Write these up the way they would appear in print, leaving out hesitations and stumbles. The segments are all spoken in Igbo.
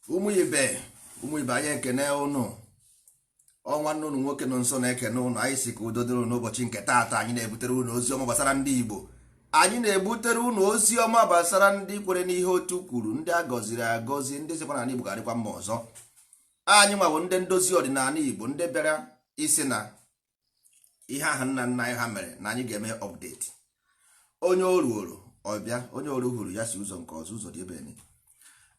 Ụmụ ibe, ụmụ ibe, anyị ekene ụnụ. Ọnwa nne ụnụ nwoke nọ nso na-ekene ụnụ. Anyị si ka udo dịrị ụnụ n'ụbọchị nke taata. Anyị na-ebutere ụnụ ozi ọma gbasara ndị Igbo. Anyị na-ebutere ụnụ ozi ọma gbasara ndị kwere n'ihe otu kwuru, ndị a gọziri agọzi, ndị sịkwa na Igbo ga-adịkwa mma ọzọ. Anyị nwawo ndị ndozi ọdịnala Igbo, ndị bịara isi na ihe ahụ nna nna anyị ha mere na anyị ga-eme update. Onye oru oru ọbịa, onye oru hụrụ ya si ụzọ nke ọzọ, ụzọ dị ebe niile.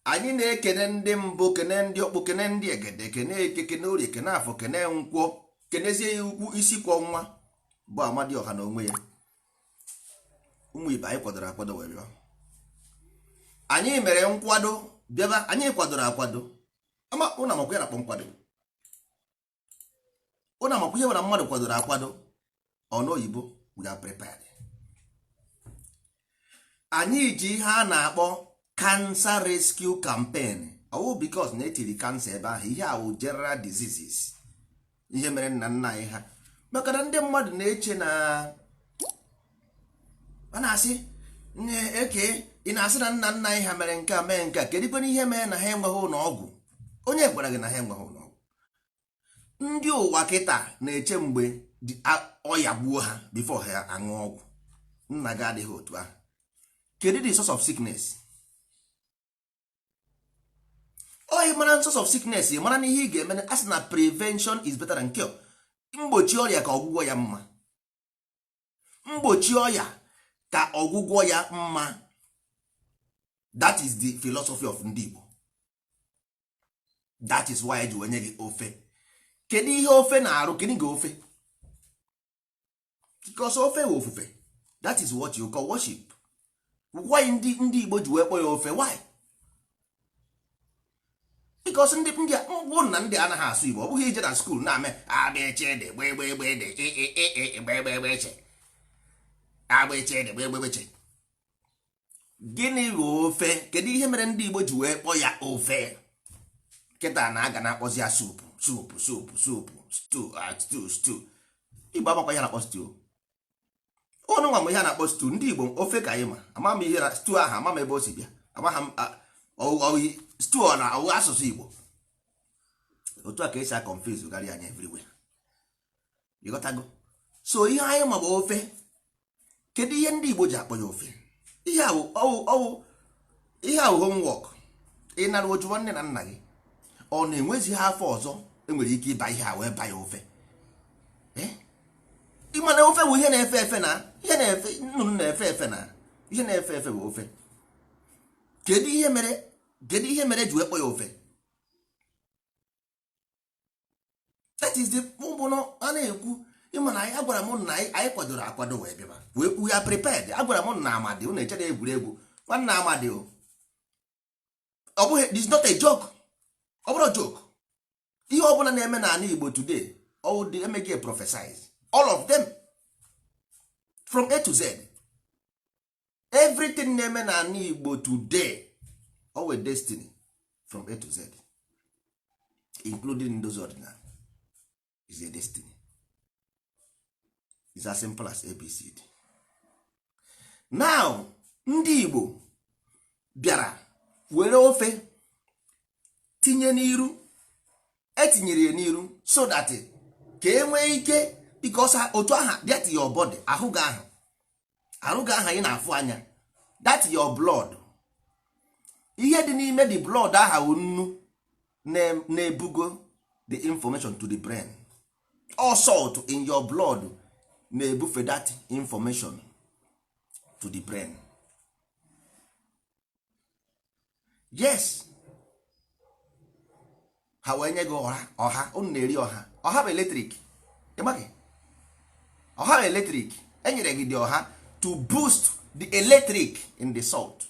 Anyị na-ekene ndị mbụ, kene ndị ọkpụ, kene ndị egede, kene eke, kene orie, kene afọ, kene nkwọ, kenezie ya ukwu isi kwọ nwa bụ Amadioha na onwe ya. Ụmụ ibe, anyị kwadoro akwado wee bịa. Anyị mere nkwado bịaba. Anyị kwadoro akwado. Ama ụnụ amakwa ya na-akpọ nkwado. Ụnụ amakwa ihe bụ na mmadụ kwadoro akwado. Ọnụ oyibo, we are prepared. Anyị ji ihe a na-akpọ Cancer Rescue Campaign. Ọwụ because na etiri cancer ebe ahụ, ihe awụ general diseases, ihe mere nna nna anyị ha, maka na ndị mmadụ na-eche na a na-asị eke ị na-asị na nna nna anyị ha mere nke a, mee nke a. Kedu ikwe ihe mere na ha enweghị ụlọ ọgwụ? Onye gwara gị na ha enweghị ụlọ ọgwụ? Ndị ụwa kịta na-eche mgbe ọya gbuo ha before ha aṅụ ọgwụ. Nna gị adịghị otu ahụ. Kedu the source of sickness? Ọ mara source of sickness, ị mara na ihe ị ga-eme. A sị na prevention is better than cure. Mgbochi ọrịa ka ọgwụgwọ ya mma. Mgbochi ọrịa ka ọgwụgwọ ya mma. That is the philosophy of ndị Igbo. That is why eji wenye gị ofe. Kedu ihe ofe na-arụ? Kedu gị ofe? Because ofe wụ ofufe. That is what you call worship. Why ndị Igbo ji wee kpọ ya ofe? Why? Because ndị mbụ na ndị anaghị asụ Igbo. Ọ bụghị ije na school na-ame abịchịdị gbegbegbede gbegbegbegbeche agbịchịdị gbegbegbegbeche. Gịnị bụ ofe? Kedu ihe mere ndị Igbo ji wee kpọ ya ofe? Kịta na aga na-akpọzi ya soup, soup, soup, soup, stew, stew, stew. Igbo amakwa ihe na-akpọ stew. Ụnụ nwa m ihe a na-akpọ stew. Ndị Igbo, ofe ka anyị ma. Ama m ihe na stew ahụ, ama m ebe o si bịa. Amaghị m stew ọ na ọwụ asụsụ Igbo. Otu a ka esi a-confuse garị anyị everywhere. Ịghọtago? So ihe anyị ma bụ ofe. Kedu ihe ndị Igbo ji akpọ ya ofe? Ihe ọwụ ihe ahụ homework. Ị nara oju nwanne na nna gị, ọ na-enwezighị afọ ọzọ enwere ike ịba ihe a wee ba ya ofe. Ịma na ofe bụ ihe na-efe efe, na ihe na-efe, nnụnụ na-efe efe, na ihe na-efe efe bụ ofe. Kedu ihe mere? Kedu ihe mere ji wee kpọ ya ofe? That is the mbụnụ a na-ekwu. Ịma na anyị agwara m na anyị kwadoro akwado wee bịaba wee we are prepared. Agwara m na amadi unu echere egwuregwu nwanne amadi o. Ọ bụghị, this is not a joke. Ọ bụrụ joke, ihe ọbụla na-eme n'ala Igbo today, all the emege prophesize, all of them from A to Z, everything na-eme n'ala Igbo today, all a destiny from A to Z, including ndozi ọdịnala, is a destiny. Is as simple as ABCD. Now ndị Igbo bịara were ofe tinye n'iru, etinyere ya n'iru so that ka e nwee ike, because otu aha that your body, ahụ gị ahụ, arụ gị aha ị na-afụ anya, that your blood, ihe dị n'ime the blood aha wụ nnu na-ebugo the information to the brain. All salt in your blood na-ebufe that information to the brain. Yes, ha wee nye gị ọha. Ọha unu na-eri, ọha, ọha bụ electric. Ịmaghị ọha bụ electric? Enyere gị dị ọha to boost the electric in the salt,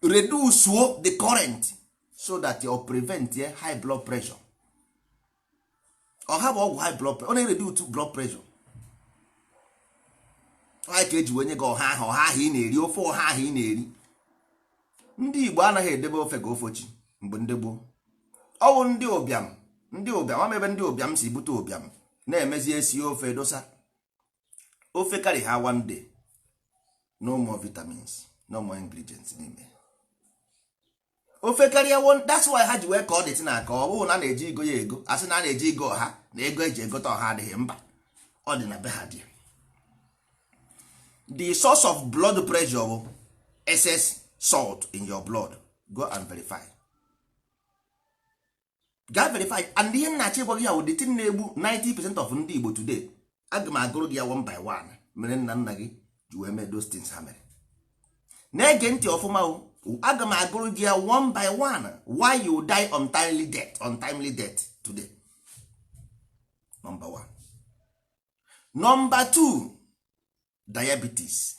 reduce the current so that you prevent high blood pressure. Ọha bụ ọgwụ high blood pressure. Ọ na-reduce blood pressure. Ọ ka eji wee nye gị ọha ahụ. Ọha ahụ ị na-eri, ofe ọha ahụ ị na-eri. Ndị Igbo anaghị edebe ofe ka ofochi mgbe ndị gboo. Ọwụ ndị ụbịam, ndị ụbịam ama ebe ndị ụbịam si bute ụbịam na-emezi esi ofe dosa ofe carry ha one day, no more vitamins, no more ingredients n'ime. Ofe karịa one. That's why ha ji wee ka ọ dị na ka ọ bụrụ na a na-eji igo ya ego, asị na a na-eji igo ọha na ego eji egote ọha adịghị mba. Ọ dị na be ha dị. The source of blood pressure bụ excess salt in your blood. Go and verify, gaa verify. And ihe nna-achọ ịgwa gị ya wụ the thing na-egbu 90% of ndị Igbo today. Aga m agụrụ gị ya one by one. Mere nna nna gị ji wee mee those things ha mere. Na-ege ntị ọfụma o. Aga m agụrụ gị ya one by one why you die untimely death, untimely death today. Number one. Number two, diabetes.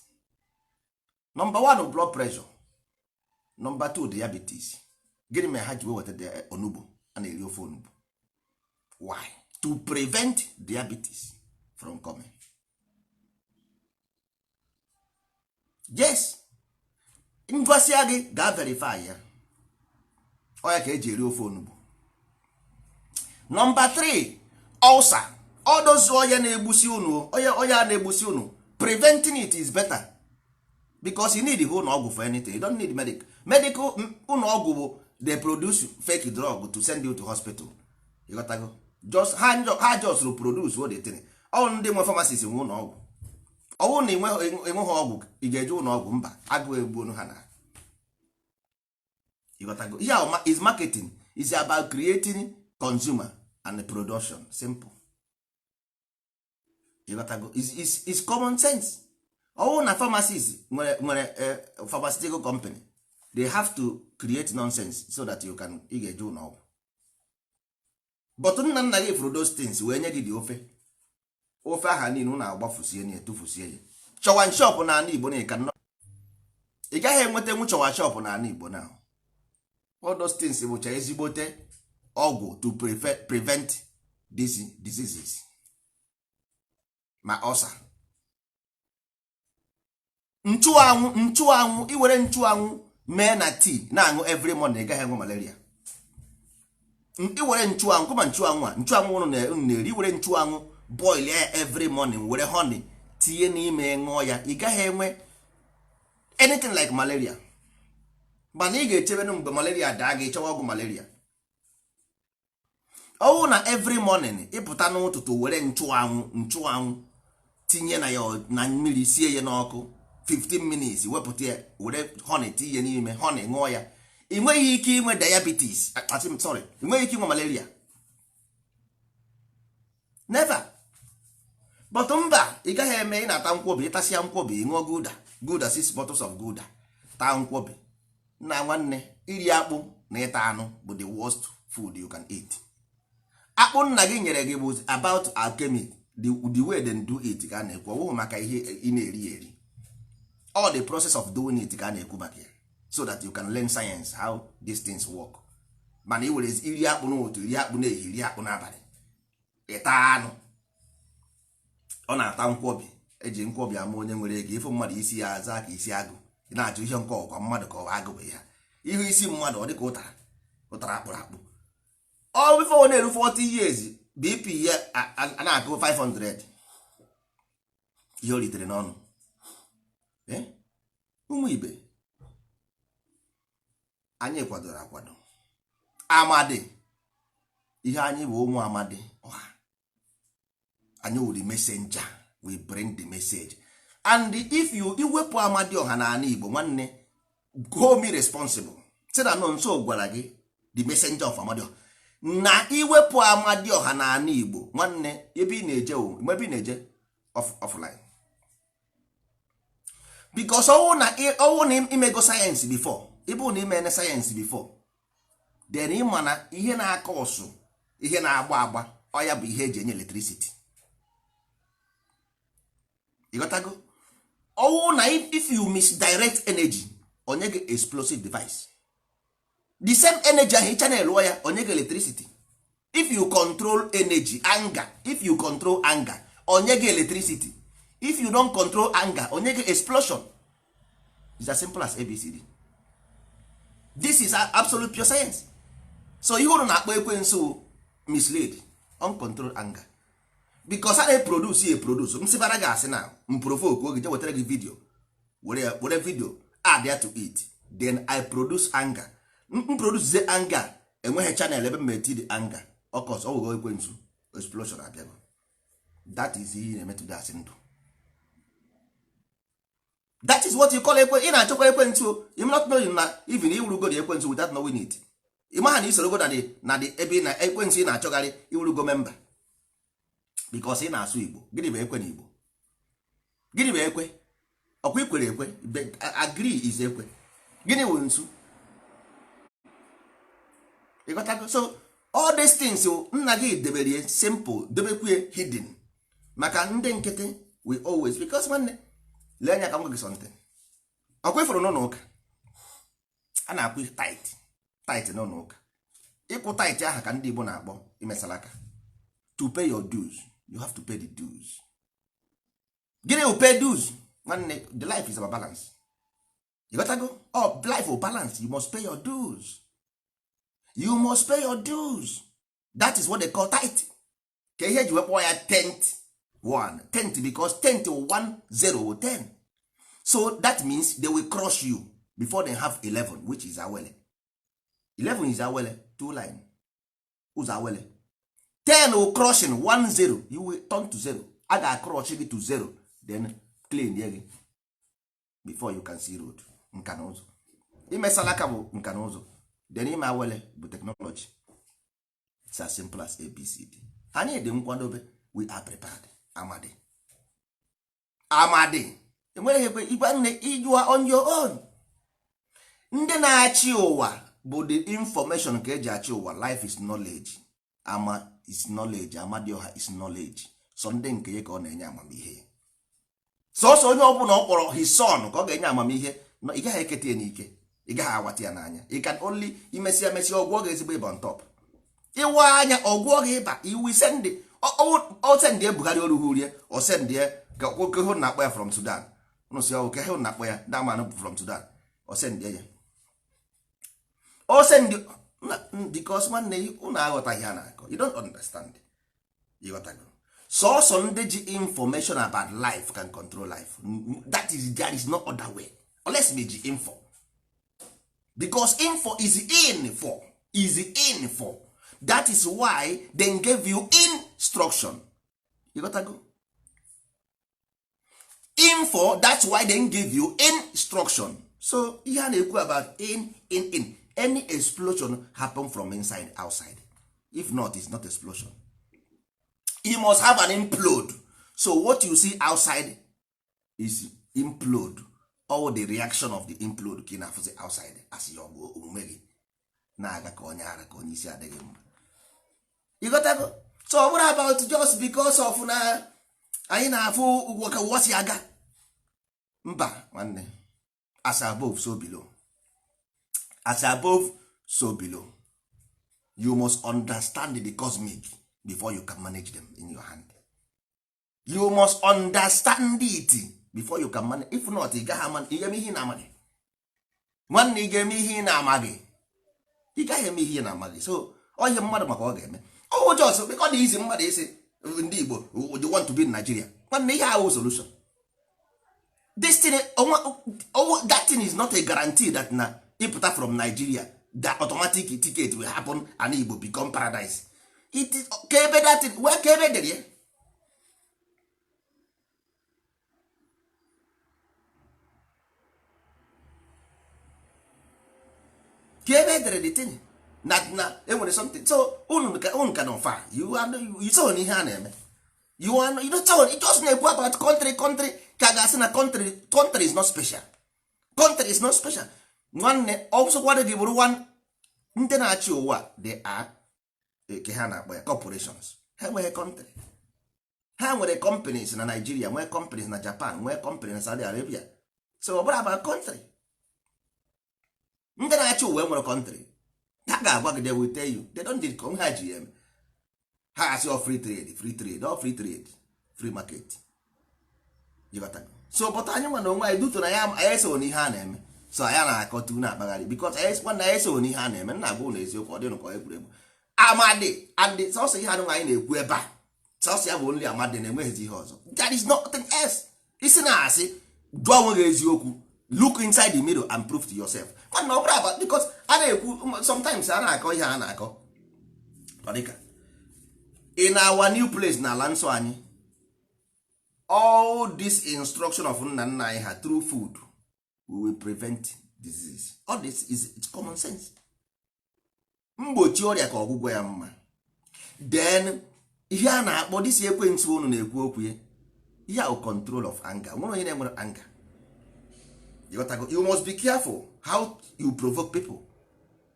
Number one, blood pressure. Number two, diabetes. Gịnị mere ha ji wee weta onugbu a na-eri, ofe onugbu? Why? To prevent diabetes from coming. Yes, ngọsịa gị, gaa verify ya. Ọ ya ka eji eri ofe onugbu. Number 3, ulcer. Ọdozu ọya na-egbusi unu, ọya na-egbusi unu. Preventing it is better because you need ụlọ ọgwụ for anything. You don't need medical ụlọ ọgwụ bụ they produce fake drug to send you to hospital. You got to go. Just ha just produce what they think. Ọ ndị nwe pharmacist nwe ụlọ ọgwụ. Ọ bụrụ na enweghị ọgwụ, ị ga-eje ụlọ ọgwụ? Mba, agụụ egbuonu ha na. You got to go. Yeah, is marketing, is about creating consumer and production. Simple. You got to go. Is common sense. Ọ bụrụ na pharmacist nwere pharmaceutical company, they have to create nonsense so that you can ị ga-eje ụlọ ọgwụ. But nna nna gị fụrụ those things wee nye gị dị ofe, ofe aha niile ụnụ agbafusie na etufusie ya. Chọwa shop n'ala Igbo na ịka ị gaghị enweta nwu. Chọwa shop n'ala Igbo na all those things bụcha ezigbote ọgwụ to prevent these diseases, ma ọsa, nchụanwụ. Nchụanwụ, iwere nchụanwụ mee na tii na-aṅụ every morning, ị gaghị enwe malaria. Iwere nchụanwụ kụma, nchụanwụ a, nchụanwụ ụnụ na-eri, iwere nchụanwụ boil ya every morning, were honey tinye n'ime, ṅụọ ya, ị gaghị enwe anything like malaria. Mana ị ga-echebe mgbe malaria daa gị, chọwa ọgwụ malaria. Ọwụ na every morning ịpụta n'ụtụtụ, were nchụanwụ, nchụanwụ tinye na ya na mmiri, sie ya n'ọkụ 15 minutes, wepụta ya, were honey tinye n'ime honey, ṅụọ ya, ị nweghị ike inwe diabetes. Sorry, ị nweghị ike inwe malaria, never. But mba, ị gaghị eme. Ị na-ata nkwobi, ịtasịa nkwobi, ị ṅụọ Gulder, Gulder, six bottles of Gulder, taa nkwobi. Nna nwanne, iri akpụ na ịta anụ bụ the worst food you can eat. Akpụ nna gị nyere gị bụ about alchemy, the way they do it ka a na-ekwu. Ọ bụghị maka ihe ị na-eri eri. All the process of doing it ka a na-ekwu maka ya, so that you can learn science, how these things work. Mana ị were iri akpụ n'ụtụ, iri akpụ n'ehihie, iri akpụ n'abalị, ịta anụ, ọ na-ata nkwobi. Eji nkwobi ama onye nwere ego. Ịfụ mmadụ, isi ya aza ka isi agụ. Ị na-achọ ihe nke ọkwa mmadụ ka ọ agụ bụ ya. Ihu isi mmadụ ọ dịka ụtara, ụtara akpụrụ akpụ. Ọ before ọ na-eru 40 years, BP ya a na-akụ 500. Ihe o ritere n'ọnụ. Ụmụ ibe anyị kwadoro akwado amadi. Ihe anyị bụ ụmụ amadi ọha. Anyị wụ the messenger. We bring the message. And if you iwepụ amadi ọha na ala Igbo, nwanne, hold me responsible. Si na nọ nso gwara gị, the messenger of amadi ọha, na iwepụ amadi ọha na ala Igbo, nwanne, ebe ị na-eje, ebe ị na-eje offline, because ọwụ na imego science before, ịbụ na imene science before then, ịma na ihe na-aka ọsụ, ihe na-agba agba, ọ ya bụ ihe eji enye electricity. Ịghọtago? Ọwụ na if you misdirect energy, onye gị explosive device. The same energy ahụ channel ya, onye gị electricity. If you control energy, anger, if you control anger, onye gị electricity. If you don't control anger, onye gị explosion. It's as simple as ABCD. This is absolute pure science. So ihe unu na-akpọ ekwensu, mislead, uncontrolled anger, because a na-eproduce ya eproduce. M sịbara gị asị na m provoke oge, je wetara gị video, were were video add ya to it, then I produce anger. M produce anger, enweghị channel ebe m eti the anger. Ọkọs ọwụgo ekwensu explosion abịago. That is ihe ị na-emetụ asị ndụ. That is what you call ekwe. Ị na-achọkwa ekwentị. You not knowing na even iwurugo the ekwentị without knowing it. Ị maha na isorogo na the ebe ị na ekwentị ị na-achọgharị, iwurugo member because ị na-asụ Igbo. Gịnị bụ ekwe na Igbo? Gịnị bụ ekwe? Ọkwa ikwere ekwe, agree is ekwe. Gịnị wụ nsu? Ịghọtago? So all these things, nna gị debere simple, debekwie hidden maka ndị nkịtị. We always, because nwanne, lee anya ka m gwa gị something. Ọkwa ifuru n'ụlọ ụka a na-akwụ tithe. Tithe n'ụlọ ụka, ịkwụ tithe aha ka ndị Igbo na-akpọ imesara aka. To pay your dues, you have to pay the dues. Gịnị bụ pay dues? Nwanne, the life is about balance. You got to go. Oh, life will balance. You must pay your dues. You must pay your dues. That is what they call tithe. Ka ihe eji wee kpọọ ya tenth one, tenth, because tenth one zero ten. So that means they will crush you before they have 11, which is awele. 11 is awele, two line ụzọ awele. 10 will crushing one zero, you will turn to zero. A ga-crush gị to zero, then clean ye gị before you can see road. Nka na ụzụ imesala aka bụ nka na ụzụ. Then ime awele bụ technology. It's as simple as ABCD. Anyị dị nkwadobe. We are prepared. Amadi amadi enweghị ekwe igwe nne. You are on your own. Ndị na-achị ụwa bụ the information ka eji achị ụwa. Life is knowledge. Ama is knowledge. Amadioha is knowledge. So ndị nke ya ka ọ na-enye amamihe. Sọsọ onye ọbụla ọ kpọrọ his son ka ọ ga-enye amamihe. Ị gaghị eketa ya n'ike, ị gaghị awata ya n'anya. You can only imesịa emesịa ọgwụọ gị ezigbo ịba on top. Ịwa anya ọgwụọ gị ịba iwu send o send Buhari oruhu rie o send ka hụ na akpọ ya from Sudan. Unu si ọwụ ka hụ na akpọ ya that man from Sudan. O send ya, o send, because nwanne, unu aghọtaghị ha na-akọ. You don't understand. Ịghọtago? Sọsọ ndị ji information about life can control life. That is, there is no other way unless me ji info, because info is in for is in for. That is why they gave you instruction. You got to go info. That's why they give you instruction. So ihe a na-ekwu about in any explosion happen from inside outside. If not, it's not explosion. You must have an implode. So what you see outside is implode. All the reaction of the implode ka ị na-afụzi outside as your omume gị na-aga ka onye ara, ka onye isi adịghị mma. Ịghọtago? So ọ bụrụ about just because of na anyị na-afụ ụgwọ ka ụwa si aga, mba nwanne. As above, so below. As above, so below. You must understand the cosmic before you can manage them in your hand. You must understand it before you can manage. If not, ị gaghị ama. Ị ga-eme ihe ị na-amaghị. Nwanne, ị ga-eme ihe ị na-amaghị. Ị gaghị eme ihe ị na-amaghị. So ọ ihe mmadụ maka ọ ga-eme ọwụ just because dị izi mmadụ isi ndị Igbo, they want to be in Nigeria. Nwanne, ihe ahụ solution this thing, that thing is not a guarantee that na ịpụta from Nigeria, the automatic ticket will happen and Igbo become paradise. It is ka ebe that thing wee ka ebe dere ya. Ka ebe edere the thing na enwere something. So unu ka nọ far. You are, you saw ihe a na-eme. You are, you don't tell, it just na-ekwu about country, country ka a ga-asị na country. Country is not special. Country is not special. Nwanne, ọsọkwadị gị bụrụ one ndị na-achị ụwa, they are ke ha na-akpọ ya corporations. Ha enweghị country. Ha nwere companies na Nigeria, nwee companies na Japan, nwee companies na Saudi Arabia. So ọ bụrụ about country, ndị na-achị ụwa nwere country, ha ga-agwa gị, they will tell you they don't need. Ha ji ya eme, ha asị ọ free trade, free trade, ọ free trade, free market. Ịghọtago? So but anyị nwa na onwe anyị duto na ya, anyị eso n'ihe a na-eme. So anyị na-akọtu na-akpagharị because anyị nwanne anyị eso n'ihe a na-eme. Nna agwa ụlọ eziokwu, ọ dịnụ ka egwuregwu amadi and sọsọ ihe anụ anyị na-ekwu ebe a, sọsọ ya bụ nri amadi na-enweghịzi ihe ọzọ. There is nothing else. Isi na-asị jụọ onwe gị eziokwu. Look inside the mirror and prove to yourself. Nwanne, ọ bụrụ aba because a na-ekwu sometimes, a na-akọ ihe a na-akọ, ọ dịka in our new place n'ala nsọ anyị, all this instruction of nna nna anyị ha through food, we will prevent disease. All this is, it's common sense. Mgbochi ọrịa ka ọgwụgwọ ya mma. Then ihe a na-akpọ disi ekwensu unu na-ekwu okwu ya, ihe ahụ, control of anger. Nwere onye na-enwere anger. You got to go. You must be careful how you provoke people.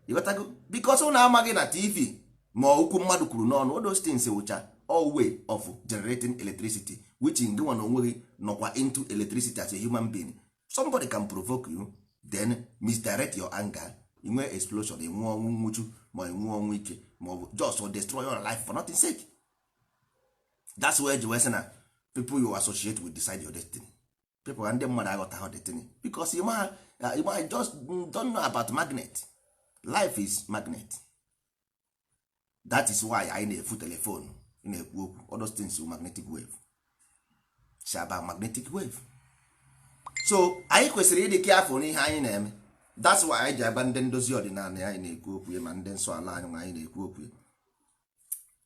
You got to go. Because unu amaghị na TV ma okwu mmadụ kwuru n'ọnụ, all those things wụcha all way of generating electricity, which ngị nwa na onwe gị nọkwa into electricity as a human being. Somebody can provoke you, then misdirect your anger, inwe explosion, inwe ọnwụ nwụchu, ma inwe ọnwụ ike, ma ọ bụ just destroy your life for nothing sake. That's why ji wee sị na people you associate with decide your destiny. People, ndị mmadụ aghọta destiny because you ma just don't know about magnet. Life is magnet. That is why anyị na-efu telephone na-ekwu okwu. All those things, magnetic wave. It's about magnetic wave. So anyị kwesịrị ịdị careful n'ihe anyị na-eme. That's why anyị ji agba ndị ndozi ọdịnala anyị na-ekwu okwu, ma ndị nsọ ala anyị, ma anyị na-ekwu okwu.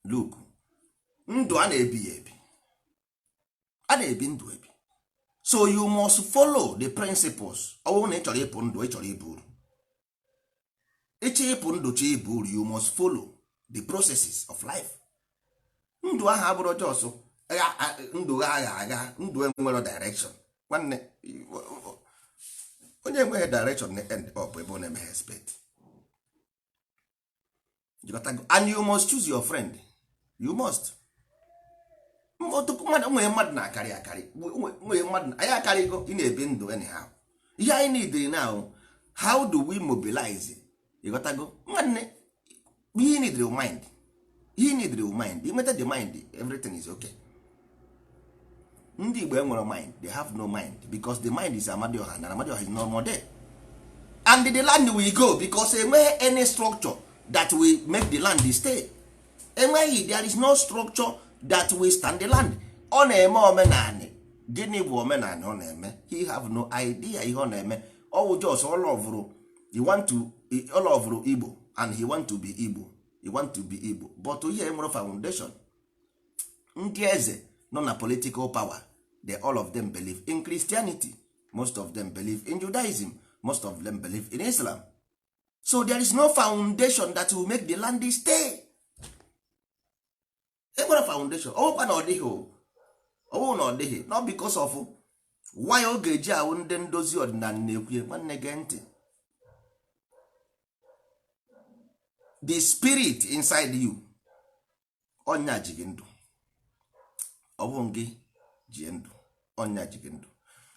Look, ndụ a na-ebi ya ebi, a na-ebi ndụ ebi. So you must follow the principles. Ọ bụrụ na ị chọrọ ịpụ ndụ, ị chọrọ ibu uru, ịchọ ịpụ ndụ, chọ ibu uru, you must follow the processes of life. Ndụ ahụ abụrụ just ndụ gha agha agha, ndụ enwero direction. Nwanne, onye enweghị direction na end up ebe ọ na-emeghe expect. You gotta go. And you must choose your friend. You must. Ọtụtụ mmadụ nwere, mmadụ na-akarị akarị, nwere mmadụ anyị akarịgo. Ị na-ebi ndụ anyhow. Ihe anyị need now, how do we mobilize? Ịghọtago, nwanne? Ihe need mind, ihe need mind. Inweta the mind, everything is okay. Ndị Igbo enwere mind? They have no mind, because the mind is Amadioha, na Amadioha is no more there. And the land will go because enweghị any structure that will make the land stay. Enweghị, there is no structure that will stand the land. Ọ na-eme omenanị. Gịnị bụ omenanị ọ na-eme? He have no idea ihe ọ na-eme. Ọ wụ just all of he want to, all of Igbo, and he want to be Igbo, he want to be Igbo, but ihe nwere foundation. Ndị eze nọ na political power, they all of them believe in Christianity, most of them believe in Judaism, most of them believe in Islam. So there is no foundation that will make the land stay. Enwere foundation ọwụkwa na ọ dịghị, ọwụ na ọ dịghị, not because of why ọ ga-eji ahụ ndị ndozi ọdịnala na-ekwu. Nwanne, gee ntị. The spirit inside you, ọnya ji gị ndụ. Ọ bụ gị ji ndụ, ọnya ji gị ndụ.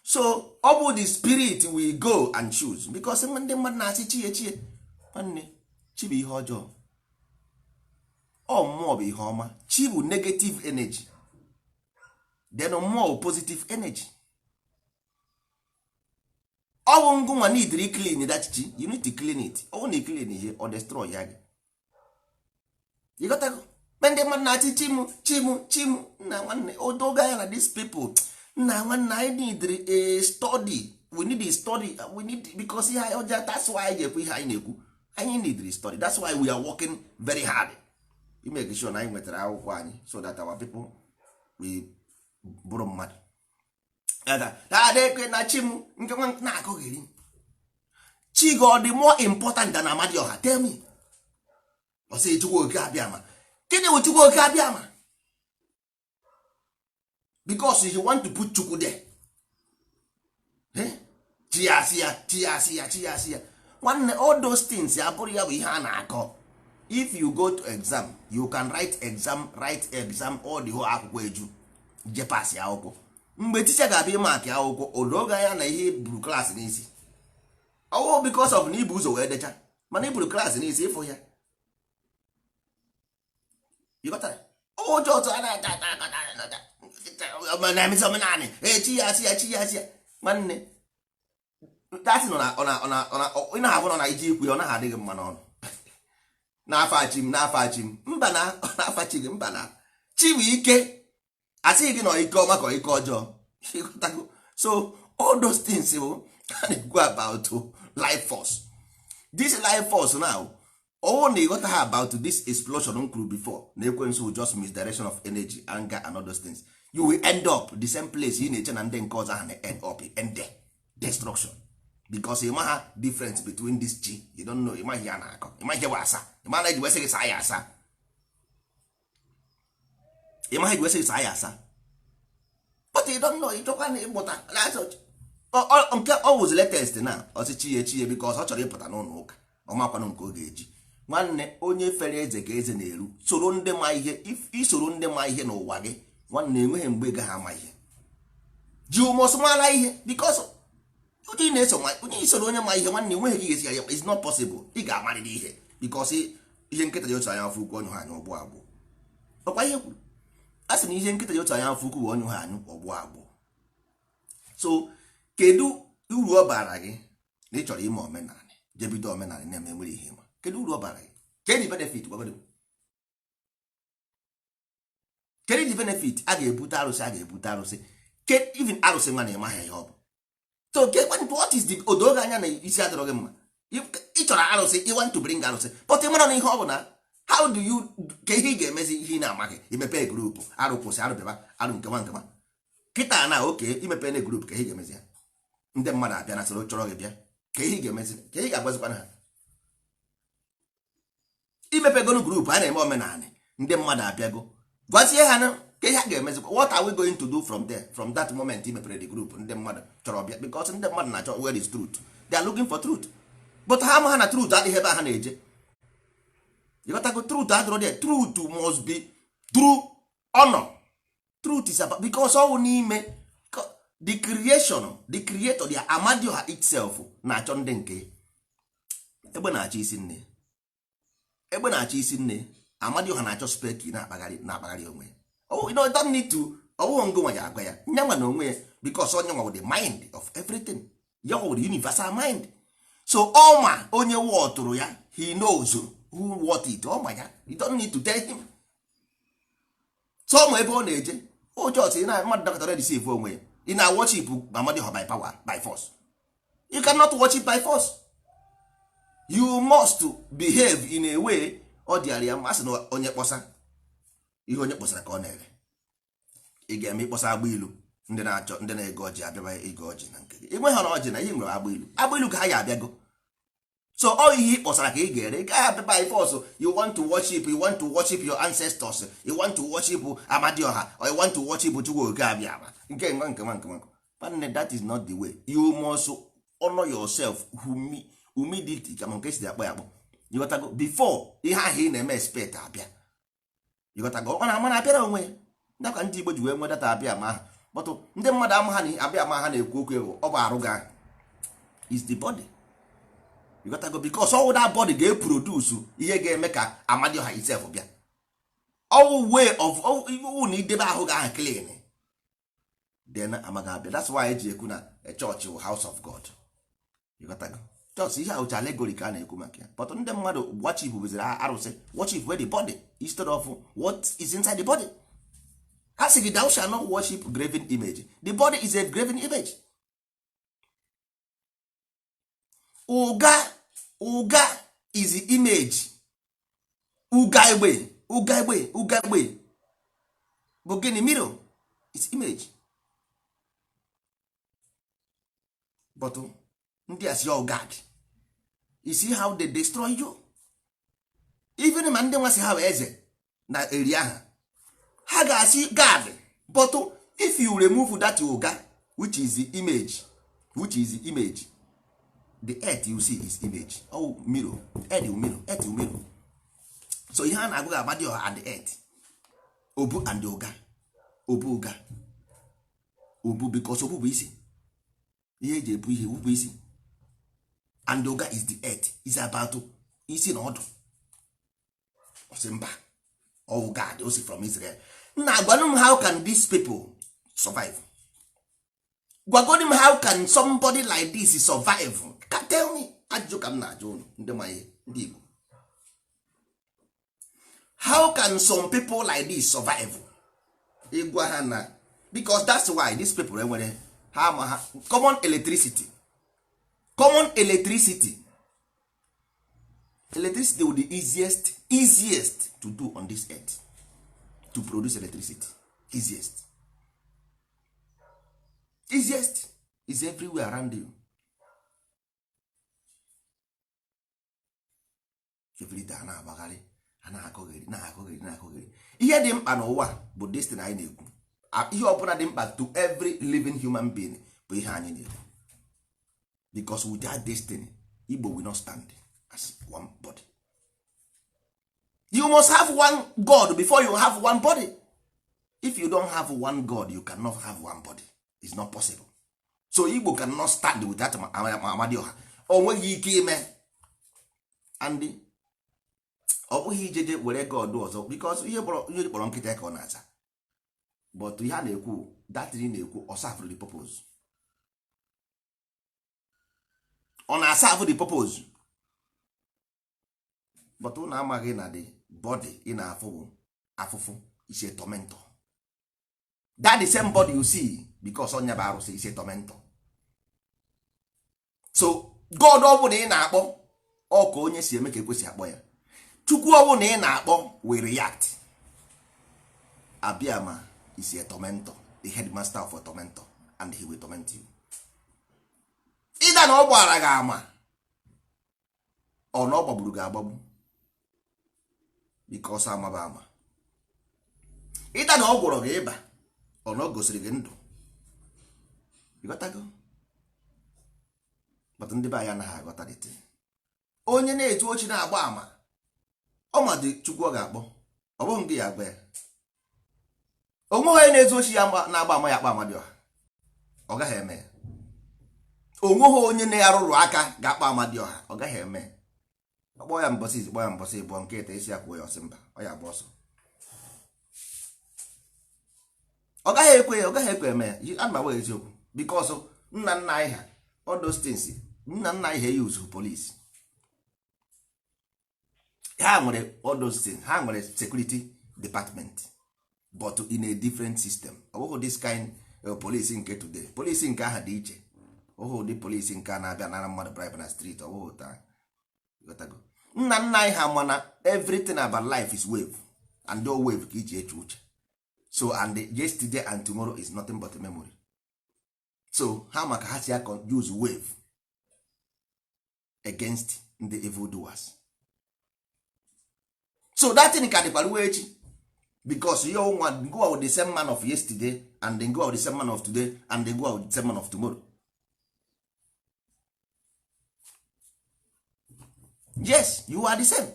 So ọ bụ the spirit we go and choose, because ndị mmadụ na-asị chie chie. Nwanne, chi bụ ihe ọjọọ, ọ mmụọ bụ ihe ọma. Chi bụ negative energy, then mmụọ bụ positive energy. Ọ bụ ngụnwa need clean that chi. You need to clean it. Ọ bụ na clean ihe, ọ destroy ya gị. Ịghọtago? Ndị mmadụ na-achị chi m, chi m, chi m. Nna nwanne, odoga ya na these people. Nna nwanne, anyị need a study. We need a study. We need, because ihe anyị ọja, that's why anyị ga-ekwu ihe anyị na-ekwu. Anyị need a study. That's why we are working very hard i make sure na anyị nwetara akwụkwọ anyị, so that our people we bụrụ mmadụ adekwe na chi m nke nwa na-akụghịrị chi gị. Ọ dị more important than Amadioha? Tell me. Ọ sị Chukwu Oke Abịama. Gịnị bụ Chukwu Oke Abịama? Because you want to put Chukwu there. Chi ya asị ya, chi ya asị ya, chi ya asị ya. Nwanne, all those things abụrụ ya bụ ihe a na-akọ. If you go to exam, you can write exam, write exam all the whole akwụkwọ eju, je pass akwụkwọ. Mgbe teacher ga-abịa ị mark akwụkwọ, odoge anya na ihe buru class n'isi. Ọwụ because of na ibu ụzọ wee decha, mana iburu class n'isi ịfụ ya. Ụjọ otu a na-ata ata ata omenanị, chi ya asị ya, chi ya asị ya. Nwanne, datị nọ na ị na-ahụ nọ na iji ikwu ya, ọ naghị adịghị mma n'ọnụ. N'afa chi m, n'afa chi m, mba, na n'afa chi gị, mba, na chi bụ ike. Asịghị gị na ike ọma ka ike ọjọọ. So all those things bụ a na-ekwu about life force. This life force now, ọwụ na ịghọta ha about this explosion m kwuru before na ekwensu just misdirection of energy, anger and all those things, you will end up the same place ị na-eche na ndị nke ọzọ ahụ na end up end there, destruction, because ị maha difference between this chi. You don't know. Ị maghị ya na-akọ, ị maghị bụ asa, ị maghị eji wesị gị saa ya asa, ị maghị eji wesị gị saa ya asa, but you don't know. Ị chọkwa na ịmụta nke ọ wụzi latest na ọsị chi ya chi ya, because ọ chọrọ ịpụta n'ụlọ ụka. Ọ makwanụ nke ọ ga-eji. Nwanne, onye fere eze ka eze na-eru. Soro ndị ma ihe. Isoro ndị ma ihe n'ụwa gị, nwanne, enweghị mgbe ị gaghị ama ihe ji ụmụsụ mara ihe, because onye na-eso, onye isoro onye ma ihe, nwanne, enweghị ka ị ga-esi ya. It's not possible. Ị ga-amarịrị ihe, because ihe nkịta ji otu anya afọ ukwu ọnyụ ha anya ọgbụ agbụ. Ọkwa ihe kwuru a sị na ihe nkịta ji otu anya afọ ukwu bụ ọnyụ ha anyụ ọgbụ agbụ. So kedu uru ọ bara gị na ị chọrọ ime omenala, jebido omenala na-eme nwere ihe ịma? Kedu uru ọ bara gị? Kedu benefit? Gwagodi m, kedu the benefit? A ga-ebute arụsị, a ga-ebute arụsị, even arụsị nwa na ịmaghị ihe ọ bụ. So what is the odoge anya na isi adịrọ gị mma? Ị chọrọ arụsị, you want to bring arụsị, but ị mara na ihe ọ bụ na how do you ka ihe ị ga-emezi ihe ị na-amaghị? Imepe group arụ, kwụsị arụ, bịaba arụ nkewa nkewa kịta na oke imepe na group, ka ihe ị ga-emezi ya? Ndị mmadụ abịa na soro chọrọ gị bịa, ka ihe ị ga-emezi? Ka ihe ị ga-agwazikwana ha? Imepegonu group a na-eme omenala, ndị mmadụ abịago, gwazie ha na ka ihe a ga-emezikwa. What are we going to do from there, from that moment i mepere the group? Ndị mmadụ chọrọ bịa, because ndị mmadụ na-achọ where is truth. They are looking for truth, but ha ama ha na truth adịghị ebe ha na-eje. Ịghọtago? Truth adịrọ there. Truth must be true honor. Truth is about, because ọwụ n'ime the creation, the creator, the Amadioha itself na-achọ ndị nke egbe na-achọ isi nne, egbe na-achọ isi nne. Amadioha na-achọ speki na-akpagharị na-akpagharị onwe ya. Oh, you know, don't need to. Ọwụghị ngụ nwa ya agwa ya nyanwa na onwe ya, because onye nwa the mind of everything, ya nwa the universal mind. So ọma onye wọtụrụ ya, he knows who what it ọma ya. You don't need to tell him. So ọma ebe ọ na-eje ụjọ ị na mmadụ dọkọtara deceive onwe ya. Ị na worship Amadioha by power, by force? You cannot worship by force. You must behave in a way ọ dịara ya mmasị na onye kpọsa ihe onye kpọsara ka ọ na-ere. Ị ga-eme ịkpọsa agba ilu, ndị na-achọ, ndị na-ego ọjị abịaba ego ọjị na nke gị. Ị nweghị na ọjị na ihe nwere agba ilu, agba ilu ka ha ya abịago. So ọ ihe ị kpọsara ka ị ga-ere. Ị gaghị abịa by force. You want to worship, you want to worship your ancestors, you want to worship Amadioha, or you want to worship Chukwu Oke Abịama nke nwa nke nwa nke nwa. Nwanne, that is not the way. You must honor yourself, humility ka nke si akpọ ya akpọ. Ịghọtago? Before ihe ahụ ị na-eme expect abịa, ịghọtago? Ọ na-ama na abịara onwe ya. Ndakwa ndị Igbo ji wee nwee data abịa ma aha but ndị mmadụ ama ha na abịa ma ha na-ekwu okwu ewu ọ bụ arụ ga is the body. Ịghọtago? Because all that body ga-eproduce ihe ga-eme ka Amadioha itself bịa. All way of iwu na idebe ahụ ga ahụ clean, then amaghị abịa. That's why eji ekwu na church wụ house of God. Ịghọtago? Just ihe ahụcha allegory ka a na-ekwu maka ya, but ndị mmadụ worship bụziri arụsị, worship where the body instead of what is inside the body. Ha sị gị, "Thou shall not worship graven image." The body is a graven image. Ụga, ụga is the image. Ụga egbe, ụga egbe, ụga egbe bụ gịnị? Mirror is image. But ndị a si all God. You see how they destroy you? Even ma ndị nwa si ha wee eze na eri aha ha ga-asị God, but if you remove that ụga, which is the image, which is the image, the earth you see is image. Oh, mirror, earth will mirror, earth will mirror. So ihe a na-agụ ga Amadioha and the earth, obu and ụga, obu ụga, obu, because obu bụ isi ihe eji ebu ihe, bụ isi, and ụga is the earth, is about isi na ọdụ. Ọsị mba, oh God, o si from Israel. Nna, gwanụ m, how can these people survive? Gwagodi m, how can somebody like this survive? Ka tell me. Ajụjụ ka m na-ajụ unu ndị ma ihe, ndị Igbo. How can some people like this survive? Ịgwa ha na because that's why these people enwere ha ama ha common electricity, common electricity. Electricity will the easiest to do on this earth, to produce electricity. Easiest is everywhere around you. Every day a na-agbagharị, a na-akọgheri, na-akọgheri, na-akọgheri. Ihe dị mkpa n'ụwa bụ this thing anyị na-ekwu. Ihe ọbụla dị mkpa to every living human being bụ ihe anyị na-ekwu, because without destiny Igbo will not stand as one body. You must have one God before you have one body. If you don't have one God, you cannot have one body. It's not possible. So Igbo cannot stand without Amadioha. O nweghị ike ime. And ọ bụghị ijeje were God ọzọ, because ihe kpọrọ nkịta ka ọ na-aza. But ihe a na-ekwu, that thing na-ekwu, ọ serve the purpose. Ọ na-aserve the purpose. But ụnụ amaghị na the body ị na-afụ bụ afụfụ, is a tormentor. That the same body you see, because ọnya bụ arụsị, is a tormentor. So God ọ bụla ị na-akpọ, ọ ka onye si eme ka ekwesị akpọ ya. Chukwu ọ bụla ị na-akpọ will react. Abiama is a tormentor, the headmaster of a tormentor, and he will torment you. Ịda na ọ gbara gị ama, ọ na ọ gbagburu gị agbagbu, because amaba ama. Ịda na ọ gwọrọ gị ịba, ọ na ọ gosiri gị ndụ. Ịghọtago? But ndị be anyị anaghị aghọta the thing. Onye na-etu ochi na-agba ama, ọ madị Chukwu ọ ga-akpọ, ọ bụghị gị ya agba ya. Onweghị onye na-ezu ochi ya na-agba ama ya akpa Amadioha, ọ gaghị eme ya. Onweghị onye na-arụrụ aka ga-akpa Amadioha, ọ gaghị eme ya. Ọ kpọọ ya mbọsị izi, kpọọ ya mbọsị ịbụọ, nke ete isi akwụọ ya, ọsị mba, ọ ya agba ọsọ. Ọ gaghị ekwe ya, ọ gaghị ekwe eme ya. Ana m agwa eziokwu, because nna nna anyị ha, all those things, nna nna anyị ha use police. Ha nwere all those things, ha nwere security department, but in a different system. Ọ bụghị this kind of police nke today. Police nke aha dị iche. Ọ bụghị ụdị police nke a na-abịa nara mmadụ bribe na street. Ọ bụghị ụta. Ịghọtago? Nna nna anyị ha mana everything about life is wave, and all wave ka iji eche uche. So and yesterday and tomorrow is nothing but a memory. So ha maka ha si use wave against the evil doers. So that thing ka dịkwara ruo echi, because you nwa go the same man of yesterday and then go the same man of today and then go the same man of tomorrow. Yes, you are the same.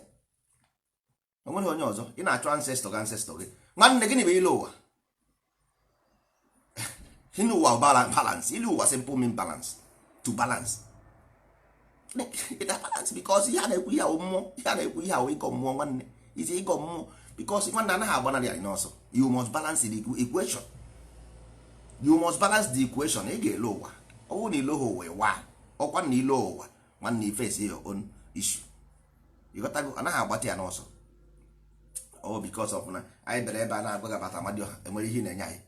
Onweghị onye ọzọ ị na-achọ ancestor gị, ancestor gị. Nwanne, gịnị bụ ilu ụwa? Ilu ụwa balance. Ilu ụwa simple mean balance, to balance. Balance, because ihe a na-ekwu ihe ahụ mmụọ, ihe a na-ekwu ihe ahụ ịgọ mmụọ. Nwanne, izi ịgọ mmụọ, because nwanne anaghị agbanarị anyị n'ọsọ. You must balance the equation. You must balance the equation. Ị ga-ele ụwa, ọ bụrụ na ile ụwa ịwa ọkwa na ile ụwa, nwanne, face your own issue. Ịghọtago? Anaghị agbata ya n'ọsọ. Ọ because of na anyị bịara ebe a na-agwa gị abata Amadioha, enwere ihe ị na-enye anyị,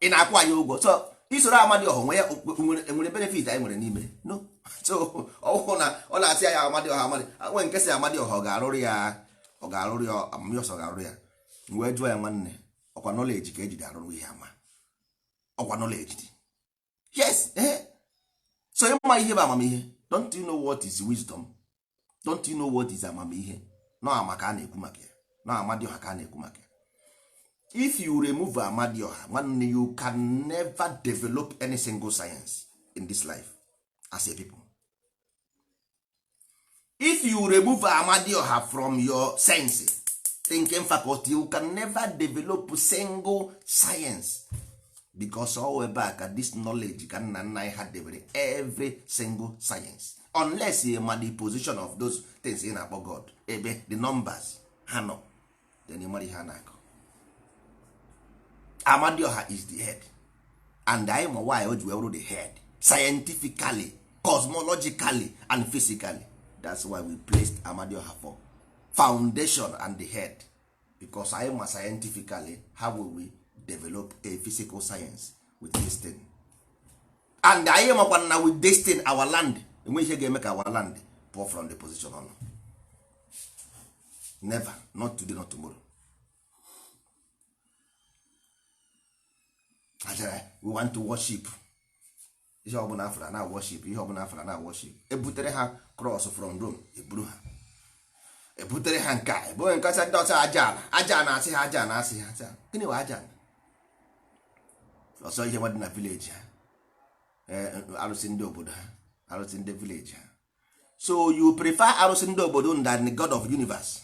ị na-akwụ anyị ụgwọ. So isoro Amadioha enwere benefit anyị nwere n'ime no. So ọwụhụ na ọ na-asị anyị Amadioha, Amadi nwee nke si Amadioha, ọ ga-arụrụ ya, ọ ga-arụrụ ya amamihe ọsọ ga-arụrụ ya. Wee jụọ ya, nwanne, ọkwa knowledge ka ejide arụrụ ihe ama? Ọkwa knowledge dị? Yes, eh. So ịma ihe bụ amamihe. Don't you know what is wisdom? Don't you know what is amamihe? No, ama ka a na-ekwu maka ya, no Amadioha ka a na-ekwu maka ya. If you remove Amadioha, nwanne, you can never develop any single science in this life as a people. If you remove Amadioha from your sense thinking faculty, you can never develop single science, because all ebe a ka this knowledge ka nna nna anyị ha debere every single science, unless you ma the position of those things ị na-akpọ God, ebe the numbers ha nọ, then ị mara ihe a na-akọ. Amadioha is the head, and anyị ma why o ji wee wụrụ the head scientifically, cosmologically and physically. That's why we placed Amadioha for foundation and the head, because anyị ma scientifically how will we develop a physical science with this thing. And anyị makwa na with this thing our land, enwe ihe ga-eme ka our land pụọ from the position ọ nọ. Never. Not today, not tomorrow. Ajara, we want to worship. Ihe ọbụla afra na worship, ihe ọbụla afra na worship. Ebutere ha cross from Rome, eburu ha, ebutere ha nke a, ebughị nke ọcha, ndị ọcha aja ala, aja na-asị ha, aja na-asị ha. Sị ha, gịnị wụ aja ala? Ọsọ ihe nwa dị na village ha. Arụsị ndị obodo ha, arụsị ndị village ha. So you prefer arụsị ndị obodo than the God of universe?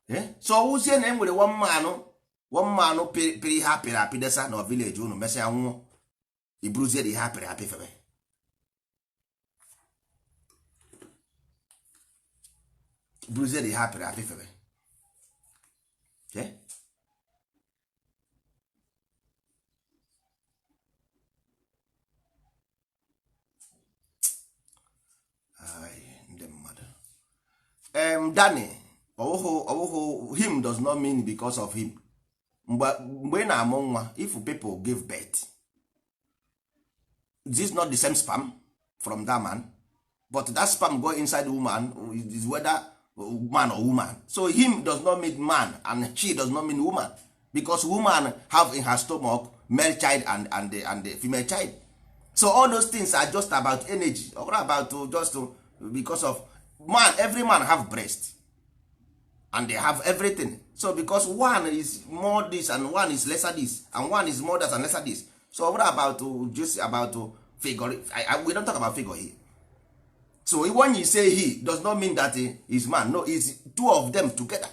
Eh? So wụzie na e nwere one man pịrị ihe apịrị apị desa na village unu, mesịa nwụọ, iburuzie ihe apịrị apị febe, buruzie ihe apịrị apị febe. Eh? Ai, ndị mmadụ. Danny, ọwụhụ him does not mean because of him. Mgbe ị na-amụ nwa, if people give birth, this is not the same sperm from that man, but that sperm go inside the woman, is whether man or woman. So him does not mean man and she does not mean woman, because woman have in her stomach male child and the female child. So all those things are just about energy or about to just to, because of man, every man have breast and they have everything. So because one is more this and one is lesser this and one is more that and lesser this, so what about to just about to figure? We don't talk about figure here. So when you say he does not mean that he is man. No, it's two of them together.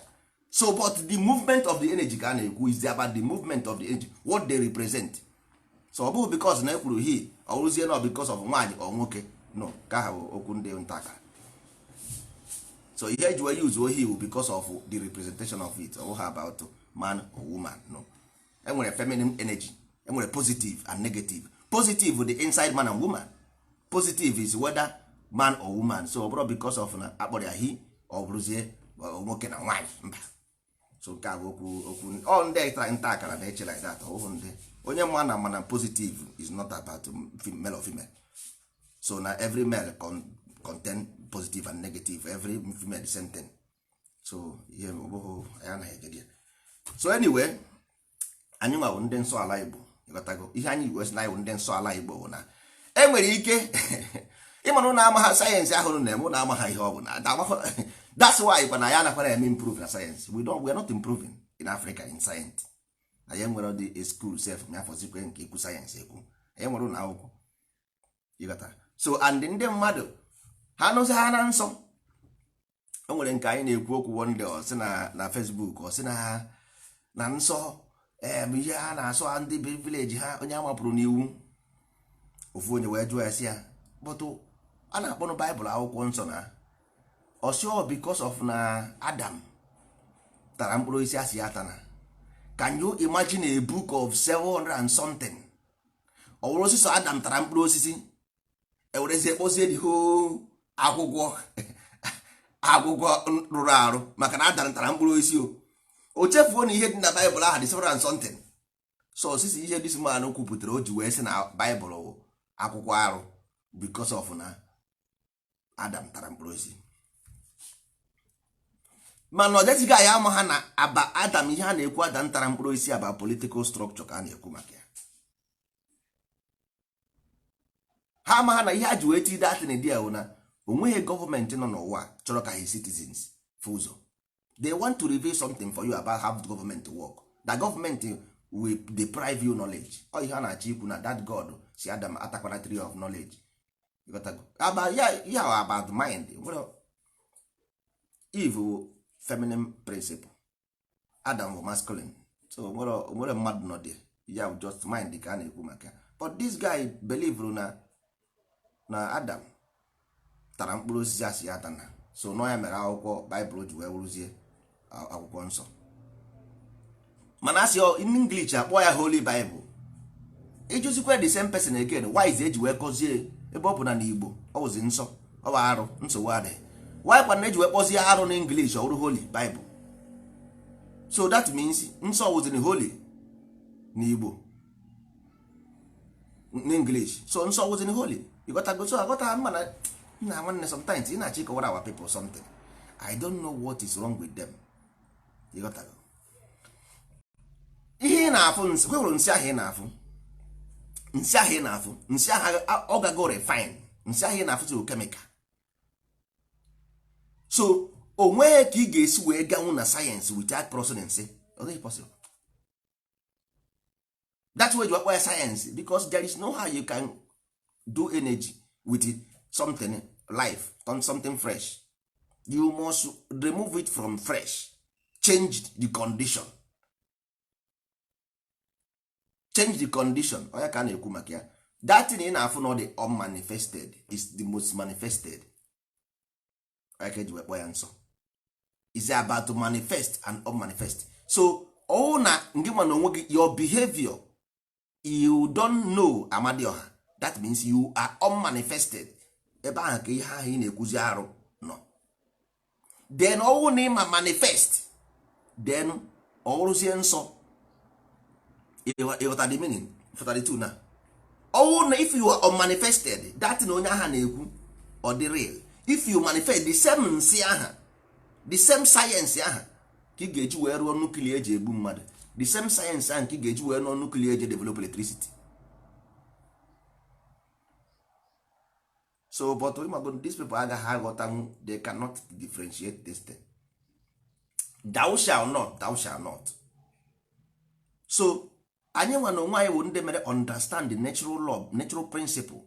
So but the movement of the energy ka a na-ekwu is about the movement of the energy, what they represent. So ọ bụghị because na ekwuru he, ọ bụrụzie na because of nwaanyị or nwoke. No, ka ha bụ okwu ndị nta akara. So ihe eji wee use he bụ because of the representation of it. Ọ bụghị about man or woman, no. Enwere feminine energy, enwere positive and negative. Positive the inside man and woman. Positive is whether man or woman. So ọ bụrụ because of na akpọrọ ya he, ọ bụrụzie nwoke na nwaanyị, mba. So nke a bụ okwu ọ ndị nta akara na-eche like that. Ọ bụghị ndị onye mma na mana positive is not about male or female. So na every male contain positive and negative, every female the same thing. So ihe ọ bụghị anyị anaghị ejede ya. So anyway, anyị nwa bụ ndị nsọ ala Igbo. Ịghọtago ihe anyị wee na anyị bụ ndị nsọ ala Igbo bụ na e nwere ike ịmana ụnụ ama ha sayensị ahụ na-eme, ụnụ ama ha ihe ọ bụ na that's why kwa na ya anakwara eme improve na sayensị. We are not improving in Africa in science. Anyị nwere dị school sef ma afọzikwe nke ikwu sayensị ekwu. Anyị nwere ụlọ akwụkwọ, ịghọtara? So and ndị mmadụ ha nụzi ha na nsọ. O nwere nke anyị na-ekwu okwu one day, ọ sị na Facebook, ọ sị na nsọ bụ ihe ha na-asọ ndị village ha, onye a mapụrụ n'iwu. Ofu onye wee jụọ ya sị ya, but a na-akpọnụ Baịbụl akwụkwọ nsọ na ọsịọ because of na Adam tara mkpụrụ osisi asị ya atana. Can you imagine a book of 700 and something, ọ bụrụ osisi Adam tara mkpụrụ osisi, ewerezie kpọzie the whole akwụkwọ rụrụ arụ maka na Adam tara mkpụrụ osisi? O chefuo na ihe dị na Baịbụl ahụ dị 700 and something. So osisi ihe this man kwupụtara o ji wee sị na Baịbụl wụ akwụkwọ arụ because of na Adam tara mkpụrụ osisi. Mana ọ dịghị anyị ama ha na aba Adam, ihe a na-ekwu Adam tara mkpụrụ osisi aba political structure ka a na-ekwu maka ya. Ha ama ha na ihe a ji wee tii datin dị bụ na onweghị gọọmenti nọ n'ụwa chọrọ ka his citizens fụ ụzọ. They want to reveal something for you about how the government work. The government will deprive you knowledge. Ọ ihe a na-achọ ikwu na that God si Adam atakwana tree of knowledge. You got to go. About yeah, about mind. Well, Eve wụ feminine principle, Adam bụ masculine. So nwere mmadụ nọ there ya bụ just mind ka a na-ekwu maka ya. But this guy believe na Adam tara mkpụrụ osisi asị ya atana, so nọ ya mere akwụkwọ Baịbụl ji wee wụrụzie akwụkwọ nsọ. Mana asị in English akpọ ya Holy Bible. Ịjụzikwa the same person again, why is eji wee gọzie ebe ọ bụ na n'Igbo ọ bụzi nsọ, ọ bụ arụ? Nsogbu adịghị. Why kwa na eji wee kpọzie arụ na English ọ bụrụ Holy Bible? So that means nsọ wụziri holy n'Igbo, n'English so nsọ wụziri holy. You got to go. So aghọta mana nna nwanne, sometimes ị na-achọ ịkọwara our people something. I don't know what is wrong with them. Ịghọtago? Ihe ị na-afụ, nsị hụrụ, nsị ahụ ị na-afụ, nsị ahụ ị na-afụ, nsị ahụ ọ gago refine. Nsị ahụ ị na-afụ so chemical. So o nweghị ka ị ga-esi wee ganwu na science without crossing nsị. Ọ dịghị possible. That's why you akpọ ya science, because there is no how you can do energy with something life, something fresh. You must remove it from fresh, change the condition, change the condition. Onye ka a na-ekwu maka ya? That thing ị na-afụ na ọ dị unmanifested is the most manifested. Onye ka eji wee kpọọ ya nsọ? Is about to manifest and unmanifest. So ọwụ na ngị nwa na onwe gị, your behavior, you don't know Amadioha, that means you are unmanifested. Ebe ahụ ka ihe ahụ ị na-ekwuzi arụ nọ. Then ọwụ na ịma manifest, then ọwụrụzie nsọ. Ịghọta the meaning? Ịghọta the two na ọwụ na if you are unmanifested, that na onye aha na-ekwu ọ dị real. If you manifest, the same nsị aha, the same science aha ka ị ga-eji wee rụọ nuclear eji egbu mmadụ, the same science ahụ ka ị ga-eji wee rụọ nuclear eji develop electricity. So but ịmago, these people agaghị aghọtanwu. They cannot differentiate this thing. Thou shall not, thou shall not. So anyị nwa na onwe anyị bụ ndị mere understand the natural law, natural principle,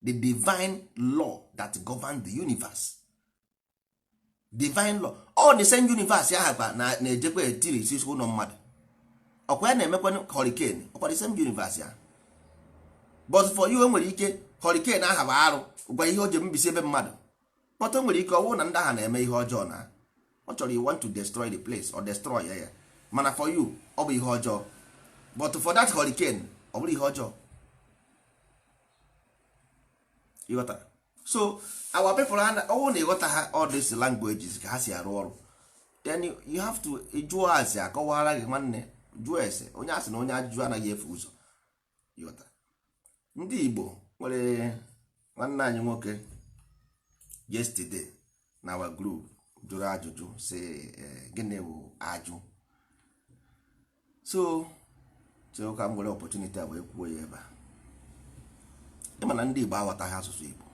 the divine law that govern the universe, divine law. All the same universe ahụ kwa na-ejekwa etiri isi ụlọ mmadụ. Ọkwa ya na-emekwa hurricane, ọkwa the same universe ya. But for you, enwere ike hurricane aha bụ arụ gwa ihe o ji mbisi ebe mmadụ, but o nwere ike ọ bụrụ na ndị agha na-eme ihe ọjọọ na ọ chọrọ, you want to destroy the place or destroy ya ya. Mana for you ọ bụ ihe ọjọọ, but for that hurricane ọ bụrụ ihe ọjọọ. Ịghọtara? So our people, ọwụ na ịghọta ha, all these languages ka ha si arụ ọrụ, then you have to jụọ ase, akọwara gị. Nwanne, jụọ ese. Onye a sị na onye ajụjụ anaghị efu ụzọ. Ịghọtara? Ndị Igbo nwere nwanne anyị nwoke yesterday na our group jụrụ ajụjụ sị, "Gịnị bụ ajụ?" So ka m were opportunity a wee kwuo ya ebe a. Ịma na ndị Igbo aghọtaghị asụsụ Igbo.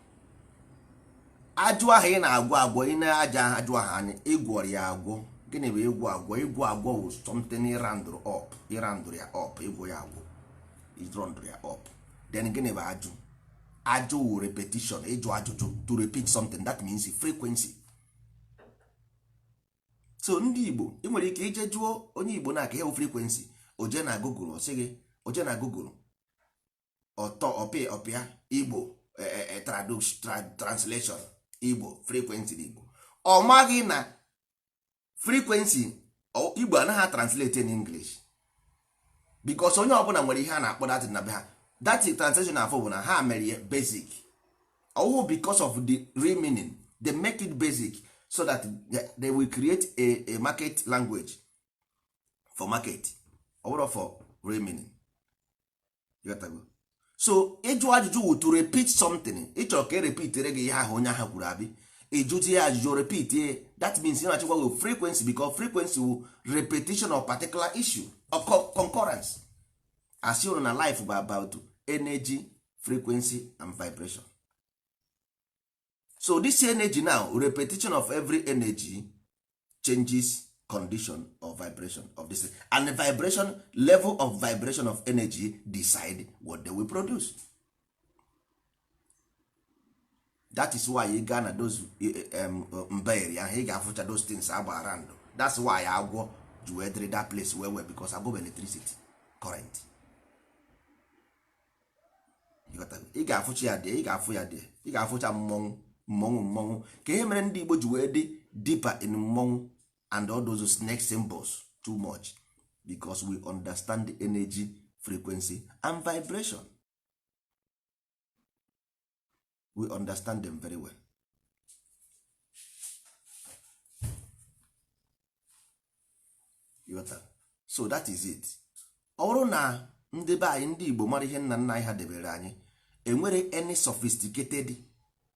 Ajụ ahụ ị na-agwọ agwọ, ị na-aja ajụ ahụ anya, ịgwọrọ ya agwọ. Gịnị bụ ịgwọ agwọ? Ịgwọ agwọ bụ something ịrandụrụ up, ịrandụrụ ya up, ịgwọ ya agwọ, ịrandụrụ ya up. Then gịnị bụ ajụ? Ajụ wụ repetition, ịjụ ajụjụ, to repeat something. That means frequency. So ndị Igbo, ị nwere ike ije jụọ onye Igbo na-aka ihe bụ frequency, oje na Google, ọ sị gị oje na Google, ọtọ ọpị ọpịa Igbo translation Igbo frequency n'Igbo. Ọ maghị na frequency Igbo anaghị translate in English, because onye ọbụla nwere ihe a na-akpọ that na be ha. That translation afọ bụ na ha mere ya basic ọwụ because of the real meaning. They make it basic so that they will create a market language for market, ọ bụrụ for real meaning. You got go? So ịjụ ajụjụ wụ to repeat something. Ị chọrọ ka e repeatere gị ihe ahụ onye ahụ kwuru abi, ịjụzi ya ajụjụ, repeat ya. That means ị na-achịkwa gị frequency, because frequency wụ repetition of particular issue or concurrence. Asị ụnụ na life bụ about energy, frequency and vibration. So this energy now, repetition of every energy changes condition of vibration of this, and the vibration level of vibration of energy decide what they will produce. That is why ị gaa na those mbaeri ahụ, ị ga-afụcha those things agba ndụ. That's why agwọ ji wee dịrị that place wee wee, because agwọ bụ electricity current. Ị ga-afụcha ya dị, ị ga-afụ ya dị, ị ga-afụcha mmọnwụ, mmọnwụ, mmọnwụ. Ka ihe mere ndị Igbo ji wee dị deeper in mmọnwụ and all those snake symbols too much, because we understand the energy, frequency and vibration. We understand them very well. Ịghọta? So that is it. Ọ bụrụ na ndị be anyị, ndị Igbo, mara ihe nna nna anyị ha debere anyị, enwere any sophisticated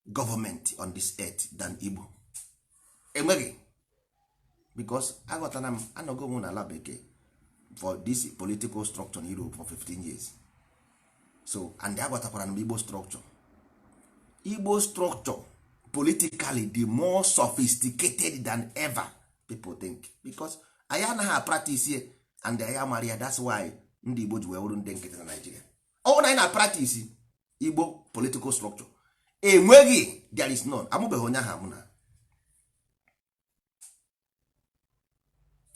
government on this earth than Igbo. Enweghị. Because aghọtara m, anọgo m n'ala bekee for this political structure in Europe for 15 years. So and aghọtakwara m Igbo structure. Igbo structure politically, the more sophisticated than ever people think, because anyị anaghị practice ye and anyị amara ya. That's why ndị Igbo ji wee wụrụ ndị nkịtị na Nigeria. Ọ na anyị na practice Igbo political structure, enweghị, there is none. Amụbeghị onye ahụ amụ na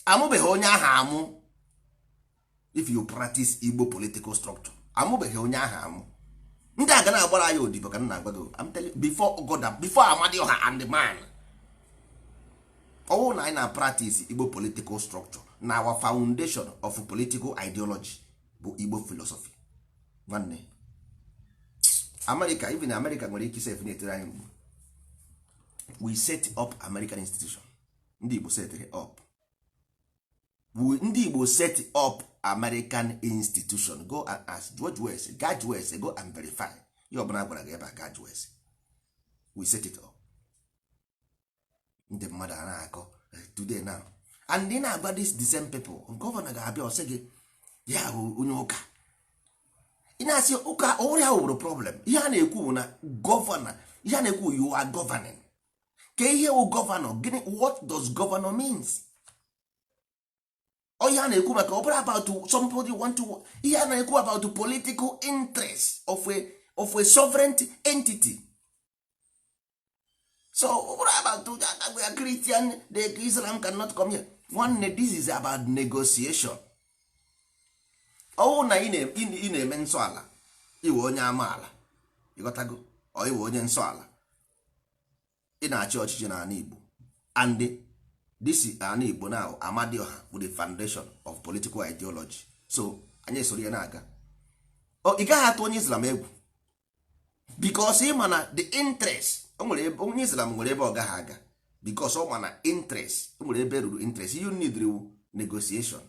amụbeghị onye ahụ amụ. If you practice Igbo political structure, amụbeghị onye ahụ amụ. Ndị a ga na-agbara anyị odibo ka m na-agwa gị. I'm telling you, before God, before Amadioha and the man, ọwụ na anyị na practice Igbo political structure na our foundation of political ideology bụ Igbo philosophy. Nwanne, America, even America nwere ike sef na-etere anyị mkpu. We set up American institution. Ndị Igbo set up. Ndị Igbo set up American institution. Go and ask, jụọ, jụọ ese, gaa jụọ ese, go and verify. Ihe ọbụla gwara gị ebe a, gaa jụọ ese. We set it up. Ndị mmadụ a na-akọ today now, and ị na-agba this the same people. Gọvanọ ga-abịa, ọsị gị ya bụ onye ụka. Ị na-asị ụka ọhụrụ ya wụrụ problem. Ihe a na-ekwu bụ na gọvanọ, ihe a na-ekwu, you are governing. Ka ihe wụ gọvanọ gịnị? What does governor means? Ọ ihe a na-ekwu maka ọ bụrụ about somebody want to, ihe a na-ekwu about political interest of a sovereign entity. So ọ bụrụ about Christian, the Islam cannot come here. Nwanne, this is about negotiation. Ọwụ na ị na-eme nsọ ala, iwe onye amaala, ịghọtago? Ọ iwe onye nsọ ala, ị na-achị ọchịchị n'ala Igbo, and this ala Igbo now, Amadioha bụ the foundation of political ideology. So anyị esoro ya na-aga. Ị gaghị atụ onye Islam egwu, because ị ma na the interest o nwere ebe onye Islam nwere ebe ọ gaghị aga, because ọ ma na interest o nwere ebe ruru interest. You need negotiation.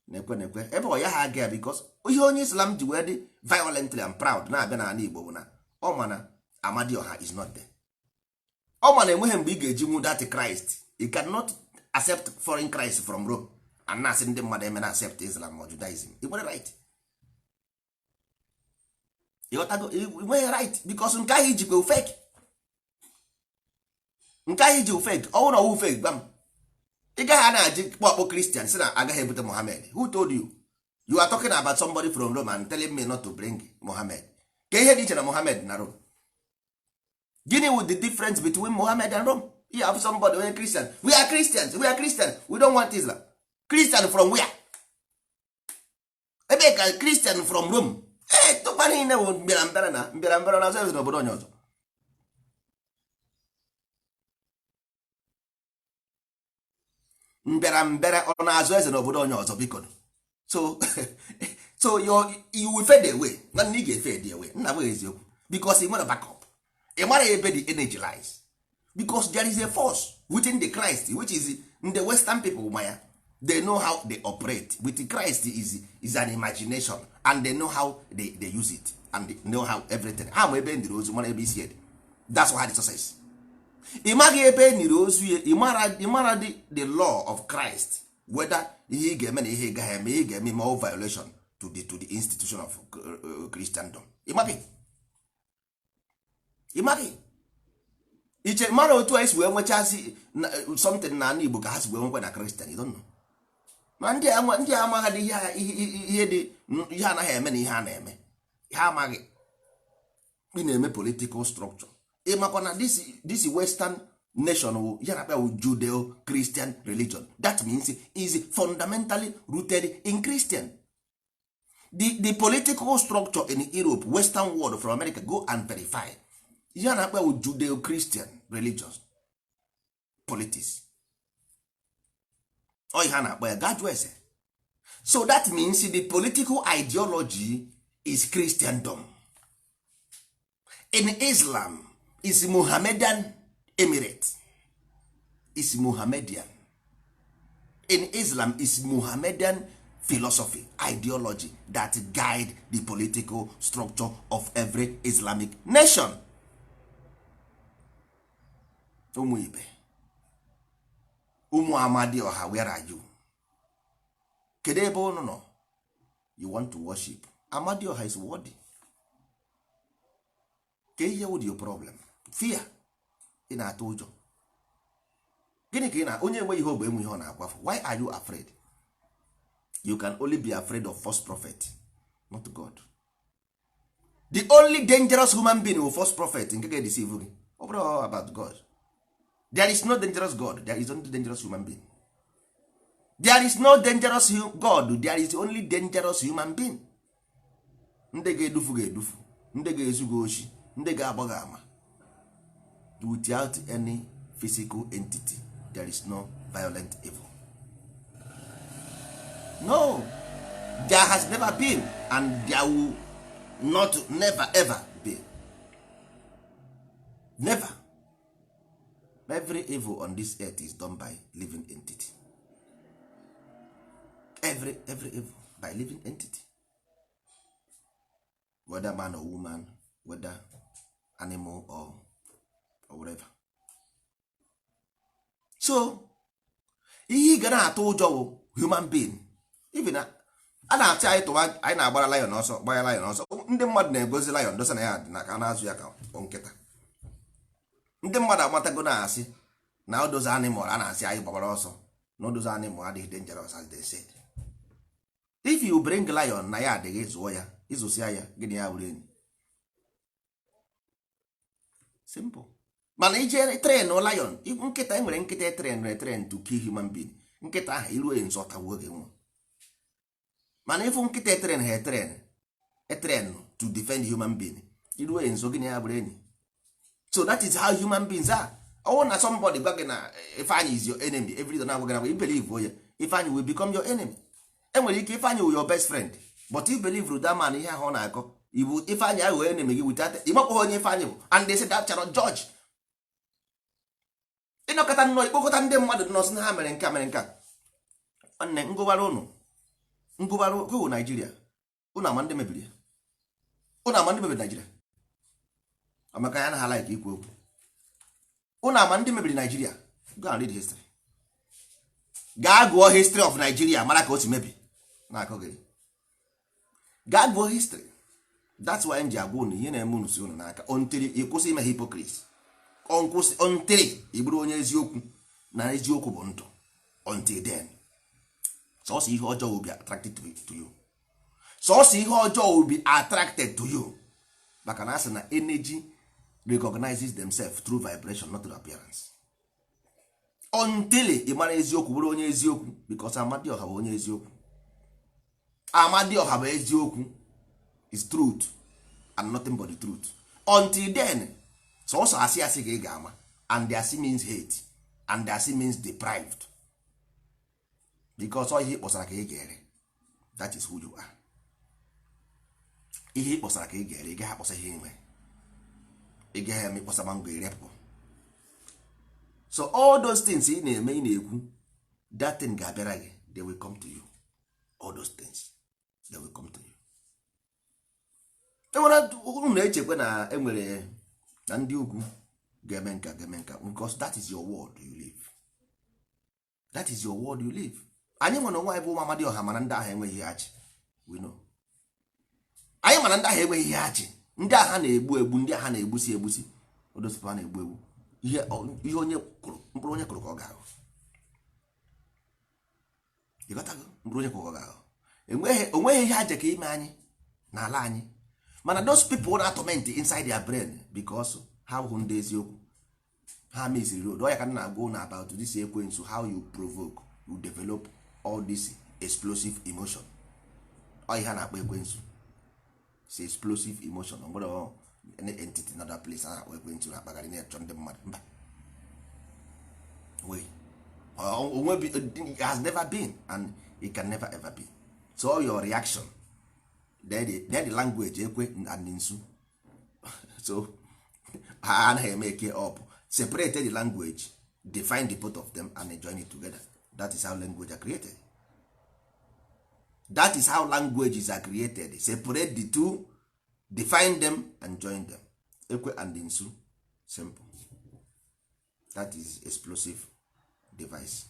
Na-ekwe na-ekwe ebe ọ ya ha aga ya, because ihe onye Islam ji wee dị violently and proud na-abịa n'ala Igbo bụ na ọ ma na Amadioha is not there. Ọ ma na enweghị mgbe ị ga-eji nwu that Christ. You cannot accept foreign Christ from Rome and na-asị ndị mmadụ eme na accept Islam or Judaism. Ị nwere right? Ịghọtago? Ị nweghị right, because nke ahụ ijikwa fake. Nke ahụ iji fake. Ọwụ na ọwụ fake, gwa m. Ị gaghị a na-aji kpọkpọ Christian si na agaghị ebute Mohammed. Who told you? You are talking about somebody from Rome and telling me not to bring Mohammed. Ka ihe dị iche na Mohammed na Rome? Gịnị with the difference between Mohammed and Rome? You have somebody onye Christian, "We are Christians, we are Christian, we don't want Islam." Christian from where? Ebe ka Christian from Rome? Ee, tụkwa niile bụ mbịarambịara na mbịarambịara na azụ n'obodo onye ọzọ. Mbịarambịara ọ na-azụ eze n'obodo onye ọzọ, biko. So so you will fade away. Nwanne, ị ga-efade away. Nna m, eziokwu, because ị nwere backup. Ị mara ebe the energy lies, because there is a force within the Christ, which is the western people ma ya. They know how they operate with Christ. Is an imagination, and they know how they use it, and they know how everything. Ha ma ebe e niri ozu, mara ebe isi ede. That's why the success. Ị maghị ebe e niri ozu ya. Ị mara the law of Christ, whether ihe ị ga-eme na ihe ị gaghị eme, ihe ị ga-eme ma ọ violation to the institution of Christendom. Ị maghị, ị maghị iche mara otu anyị si wee nwechasị something na ala Igbo ka ha si wee nwekwa na Christian. You don't know. Ma ndị a ndị a amaghị ihe dị, ihe anaghị eme na ihe a na-eme. Ha amaghị. Ị na-eme political structure, ị makwa na this western nation wụ ya na-akpa wụ Judeo Christian religion. That means is fundamentally rooted in Christian. The political structure in Europe, western world, from America, go and verify. Ihe a na-akpa wụ Judeo Christian religion politics. Ọ ihe a na-akpọ ya, gaa jụọ ese. So that means the political ideology is Christendom. In Islam is Mohammedan emirate, is Mohammedan. In Islam is Mohammedan philosophy, ideology that guide the political structure of every Islamic nation. Ụmụ ibe, Ụmụ Amadioha, where are you? Kedu ebe unu nọ? You want to worship Amadioha is worthy. Ka ihe wụ your problem? Fear. Ị na-atụ ụjọ gịnị? Ka ị na onye enweghị ihe ọ bụ enwe ihe ọ na-agwafu. Why are you afraid? You can only be afraid of false prophet, not God. The only dangerous human being will false prophet nke ga-edeceive gị. Ọ bụrụ about God, there is no dangerous God, there is only dangerous human being. There is no dangerous God, there is only dangerous human being. Ndị ga-edufu ga-edufu, ndị ga-ezu gị oshi, ndị ga-agba gị ama without any physical entity. There is no violent evil. No, there has never been and there will not never ever be. Never. Every evil on this earth is done by living entity. Every evil by living entity, whether man or woman, whether animal or whatever. So ihe ị ga na-atụ ụjọ bụ human being. Even a na-achị anyị tụwa, anyị na-agbara lion ọsọ, gbara lion ọsọ. Ndị mmadụ na-egozi lion dosa na ya na ka a na-azụ ya ka nkịta. Ndị mmadụ amatago na-asị na odozi animal a na-asị anyị gbabara ọsọ na odozi animal adịghị dangerous as they said. If you bring lion na ya adịghị, zụọ ya, ịzụsịa ya, gịnị ya bụrụ enyi? Simple. Mana ije train lion, nkịta, enwere nkịta train, train to kill human being. Nkịta ahụ iruo ya nso, ọtagbuo gị nwa. Mana ịfụ nkịta train ha train to defend human being, iruo ya nso, gịnị ya bụrụ enyi? So that is how human beings are. Ọwụ na somebody gwa gị na Ifeanyị is your enemy every day, na-agwa gị na you believe ya, Ifeanyị will become your enemy. Enwere ike Ifeanyị will your best friend, but you believe that man, ihe ahụ ọ na-akọ ibu Ifeanyị aghụghọ enemy gị without ịmakpọghị onye Ifeanyị bụ. And they say that cannot judge. Ịnọkọta nnọọ ikpokọta ndị mmadụ nọ sị na ha mere nke a, mere nke a. Nwanne, ngụbara ụnụ, ngụbara hụ Naijiria, ụnụ ama ndị mebiri ya, ụnụ ama ndị mebiri Naijiria. Amaka ya na ha like ikwu okwu. Ụnụ ama ndị mebiri Naijiria. Go and read history. Gaa gụọ history of Nigeria, mara ka o si mebi na-akọ gị. Gaa gụọ history. That's why m ji agwa unu ihe na-eme unu si unu n'aka until ị kwụsị ime hypocrite, nkwụsị, until ị bụrụ onye eziokwu na eziokwu bụ ndụ. Until then, sọsọ ihe ọjọọ will be attracted to you. Sọsọ ihe ọjọọ will be attracted to you, maka na asị na energy recognizes themselves through vibration, not through appearance. Until ị mara eziokwu, bụrụ onye eziokwu, because Amadioha bụ onye eziokwu. Amadioha bụ eziokwu, is truth and nothing but the truth. Until then, sọsọ asị asị ka ị ga-ama, and the asị means hate, and the asị means deprived, because ọ ihe ị kpọsara ka ị ga-ere. That is who you are. Ihe ị kpọsara ka ị ga-ere. Ị gaghị akpọsa ihe nwe, ị gaghị eme ịkpọsa mango erepụ. So all those things ị na-eme, ị na-ekwu, that thing ga-abịara gị. They will come to you. All those things, they will come to you. Enwere unu na-echekwa na enwere na ndị ugwu ga-eme nka, ga-eme nka, because that is your world you live. That is your world you live. Anyị nwere onwe anyị bụ ụmụ Amadioha, mana ndị ahụ enweghị ihe achị. We know. Anyị mana ndị ahụ enweghị ihe achị. Ndị agha na-egbu egbu, ndị agha na-egbusi egbusi, odosipụ ha na-egbu egbu. Ihe ihe onye kụrụ, mkpụrụ onye kụrụ ka ọ ga-ahụ. Ịghọtago? Mkpụrụ onye kụrụ ka ọ ga-ahụ. Enweghị, onweghị ihe aja ka ime anyị n'ala anyị. Mana those people na torment inside their brain because ha hụ ndị eziokwu, ha misiri road. Ọ ya ka m na-agwa unu about this ekwensu, how you provoke, you develop all this explosive emotion. Ọ ihe a na-akpọ ekwensu. It's explosive emotion. O nwere any entity in other place a na-akpọ ekwensu na-akpagharị na-achọ ndị mmadụ? Mba. Onwe it has never been and it can never ever be. So all your reaction, then the language ekwe and nsu. So ha anaghị eme eke up. Separate the language, define the both of them and join it together. That is how language are created. That is how languages are created. Separate the two, define them and join them. Ekwe and nsu, simple. That is explosive device.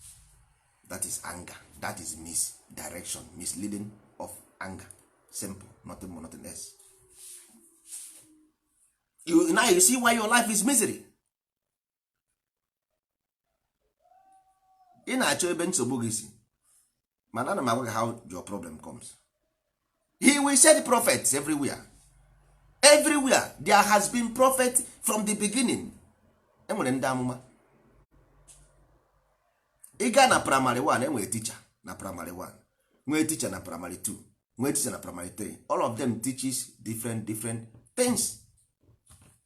That is anger. That is misdirection, misleading of anger. Simple. Nothing more, nothing else. You now you see why your life is misery. Ị na-achọ ebe nsogbu gị si, mana ana m agwa gị how your problem comes. He will send prophets everywhere. Everywhere there has been prophet from the beginning. Enwere ndị amụma. Ị gaa na primary 1, enwere teacher na primary 1, nwee teacher na primary 2, nwee teacher na primary 3. All of them teaches different different things.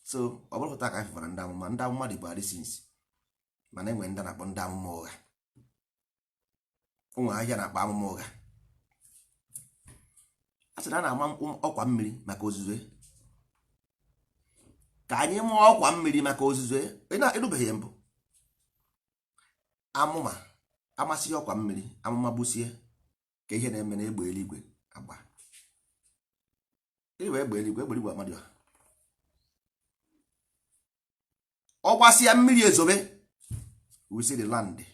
So ọ bụrụ ka anyị fụfara ndị amụma, ndị amụma dịbụ adị since, mana enwere ndị na-akpọ ndị amụma ụgha. Ụmụ ahịa na-akpọ amụma ụgha. A sị na a na-ama ọkwa mmiri maka ozuzo, ka anyị mụọ ọkwa mmiri maka ozuzo. Ị na-erubeghị mbụ amụma amasị ọkwa mmiri, amụma gbusie ka ihe na-eme na egbe eluigwe agba. Gịnị bụ egbe eluigwe? Egbe eluigwe amadioha. Ọ gbasịa mmiri ezobe, we see the land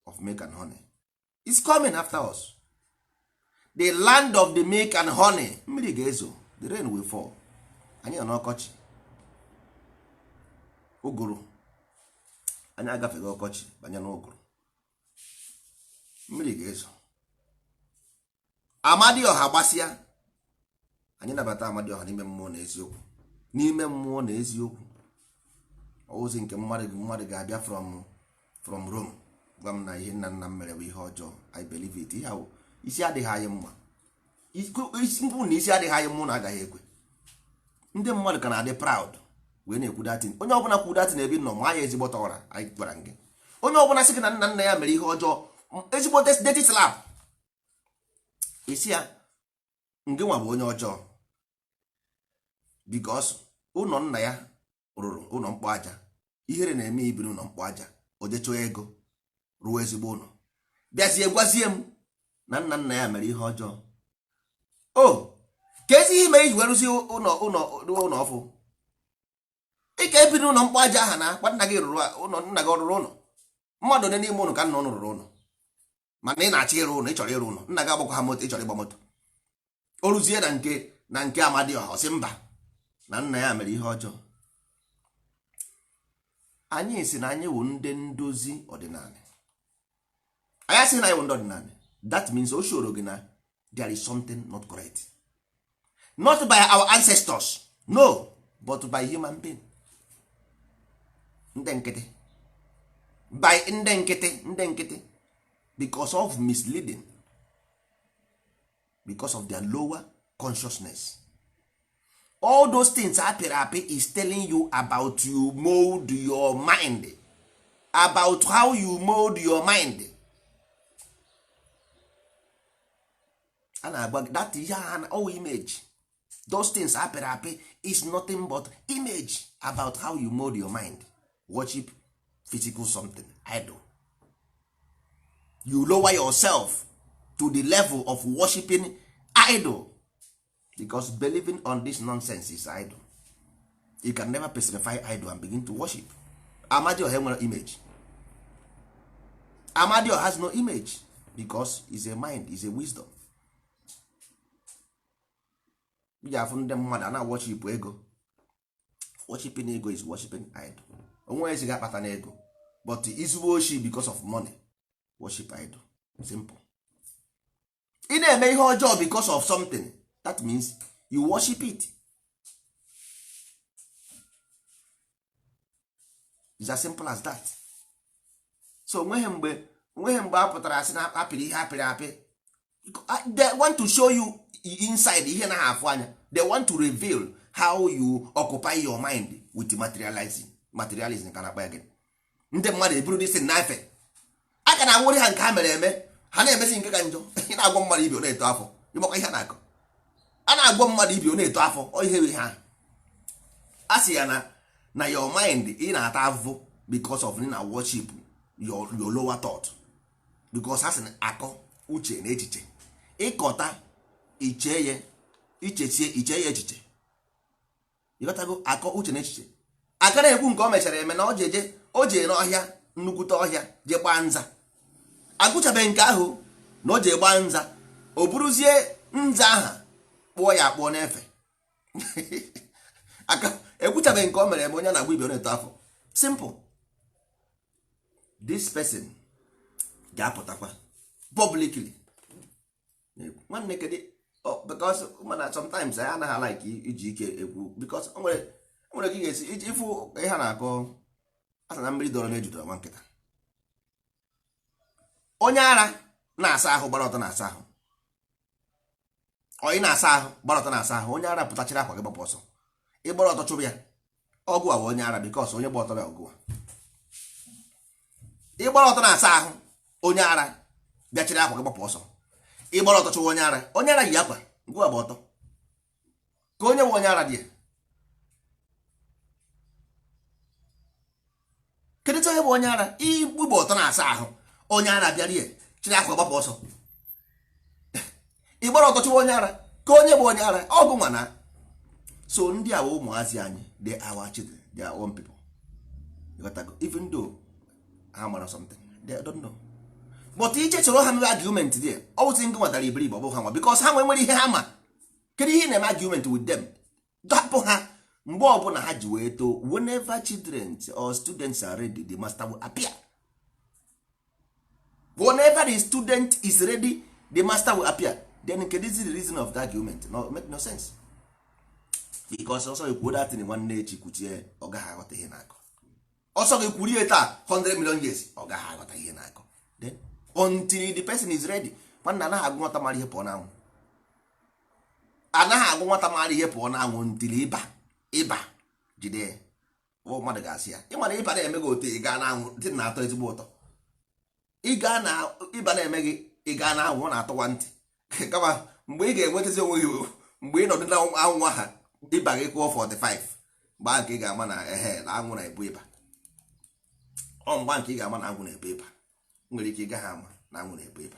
of milk and honey is coming after us. The land of the milk and honey. Mmiri ga-ezo, the rain will fall. Anyị nọ n'ọkọchị ụgụrụ, anyị agafeghị ọkọchị banye n'ụgụrụ. Mmiri ga-ezo. Amadioha gbasịa, anyị nabata Amadioha n'ime mmụọ na eziokwu, n'ime mmụọ na eziokwu. Ozi nke mmadụ ga-abịa from Rome gwa m na ihe nna nna m mere bụ ihe ọjọọ. I believe it. Ihe ahụ isi adịghị anyị mma. Isi na isi adịghị anyị mma na agaghị ekwe. Ndị mmadụ ka na-adị proud wee na-ekwu datin. Onye ọbụla kwu datin ebe nọ ma ya ezigbo ụra. Anyị gwara gị, onye ọbụla sị gị na nna nna ya mere ihe ọjọọ, ezigbo dirty slap isi ya. Ngị nwa bụ onye ọjọọ, because ụlọ nna ya rụrụ ụlọ mkpọ aja. Ihere na-eme ibiri ụlọ mkpọ aja. O jechọọ ego rụọ ezigbo ụlọ, bịazie gwazie m na nna nna ya mere ihe ọjọọ. O ka ezi ihe mere iji wee rụzie ụlọ ụlọ ụlọ ọfụ. Ị ka ebiri ụlọ mkpọ aja aha na akpa nna gị rụrụ ụlọ. Nna gị ọ rụrụ ụlọ? Mmadụ ole n'ime ụlọ ka nna ụnụ rụrụ ụlọ? Mana ị na-achọ ịrụ ụlọ, ị chọrọ ịrụ ụlọ. Nna gị agbakwa ha moto, ị chọrọ ịgba moto. O ruzie na nke Amadioha, ọ sị mba, na nna ya mere ihe ọjọọ. Anyị si na anyị wụ ndị ndozi ọdịnala. Anyị asị na anyị wụ ndị ọdịnala. That means o shoro gị na there is something not correct, not by our ancestors, no, but by human being, ndị nkịtị, by ndị nkịtị, ndị nkịtị, because of misleading, because of their lower consciousness. All those things apịrị apị is telling you about you mold your mind, about how you mold your mind. A na-agba gị that ihe a all image. Those things apịrị apị is nothing but image about how you mold your mind. Worship physical something, idol. You lower yourself to the level of worshiping idol, because believing on this nonsense is idol. You can never personify idol and begin to worship. Amadioha nwere image. Amadioha has no image because is a mind, is a wisdom. Iji afụ ndị mmadụ a na-worship ego. Worshiping ego is worshiping idol. Onwe ezi ga-akpata na ego, but izugbo oshi because of money, worship idol. Simple. Ị na-eme ihe ọjọọ because of something, that means you worship it. It's as simple as that. So onweghị mgbe a pụtara asị na apịrị ihe apịrị apị. They want to show you inside ihe na afụ anya. They want to reveal how you occupy your mind with materializing materialism. Ka na-akpa ya gịnị? Ndị mmadụ eburu this na-efe a ka na-anwụrị ha nke ha mere eme, ha na-emezi nke ka njọ. Ị na-agwọ mmadụ ibi ọ na-eto afọ. Ịgbakwa ihe a na-akọ, a na-agwọ mmadụ ibi ọ na-eto afọ. Ọ ihe ihe ahụ a sị ya na your mind, ị na-ata ahụhụ because of na worship your lower thought, because ha sị na akọ, uche na echiche ịkọta iche ya, ichesie iche ya echiche. Ịghọtago? Akọ, uche na echiche. Aka na-ekwu nke o mechara eme na o ji eje, o jee n'ọhịa, nnukwute ọhịa, jee gbaa nza. Agụchabeghị nke ahụ na o ji gba nza, o buruzie nza aha kpụọ ya akpụọ n'efe aka. Ekwuchabeghị nke o mere eme. Onye na-agba ibe na-eto afọ. Simple. This person ga-apụtakwa publicly. Nwanne, kedu? Because mana sometimes anyị anaghị like iji ike ekwu, because o nwere ka ị ga-esi iji ịfụ ihe a na-akọ asa na mmiri dọrọ na-ejudoro nwa nkịta. Onye ara na-asa ahụ gbara ọtọ na-asa ahụ, ọ ị na-asa ahụ gbara ọtọ na-asa ahụ, onye ara pụtachiri akwa gị gbapụ ọsọ. Ịgbara ọtọ chụbụ ya, ọgụ a bụ onye ara, because onye gba ọtọ bịa ọgụ a. Ịgbara ọtọ na-asa ahụ, onye ara bịachiri akwa gị gbapụ ọsọ. Ịgbara ọtọ chụwa onye ara, onye ara yi akwa ngwa gba ọtọ ka onye bụ onye ara dị ya. Kedu onye bụ onye ara? Igbe ọtọ na-asa ahụ, onye ara bịara ihe chiri akwa gbapụ ọsọ. Ịgbara ọtọ chụwa onye ara ka onye bụ onye ara, ọgụ nwa na. So ndị a bụ ụmụazị anyị. They are our children, they are own people. You got to go. Even though ha mara something, they don't know, but iche chọrọ ha mere argument there, ọ bụzi ngị nwetara iberibe, ọ bụ ha nwa, because ha nwe nwere ihe ha ma. Kedu ihe ị na-eme argument with them? Dapụ ha mgbe ọbụla ha ji wee too. Whenever children or students are ready, the master will appear. Whenever the student is ready, the master will appear. Then kedu is the reason of the argument? No make no sense, because ọsọ gị kwuo datin nwanne echi kwuchie, ọ gaghị aghọta ihe na-akọ. Ọsọ gị kwurie taa 100 million years, ọ gaghị aghọta ihe na-akọ. Then until the person is ready, nwanne, anaghị agụ nwata mara ihe pụọ n'anwụ. Anaghị agụ nwata mara ihe pụọ n'anwụ ntili ịba ịba jide ya. Ọ mmadụ ga-asị ya, ị mara ịba na-eme gị otu ị gaa n'anwụ dị na-atọ ezigbo ụtọ. Ị gaa na ịba na-eme gị, ị gaa n'anwụ, ọ na-atọwa ntị. Kama mgbe ị ga-enwetazi onwe gị, mgbe ị nọdụ na anwụ aha ịba gị kụọ 45, mgbe ahụ ka ị ga-ama na ehe na anwụ na-ebu ịba. Ọ mgba nke ị ga-ama na anwụ na-ebu ịba, nwere ike ị gaghị ama na anwụ na-ebu ịba.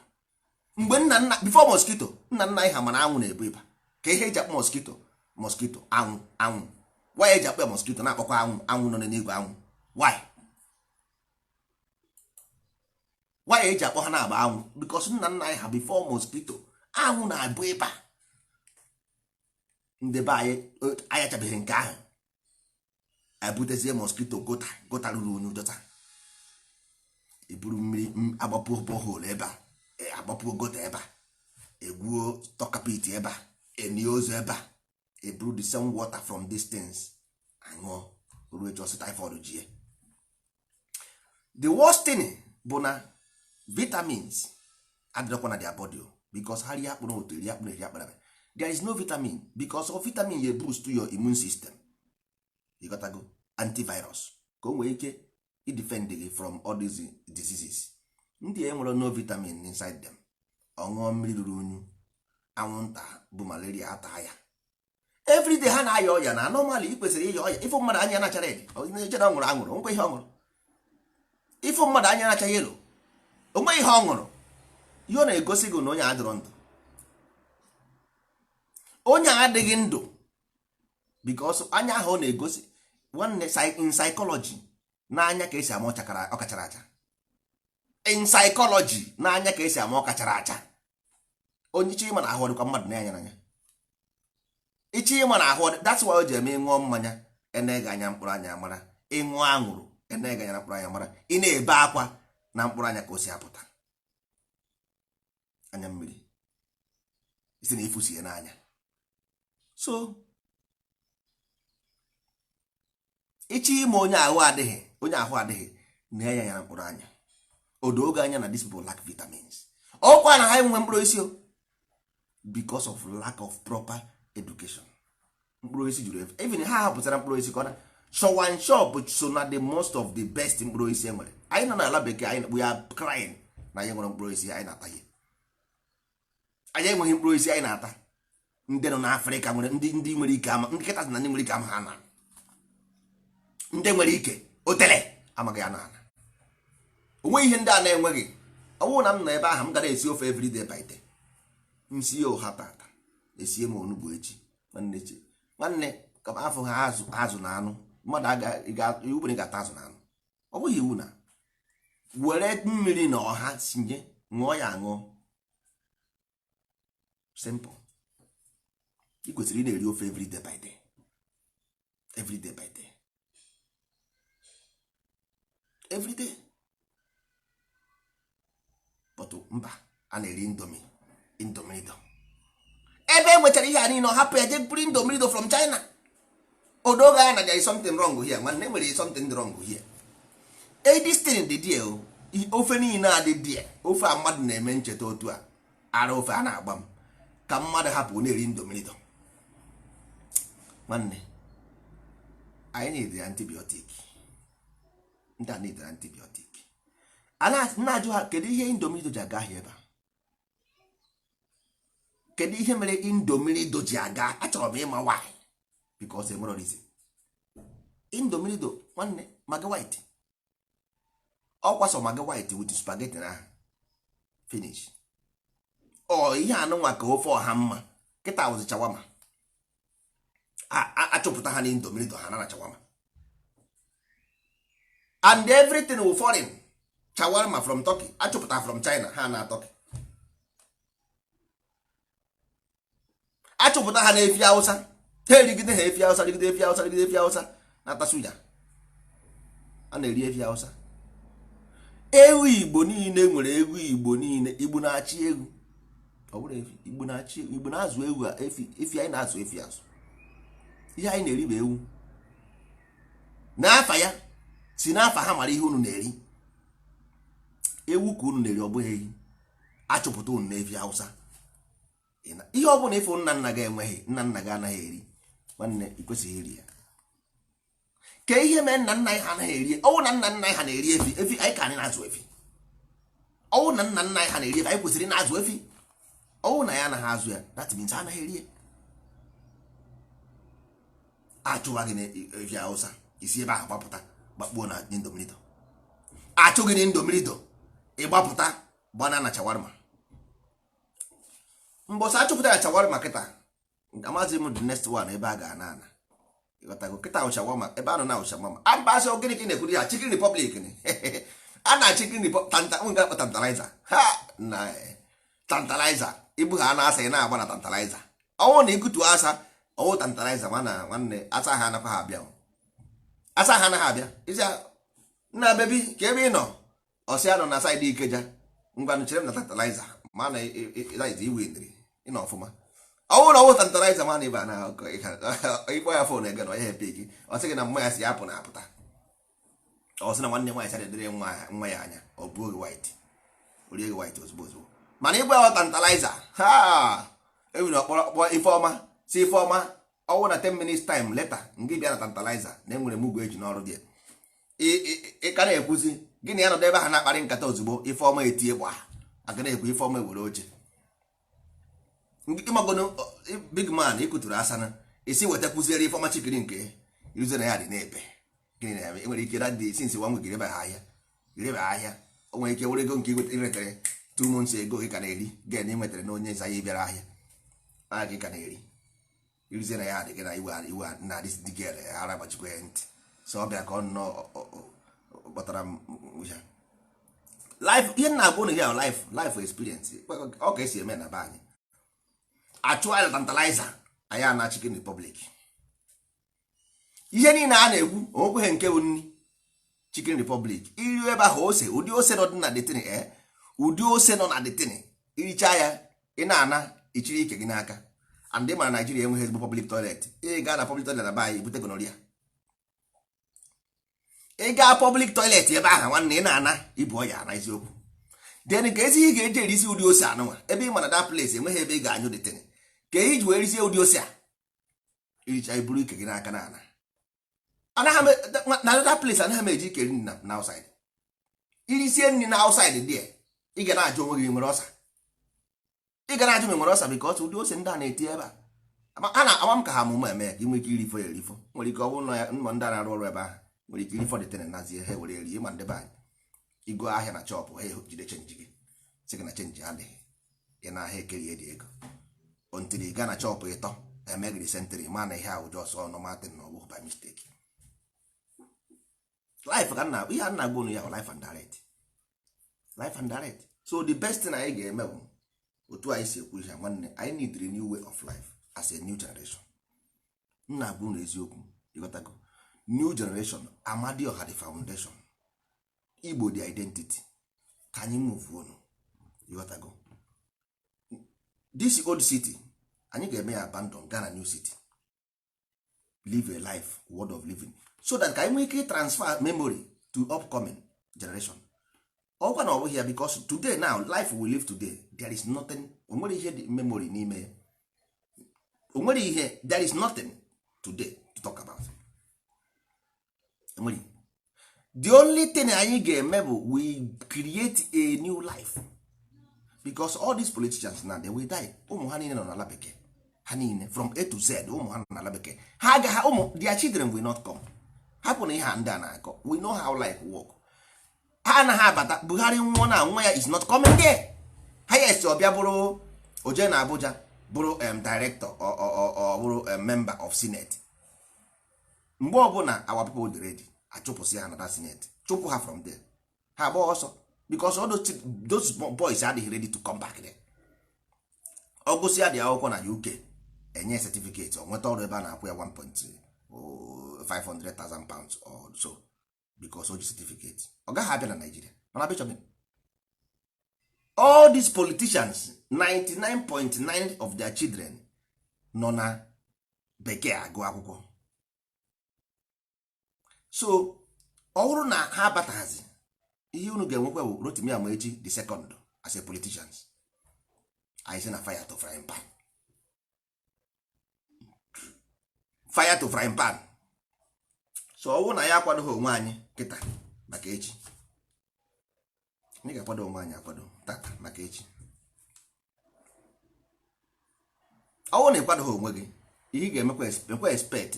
Mgbe nna nna, before mosquito, nna nna anyị ha ma na anwụ na-ebu ịba. Ka ihe eji akpọ mosquito mosquito, anwụ anwụ. Why eji akpọ ya mosquito, na-akpọkwa anwụ anwụ nọ n'eluigwe anwụ? Why eji akpọ ha na-agba anwụ? Because nna nna anyị ha, before mosquito, anwụ na-abụ ịba. Ndị be anyị anyachabeghị nke ahụ, ebutezie mosquito gota gota ruru unyu dọta, eburu mmiri agbapụ borehole ebe a, agbapụ gota ebe a, egwuo tọkapit ebe a, enie ozu ebe a, eburu the same water from distance aṅụọ, ruo echi ọsị typhoid jie. The worst thing bụ na vitamins adịrọkwa na their body o, because ha rie akpụrụ otu eri akpụrụ eri akpụrụ, there is no vitamin, because of vitamin ya boost your immune system. You got go antivirus ka o nwee ike idefend gị from all these diseases. Ndị a enwere no vitamin inside them. Ọ ṅụọ mmiri ruru unyu, anwụnta bụ malaria ata ya. Everyday ha na-aya ọya. Na normally ị kwesịrị ịya ọya. Ịfụ mmadụ anya na-acha red, eche na ọ ṅụrụ anwụrụ, nkwe ihe ọ ṅụrụ. Ịfụ mmadụ anya na-acha yellow, onwe ihe ọ ṅụrụ. Ihe ọ na-egosi gị na onye adịrọ ndụ, onye a adịghị ndụ, because anya ahụ ọ na-egosi, nwanne, in psychology, n'anya ka esi ama ọkachara acha. In psychology, n'anya ka esi ama ọkachara acha. Onye iche ịma na ahụ ọdịkwa mmadụ n'anya n'anya, iche ịma na ahụ ọdị. That's why o ji eme ịṅụọ mmanya, ene gị anya mkpụrụ anya mara. Ịṅụọ anwụrụ, ene gị anya na mkpụrụ anya mara. Ị na-ebe akwa, na mkpụrụ anya ka o si apụta anya mmiri, isi na ifusie n'anya. So ịchọ ime onye ahụ adịghị, onye ahụ adịghị na ya ya na mkpụrụ anya odo oge anya na these people lack vitamins. Ọkwa na ha enwe mkpụrụ osisi o, because of lack of proper education. Mkpụrụ osisi juru efe. Even ha hapụtara mkpụrụ osisi ka ọ na showan shop, so na the most of the best mkpụrụ osisi e nwere. Anyị nọ n'ala bekee, anyị, we are crying na anyị nwere mkpụrụ osisi anyị na-ata. Ihe anyị enweghị mkpụrụ osisi anyị na-ata. Ndị nọ n'Afrịka nwere, ndị nwere ike ama nkịta na ndị nwere ike ama ha na ndị nwere ike otele amaghị ya n'ala. Onwe ihe ndị a na-enweghị. Ọ bụrụ na m nọ ebe ahụ, m gara esi ofe everyday by day. M sie ụha tata, esie m onugbu echi, nwanne echi, nwanne ka m afọ ha azụ, azụ na anụ. Mmadụ iwu bụ na ị ga-ata azụ na anụ, ọ bụghị iwu. Na were mmiri na ọha sinye. Ṅụọ ya aṅụọ, simple. Ị kwesịrị ị na-eri ofe every day by day, every day by day, every day. But mba, a na-eri Indomie, Indomie. Ebe e nwechara ihe a niile, ọ hapụ ya jee buru Indomie from China. Odoge anya na there is something wrong here. Nwanne, nwere something wrong here. This thing dị there o. Ofe niile adị there, ofe a mmadụ na-eme ncheta otu a ara ofe a na-agba m ka mmadụ hapụ na-eri Indomie. Nwanne, anyị need antibiotic. Ndị a need antibiotic. A na-ajụ ha, kedu ihe Indomie ji aga ahịa ebe a? Kedu ihe mere Indomie ji aga? Achọrọ m ịma why, because enwere reason. Indomie, nwanne, Maggi white, ọkwa sọ Maggi white with spaghetti na finish. Ọ ihe anụnwa ka ofe ọha mma kịta wụzi shawarma. Achọpụta ha na Indomie, ha na shawarma and everything will foreign. Shawarma from Turkey, achọpụta from China, ha na Turkey. Achọpụta ha na efi Hausa, ha erigide ha efi Hausa, rigide efi Hausa, rigide efi Hausa na suya. A na-eri efi Hausa. Ewu Igbo niile nwere ewu Igbo niile. Igbo na-achị ewu, ọ bụrụ efi. Igbo na-achị, Igbo na-azụ ewu a, efi, efi. Anyị na-azụ efi azụ. Ihe anyị na-eri bụ ewu n'afa ya si n'afa ha mara ihe unu na-eri. Ewu ka unu na-eri, ọ bụghị ehi. Achụpụta unu na efi Hausa. Ihe ọ bụla ịfụ nna nna gị enweghị, nna nna gị anaghị eri, nwanne, ị kwesịghị iri ya. Ka ihe mee nna nna anyị ha anaghị eri? Ọwụ na nna nna anyị ha na-eri efi, efi anyị ka anyị na-azụ efi. Ọwụ na nna nna anyị ha na-eri efi, anyị kwesịrị na-azụ efi. Ọwụ na ya anaghị azụ ya, that means ha anaghị eri ya. Achụwa gị na efi Hausa, isi ebe ahụ gbapụta, gbakpuo na Indomie. Achụ gị na Indomie, ịgbapụta gbana na shawarma. Mbọsị achụpụtara shawarma kịta, amaghịzi m the next one ebe a ga-ana ana. Ịghọtago? Kịta shawarma ebe a nọ na shawarma ambasị. Gịnị ka ị na-ekwuru ya? Chicken Republic ni a na Chicken tanta nga akpọ Tantalizer ha na Tantalizer. Ibu ha na-asa, ị na-agba na Tantalizer. Ọnwụ na ikutu asa ọwụ Tantalizer. Mana nwanne, asa ha anakwa ha abịa, asa ha anaghị abịa. Isi nna, baby, ka ebe ị nọ? Ọsị anọ na side Ikeja. Ngwanụ, chere m na Tantalizer. Ma na iwe ndiri ịnọ ọfụma. Ọwụ na ọwụ Tantalizer, ma na ịba na ịkpọ ya phone ege na onye epe gị, ọ sị gị na mma ya si apụ na apụta. Ọ sị na nwanne nwaanyị sara edere nwa ya anya, ọ buo gị white, orie gị white ozugbo ozugbo. Mana ịgba ya Tantalizer ha ewere ọkpọrọ kpọọ Ifeọma, si Ifeọma, ọwụ na 10 minutes time later ngị bịa na Tantalizer na enwere m ugwu eji n'ọrụ dị. Ị ka na-ekwuzi gị na ya nọdụ ebe ha na-akparị nkata, ozugbo Ifeọma etie gba aga na-ekwu. Ifeọma ewere oche ịmagono. Big man, ịkụturu asana isi weta kwụziere Ifeọma chicken nke iruzie na ya dị na-ebe. Gịnị na ya enwere ike dị since one week ireba ahịa, ireba ahịa. O nwere ike were ego nke iretere 2 months ego gị ka na-eri gen ị nwetara na onye nza ya bịara ahịa anya gị ka na-eri. Iruzie na ya dị gị na iwe iwe na adịsị gị ara gbachikwa ya ntị. So ọ bịa ka ọ nọ kpọtara m ya life. Ihe nna agwa ụnụ ya, life, life experience. Ọ ka esi eme na be anyị, achụ anyị na Tantalizer, anyị ana Chicken Republic. Ihe niile a na-ekwu, onwekweghị nke bụ nri Chicken Republic. Iri ebe ahụ ose, ụdị ose nọ dị na detin e, ụdị ose nọ na detin, iricha ya, ị na-ana ichiri ike gị n'aka. And ị mara Naijiria enweghị ezigbo public toilet. Ị gaa na public toilet na be anyị, bute gonorrhea. Ị gaa public toilet ebe ahụ, nwanne, ị na-ana ibu ọya na eziokwu. Then ka ezi ihe ga-eji erisi ụdị ose anụnwa ebe ị mara that place enweghị ebe ị ga-anyụ detin, ka iji wee risie ụdị ose a, iricha iburu ike gị n'aka na ana na that place. Anaghị m eji ike nri na outside. Irisie nri na outside there, ị ga na-ajụ onwe gị nwere ọsa. Ị ga na-ajụ m nwere ọsa, because ụdị ose ndị a na-eti ebe a, a na-ama m ka ha amụma eme ya ka ị nwee ike irifo ya erifo. Nwere ike ọ bụrụ na nnọ ndị a na-arụ ọrụ ebe ahụ nwere ike irifo dịtene nazie ha were eri. Ịma ndebe anyị igo ahịa na shop, ha jide change gị, sị gị na change adịghị. Ị na-ahịa ekerie dị ego until ị gaa na shop ịtọ emegiri sentịrị ma na ihe ahụ just normal thing na ọ bụghị by mistake. Life ka nna ihe a nna gwa unu ya, life and direct, life and direct. So the best thing anyị ga-eme bụ otu anyị si ekwu ihe. Nwanne, anyị need a new way of life as a new generation. M na-agwa unu eziokwu, ịghọtago? New generation, Amadioha the foundation, Igbo the identity. Ka anyị move unu, ịghọtago? This old city anyị ga-eme ya abandon, gaa na new city, live a life world of living, so that ka anyị nwee ike transfer memory to upcoming generation. Ọkwa na ọ bụghị ya, because today now, life we live today, there is nothing. O nwere ihe dị memory n'ime ya? O nwere ihe? There is nothing today to talk about. Enwere the only thing anyị ga-eme bụ we create a new life, because all these politicians now, they will die. Ụmụ ha niile nọ n'ala bekee, ha niile from A to Z. Ụmụ ha nọ n'ala bekee, ha agaghị, ụmụ, their children will not come. Hapụ na ihe a ndị a na-akọ. We know how life work. Ha anaghị abata. Buhari nwụọ na nwa ya is not coming there. Highest, ọbịa bụrụ oje na Abuja, bụrụ director or bụrụ member of senate. Mgbe ọbụla our people dị ready, achụpụsị ha na that senate, chụpụ ha from there, ha agba ọsọ, because all those boys adịghị ready to come back there. Ọ gụsịa dị akwụkwọ na UK, enye certificate, ọ nweta ọrụ ebe a na-akwụ ya 1.500,000 pounds or so, because o ji certificate. Ọ gaghị abịa na Nigeria. Mana abịachọghị. All these politicians, 99.9 of their children nọ na bekee agụ akwụkwọ. So ọ bụrụ na ha abataghazi, ihe unu ga-enwekwa bụ Rotimi Amaechi the second as a politicians. Anyị sị na fire to frying pan, fire to frying pan. So ọ bụrụ na ya akwadoghị onwe anyị kịta maka echi, anyị ga-akwado onwe anyị akwado tata maka echi. Ọ bụrụ na ịkwadoghị onwe gị, ihe ị ga-emekwa, ekwe expect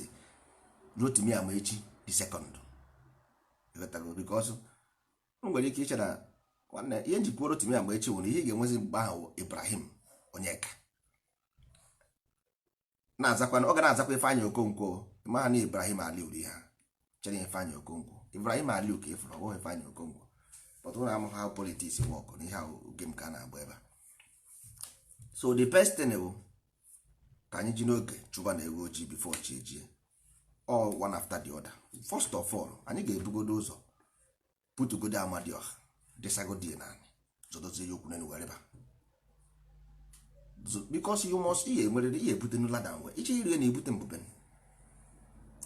Rotimi Amaechi the second. Ịghọtago? Because o nwere ike iche na nwanne ihe njikwa Rotimi Amaechi nwere ihe ị ga-enwezi mgbe ahụ. Ibrahim Onyeka na-azakwa, ọ ga na-azakwa Ifeanyị Okonkwo. Ma na Ibrahim Aliu dị ha chere Ifeanyị Okonkwo, Ibrahim Aliu ka ịfụrụ, ọ bụghị Ifeanyị Okonkwo. But ụnụ amụ how politics work na ihe ahụ game ka a na-agba ebe a. So the best thing bụ ka anyị ji n'oge chụba na ewu ojii before chi ejie, all one after the other. First of all, anyị ga-ebugodo ụzọ putugodo Amadioha, desagodi na anyị zọdozie ya okwu n'elu were ba, because you must ihe enwerịrị ihe ebute nlada nwe iche iri na ebute mbube,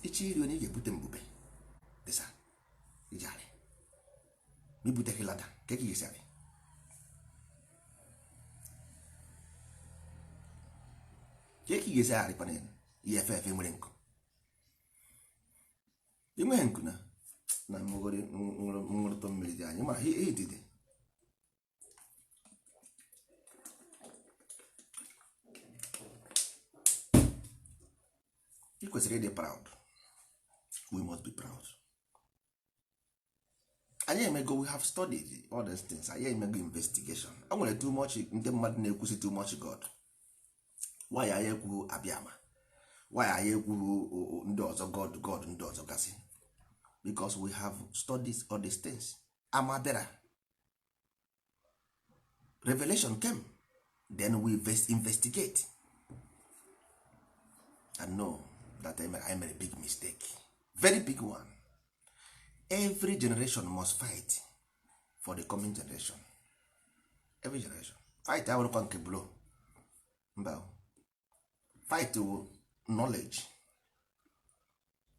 iche iri na ị ga-ebute mbube dịsa ijarị ma ibuteghị lada ka ị ga-esi arị ka ị ga-esi arịkwa n'elu ihe efe efe nwere nkụ. Enweghị nkụ na nwụrụtọ mmiri dị anyị ma ihe idide. Ị kwesịrị ịdị proud. We must be proud. Anyị emego, we have studied all these things. Anyị emego investigation. O nwere too much ndị mmadụ na-ekwusi too much God. Why anyị ekwughị Abịama? Why anyị ekwughị ndị ọzọ, God, God ndị ọzọ gasị? Because we have studied all these things. Ama bịara, revelation came, then we investigate and know that I made a big mistake, very big one. Every generation must fight for the coming generation. Every generation fight awụrụkwa nke blow mba, fight to knowledge,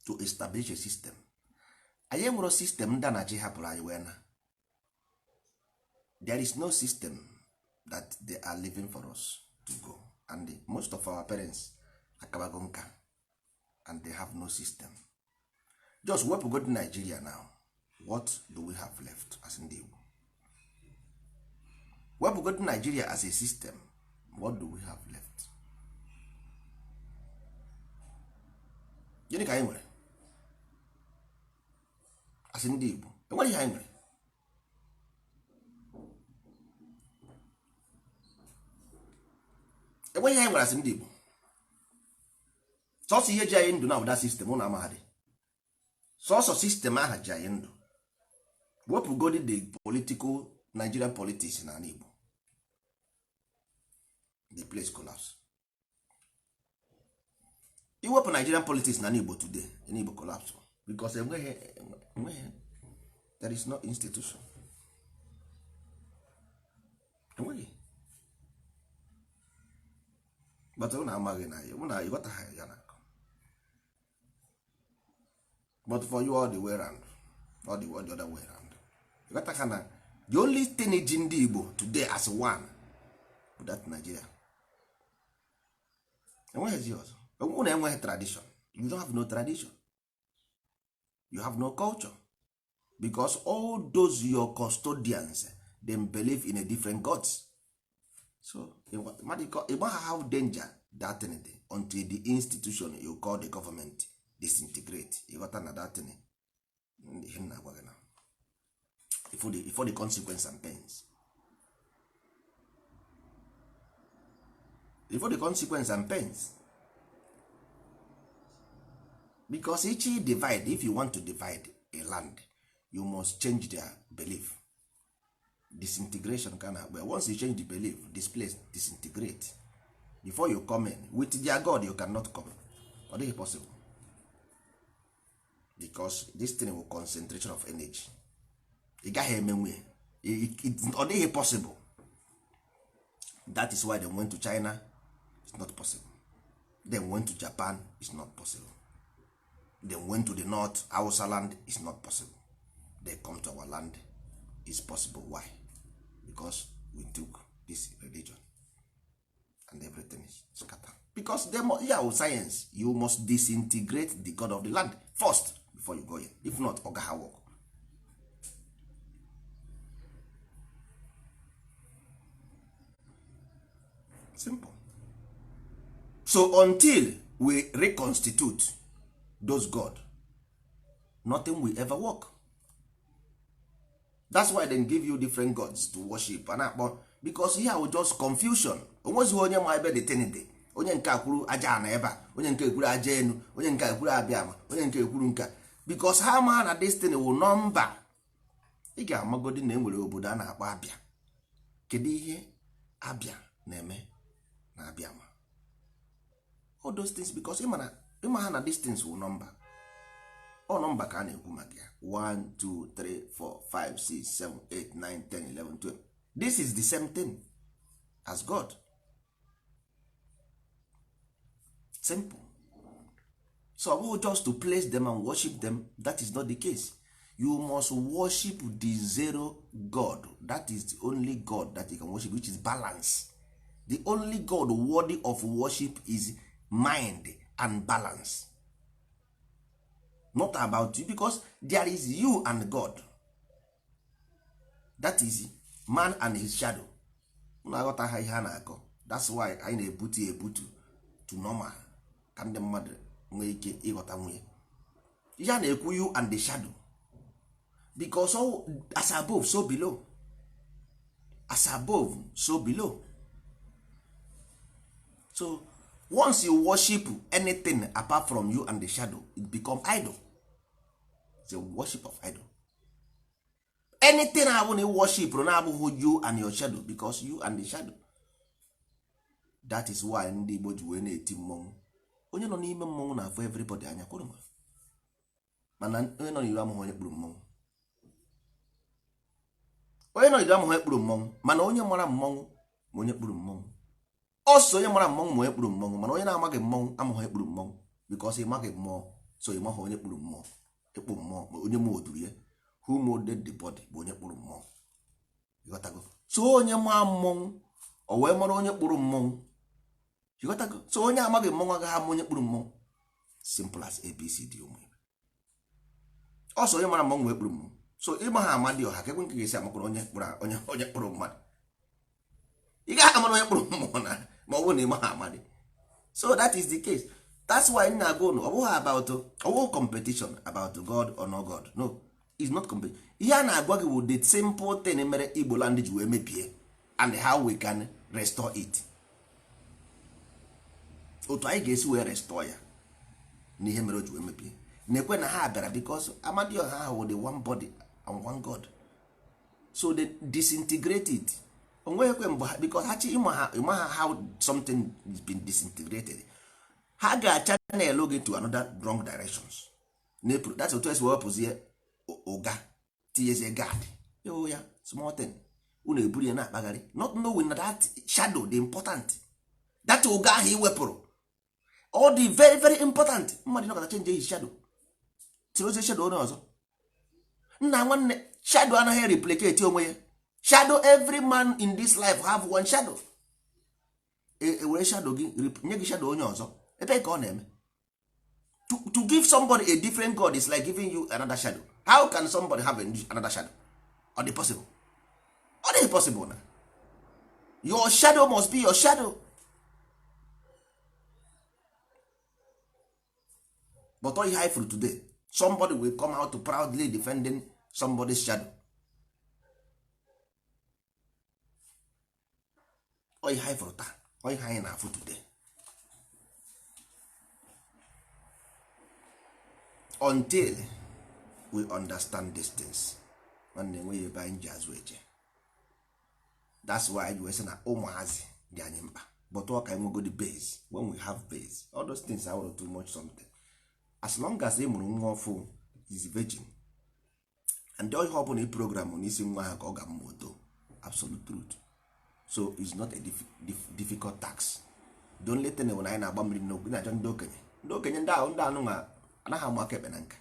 to establish a system. Anyị enwero system ndị a na-achị hapụrụ anyị wee na there is no system that they are living for us to go, and most of our parents akabago nka and they have no system. Just wepụgodi Nigeria now, what do we have left as ndị Igbo? Wepụgodi Nigeria as a system, what do we have left? Gịnị ka anyị nwere as ndị Igbo? Enwere ihe anyị nwere? Enweghị ihe anyị nwere as ndị Igbo. Sọsọ ihe ji anyị ndụ na ụda system ụnụ amaghadị, sọsọ system aha ji anyị ndụ. Wepụgodi the political Nigerian politics na ala Igbo, the place collapse. Iwepụ Nigerian politics na ala Igbo today, ala Igbo collapse, because enweghị, there is no institution, enweghị. But ụnụ amaghị na ya, ụnụ ịghọtaghị ya na. But for you, all the way round, all the other way round, ịghọtaha na the only thing ji ndị Igbo today as one bụ that Nigeria. Enweghịzi ọzọ. Ụnụ enweghị tradition. You don't have no tradition, you have no culture, because all those your custodians, them believe in a different gods. So ịgbaha how danger that thing dị until the institution you call the government disintegrate. Ịghọta na that thing, ihe m na-agwa gị na for the consequence and pains, for the consequence and pains, because each divide, if you want to divide a land, you must change their belief. Disintegration ka na-akpọ ya. Once you change the belief, displace, disintegrate, before you come in with their god, you cannot come. Ọ dịghị possible, because this thing will concentration of energy. Ị gaghị emenwe, ọ dịghị possible. That is why they went to China, it's not possible. They went to Japan, it's not possible. They went to the north, Hausa land, it's not possible. They come to our land, it's possible. Why? Because we took this religion and everything is scattered, because they must, yeah, with science, you must disintegrate the god of the land first before you go in. If not, ọ gaghị work. Simple. So until we reconstitute those god, nothing will ever work. That's why they give you different gods to worship and akpọ, because here will just confusion. Onwezighị onye ma ebe the thing dị. Onye nke a kwuru aja na ebe a, onye nke ekwuru aja enu, onye nke ekwuru abịa ama, onye nke ekwuru nka, because ha ma na destiny wụ nọmba. Ị ga-amagodi na enwere obodo a na-akpọ Abịa. Kedu ihe Abịa na-eme na Abịa ma all those things? Because ịma ha na distance wụ nọmba. Ọ nọmba ka a na-ekwu maka ya: 1 2 3 4 5 6 7 8 9 10 11 12. This is the same thing as God. Simple. So ọ bụghị just to place them and worship them. That is not the case. You must worship the zero god. That is the only god that you can worship, which is balance. The only god worthy of worship is mind and balance, not about you, because there is you and God. That is man and his shadow. Na aghọta ha ihe a na-akọ. That's why anyị na-ebutu ya ebutu to normal, ka ndị mmadụ nwee ike ịghọta nwunye ihe a na-ekwu, you and the shadow, because all, as above so below, as above so below. So once you worship anything apart from you and the shadow, it become idol. It's a worship of idol. Anything abụ na worship na abụghị you and your shadow, because you and the shadow. That is why ndị Igbo ji wee na-eti mmọnwụ. Onye nọ n'ime mmọnwụ na-afụ everybody anya kwuru, mana onye nọ n'iro amụghị onye kpụrụ mmọnwụ. Onye nọ n'iro amụghị onye kpụrụ mmọnwụ, mana onye mara mmọnwụ ma onye kpụrụ mmọnwụ. Ọsọ onye mara mmọnwụ ma onye kpụrụ mmọnwụ, mana onye na-amaghị mmọnwụ amụghị onye kpụrụ mmọnwụ, because ị maghị mmụọ, so ị maghị onye kpụrụ mmụọ. Ịkpụ mmụọ, onye moduru ya, who molded the body, bụ onye kpụrụ mmụọ. Ịghọtago? So onye maa mmọnwụ, o wee mara onye kpụrụ mmọnwụ. Ịghọtago? So onye amaghị mmọnwụ agaghị ama onye kpụrụ mmọnwụ. Simple as ABCD. Ụmụ ibe, ọsọ onye mara mmọnwụ wee kpụrụ mmọnwụ. So ịma ha ama dị ọha ka ekwe nke ga-esi amakwara onye kpụrụ, onye kpụrụ mmadụ. Ị gaghị amara onye kpụrụ mmụọ na ma ọ bụrụ na ịma ha amadị. So that is the case. That's why m na-agwa ụnụ, ọ bụghị about, ọ bụghị competition about God or no God. No, it's not competition. Ihe a na-agwa gị bụ the simple thing mere Igbo land ji wee mebie and how we can restore it, otu anyị ga-esi wee restore ya n'ihe mere o ji wee mebie. Na-ekwe na ha bịara because Amadioha ahụ the one body and one God. So they disintegrate it. Onweghịkwe mgbe ha, because ha chi ịma ha, ịma ha how something is been disintegrated, ha ga-channel gị to another wrong directions. Nepru, that's otu esi wepụzie ụga, tinyezie guard yo ya small thing, unu eburu ya na-akpagharị, not knowing na that shadow dị important. That ụga ahụ i wepụrụ, ọ dị very very important. Mmadụ nọkọta change his shadow, tirozie shadow onye ọzọ. Nna nwanne, shadow anaghị replicate onwe ya. Shadow, every man in this life have one shadow. Ewere shadow gị nye gị shadow onye ọzọ, ebe ka ọ na-eme. To give somebody a different god is like giving you another shadow. How can somebody have another shadow? Ọ dị possible? Ọ dịghị possible. Na your shadow must be your shadow. But all ihe anyị furu today, somebody will come out to proudly defending somebody's shadow. Ọ ihe anyị furu taa, ọ ihe anyị na-afụ today. Until we understand these things, nwanne, enweghị ebe anyị ji azụ eje. That's why anyị wee sị na ụmụazị dị anyị mkpa, but ọ ka enwego the base. When we have base, all those things are too much something. As long as ị mụrụ nwa ọfụ is virgin, and ihe ọ bụla ị program n'isi nwa ha ka ọ ga-amụ oto, absolute truth. So it's not a difficult task. The only thing na anyị na-agba mmiri n'okwu na-achọ ndị okenye, ndị okenye, ndị ahụ, ndị anụ nwa anaghị amụ aka ekpe na nka.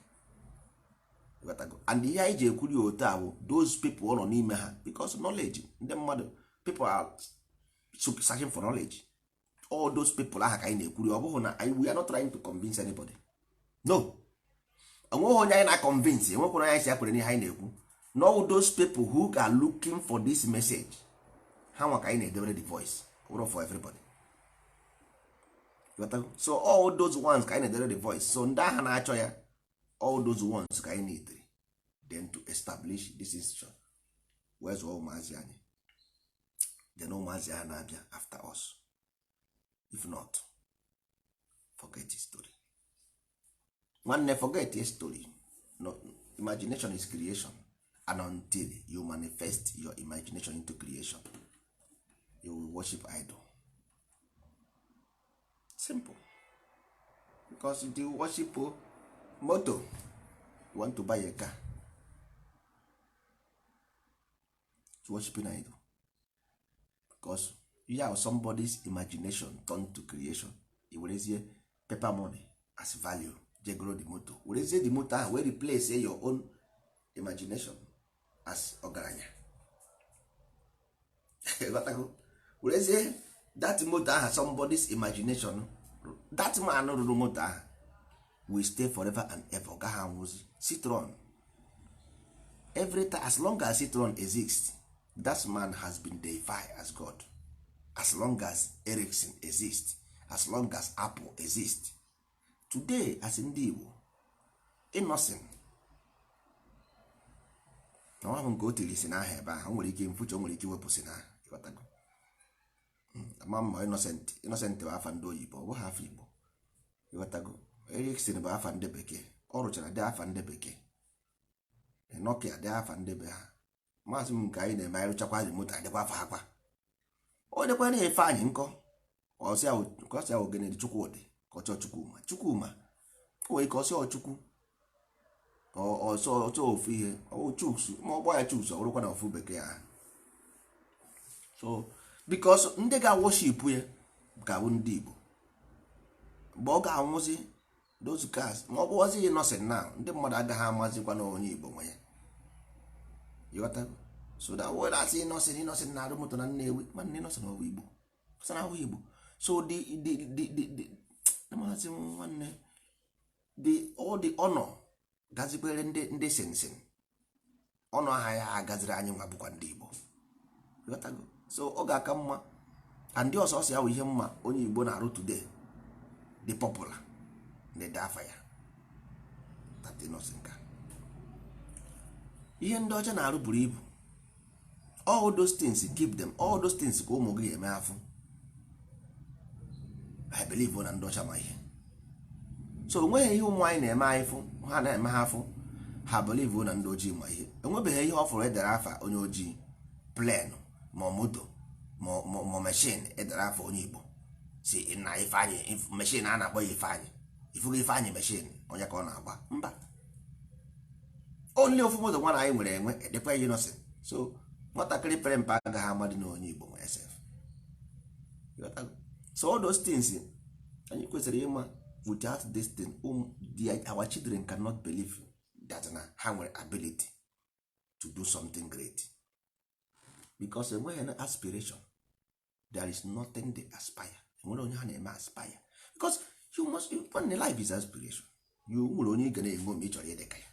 And ihe anyị ji ekwuri otu a bụ those people nọ n'ime ha, because knowledge ndị mmadụ, people are searching for knowledge. All those people ahụ ka anyị na-ekwuri. Ọ bụghị na we are not trying to convince anybody. No, enweghị onye anyị na-convince, enwekwara onye anyị si akwere n'ihe anyị na-ekwu. No, those people who are looking for this message, ha nwa ka anyị na-edebere the voice, ọ for everybody. So all those ones ka anyị na-edere the voice. So ndị agha na-achọ ya, all those ones ka anyị need then to establish this institution, wee zụọ ụmụazị anyị, then ụmụazị ha na-abịa after us. If not, forget his story. Nwanne, forget his story. No, imagination is creation, and until you manifest your imagination into creation, you will worship idol. Simple. Because if you worship motor, you want to buy a car, it's worshiping idol. Because you have somebody's imagination turned to creation. I werezie paper money as value, jegoro the motor, werezie the motor ahụ wee replace your own imagination as ọgaranya. Werezie that motor ahụ, somebody's imagination, that man rụrụ moto ahụ will stay forever and ever. Ọ gaghị anwụzi. Citron, every time, as long as citron exists, that man has been deified as God. As long as Ericsson exists, as long as Apple exists today, as ndị Igbo, Innocent na nwa nke o tiri si n'aha ebe ahụ, nwere ike mfuche, o nwere ike iwepụ si n'aha. Ịghọtago? Ama mma. Innocent, Innocent bụ afa ndị oyibo, ọ bụghị afa Igbo. Ịghọtago? Ericsson bụ afa ndị bekee, ọ rụchara dị afa ndị bekee. Nokia dị afa ndị be ha. Maazị m, nke anyị na-eme, anyị rụchakwa dị moto adịkwa afa akwa, o dịkwa na efe anyị nkọ ọsịa ogene dị Chukwudị ka ọ chọọ Chukwuma. Chukwuma o nwere ike ọsịa Chukwu ọsọ ọtọ ofu ihe ọwụ chuks, ma ọ gbọ ya chuks, ọ bụrụkwa na ofu bekee ahụ. So because ndị ga-worship ya ga-abụ ndị Igbo mgbe ọ ga-anwụzi those cars, ma ọ bụghọzi Innocent na ndị mmadụ agaghị amazikwa na onye Igbo nwe ya. Ịghọtago? So that word asị Innocent, Innocent na-arụ moto na Nnewi, mana Innocent ọwụ Igbo, ọsọ na ahụ Igbo. So the maazị nwanne, the all the honor gazikwere ndị sinsin ọnụ aha ya agaziri anyị nwa bụkwa ndị Igbo. Ịghọtago? So ọ ga-aka mma ka ndị ọsọ ọsọ ya wụ ihe mma onye Igbo na-arụ today dị popular na-ede afa ya, that Innocent ka ihe ndị ọcha na-arụ buru ibu. All those things, keep them. All those things ka ụmụ gị eme afụ. I believe na ndị ọcha ma ihe. So onweghị ihe ụmụ anyị na-eme anyị fụ ha na-eme ha afụ. Ha believe na ndị ojii ma ihe. Enwebeghị ihe ọ fụrụ edere afa onye ojii, plane ma moto ma machine edere afa onye Igbo si na Ifeanyị machine a na-akpọ ya Ifeanyị. Ifugo Ifeanyị machine, onye ka ọ na-agba mba. Only ofu moto nwa na anyị nwere enwe edekwa ya Innoson. So nwatakịrị pere mpe agaghị amadị na onye Igbo nwere sef. So all those things anyị kwesịrị ịma. Without this thing, our children cannot believe that na ha nwere ability to do something great, because enweghị na aspiration. There is nothing they aspire. Enwere onye ha na-eme aspire, because you must you, when the life is aspiration, you nwere onye ị ga na-enwe ma ị chọrọ ịdị ka ya.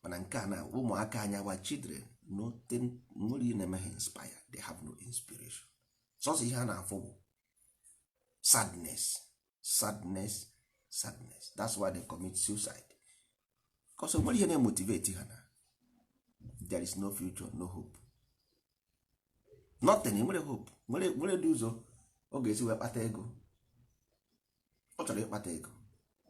Mana nke a na ụmụaka anyị, our children, nothing nwere ihe na-eme ha inspire. They have no inspiration. Sọsọ ihe a na-afụ bụ sadness, sadness, sadness. That's why they commit suicide, because nwere ihe na-emotivate ha na there is no future, no hope, nothing. Nwere hope, nwere dị ụzọ ọ ga-esi wee kpata ego. Ọ chọrọ ịkpata ego,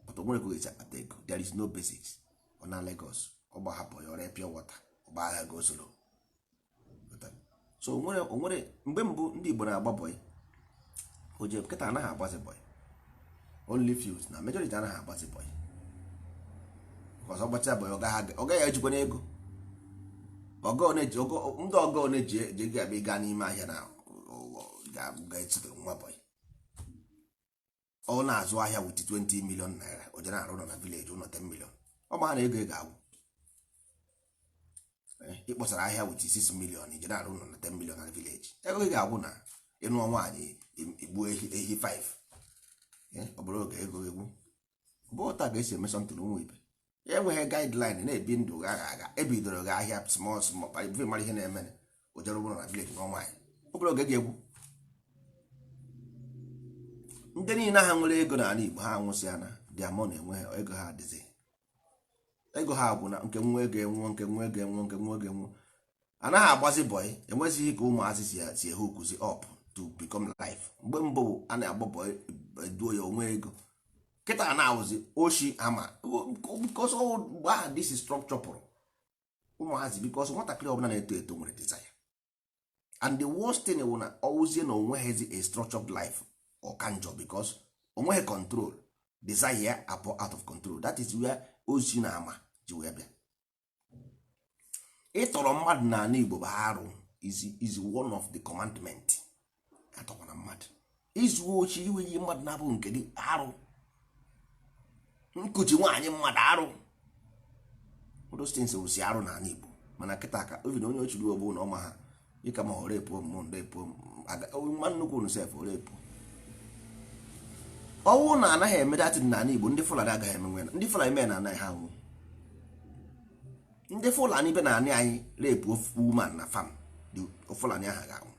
but o nwere ka ọ ga-esi akpata ego. There is no basics. Ọ na Lagos, ọ gbahapụ ya ọrịa pure water, ọ gbagha ego solo. So onwere mgbe mbụ ndị Igbo na-agba bọyị oje. Nkịta anaghị agbazi bọyị. Only few na majority anaghị agbazi bọyị, because ọ gbacha bọyị, ọ gaghị ejikwa n'ego. Ndị ọgọ na-eji eji ego abịa ịga n'ime ahịa na ga-esote nwa bọyị. Ọ na-azụ ahịa with 20 million naira, o jere arụ ụlọ na village, ụlọ 10 million. Ọ ma na ego ị ga-agwụ. Ịkpọsara ahịa with 6 million, ijere arụ ụlọ na 10 million na village, ego ị ga-agwụ na ịnụọ nwaanyị, igbu ehi, ehi 5. Ọ bụrụ oge ego egwu bụ ụta ga-esi eme something. Ụmụ ibe ya enweghị guideline na-ebi ndụ agha agha. Ebidoro gị ahịa small small, ife mara ihe na-eme, o jere ụlọ na village nụọ nwaanyị, obere oge ga-egwu. Ndị niile ha nwere ego n'ala Igbo, ha anwụsịa na their money enweghị ego, ha adịzi ego ha agwụ na nke nwa ego enwuo, nke nwa ego enwuo, nke nwa ego enwuo. Anaghị agbazi bọyị. Enwezighị ka ụmụazị si ehukuzi up to become life. Mgbe mbụ a na-agba bọyị eduo ya onwe ego. Kịta na-awụzi oshi ama, because mgbe ahụ this structure pụrụ ụmụazị, because nwatakịrị ọbụla na-eto eto nwere desire, and the worst thing wụ na ọwụzie na onweghịzi a structured life, ọka njọ, because onweghị control, desire ya apụ out of control. That is where ozi na ama ji wee bịa. Ịtọrọ mmadụ n'ala Igbo bụ arụ, is one of the commandment. Atọkwana mmadụ, izu ochi, iwe iyi mmadụ na-abụ nke gị, arụ. Nkuchi nwaanyị mmadụ, arụ. Those things wụsi arụ n'ala Igbo. Mana kịta ka even onye ochiri ogbu na ọma ha ịka ma orepuo mmụọ ndepuo nwa nnukwu unu sef orepuo. Ọnwụ na anaghị eme datin n'ala Igbo. Ndị Fulani agaghị eme nwe. Ndị Fulani mee na anaghị ha nwụ. Ndị Fulani be na anị anyị rape woman na farm, Fulani ahụ ga-anwụ.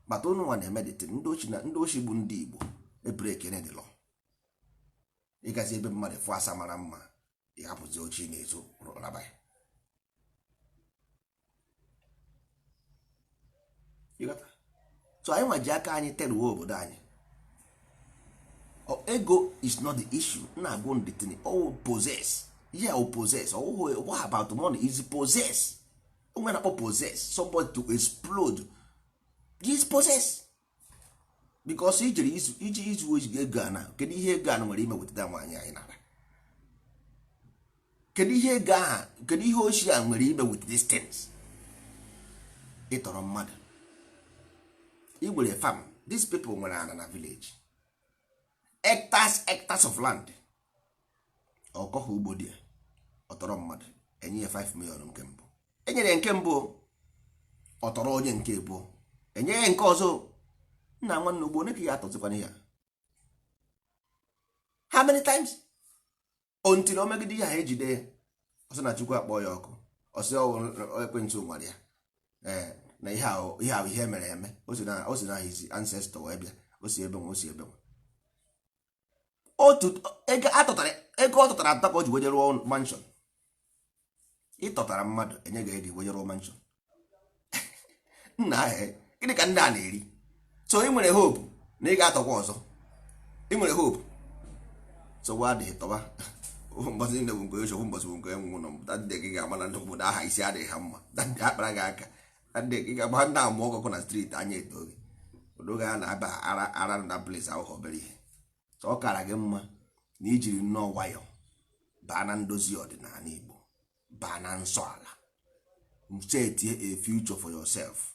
Bata ụnụ nwa na-eme detin. Ndị ochi na ndị ochi bụ ndị Igbo ebreak the law. Ịgazi ebe mmadụ fụ asa mara mma, ịhapụzi ochi na-ezo raba ya. So anyị nwa ji aka anyị teruo obodo anyị. Ego is not the issue. Na agwụ the thing all possess, yeah, all possess. Oh, what about money is possess? Onwe na-akpọ possess somebody to explode is possess, because ijere iji izu ego a na kedu ihe ego a nwere ime wetara nwaanyị anyị nara? Kedu ihe ego aha, kedu ihe ochie a nwere ime with these things? Ịtọrọ mmadụ, ị nwere farm. These people nwere ana na village, hectares, hectares of land. Ọkọghị ugbo dị ya, ọ tọrọ mmadụ, enye ya 5 million. Nke mbụ enyere ya, nke mbụ ọ tọrọ onye, nke abụọ enye ya, nke ọzọ. Nna nwanne, ugbo onye ka ya atọzikwana ya? How many times until o megide ihe ha ejide ya? Ọsọ na Chukwu akpọ ya ọkụ, ọsị ekwentị nwara ya. Ee, na ihe ahụ, ihe ahụ, ihe mere eme. O si na his ancestor wee bịa. O si ebe nwe, o si ebe nwe. Otu ego atọtara, ego ọ tọtara atọ ka o ji weje rụọ mansion. Ịtọtara mmadụ, enye gị ego, weje rụọ mansion. Nna ahụ, gịnị ka ndị a na-eri? So ị nwere hope na ị ga-atọkwa ọzọ? Ị nwere hope? So adịghị tọba. Mbọsị niile bụ nke onye ofu mbọsị bụ nke onye nwe ụlọ. That day gị ga-ama na ndị obodo aha isi adịghị ha mma. That day akpara gị aka. That day gị ga-agba ndị amụ ọkụkọ na street anya eto gị odo gị a na-aba ara ara na place ahụ obere ihe. So ọ kara gị mma na ijiri nnọọ nwayọ baa na ndozi ọdịnala Igbo, baa na nsọ ala, set a future for yourself,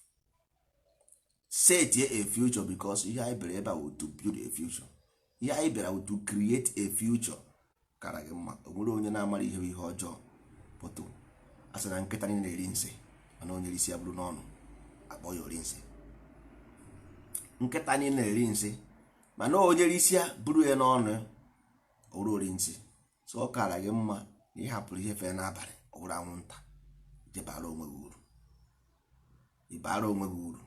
set a future, because ihe anyị bịara ebe a wụ to build a future. Ihe anyị bịara wụ to create a future kara gị mma. O nwere onye na-amara ihe bụ ihe ọjọọ pụtụ a sị na nkịta niile na-eri nsị, mana onye isi ya bụrụ n'ọnụ akpọ ya ori nsị. Nkịta niile na-eri nsị, mana onye isi ya buru ya n'ọnụ oru ori nsị. So ọ kara gị mma na ịhapụrụ ihe fee n'abalị, ọ bụrụ anwụnta, jebara onwe gị uru, ịbara onwe gị uru,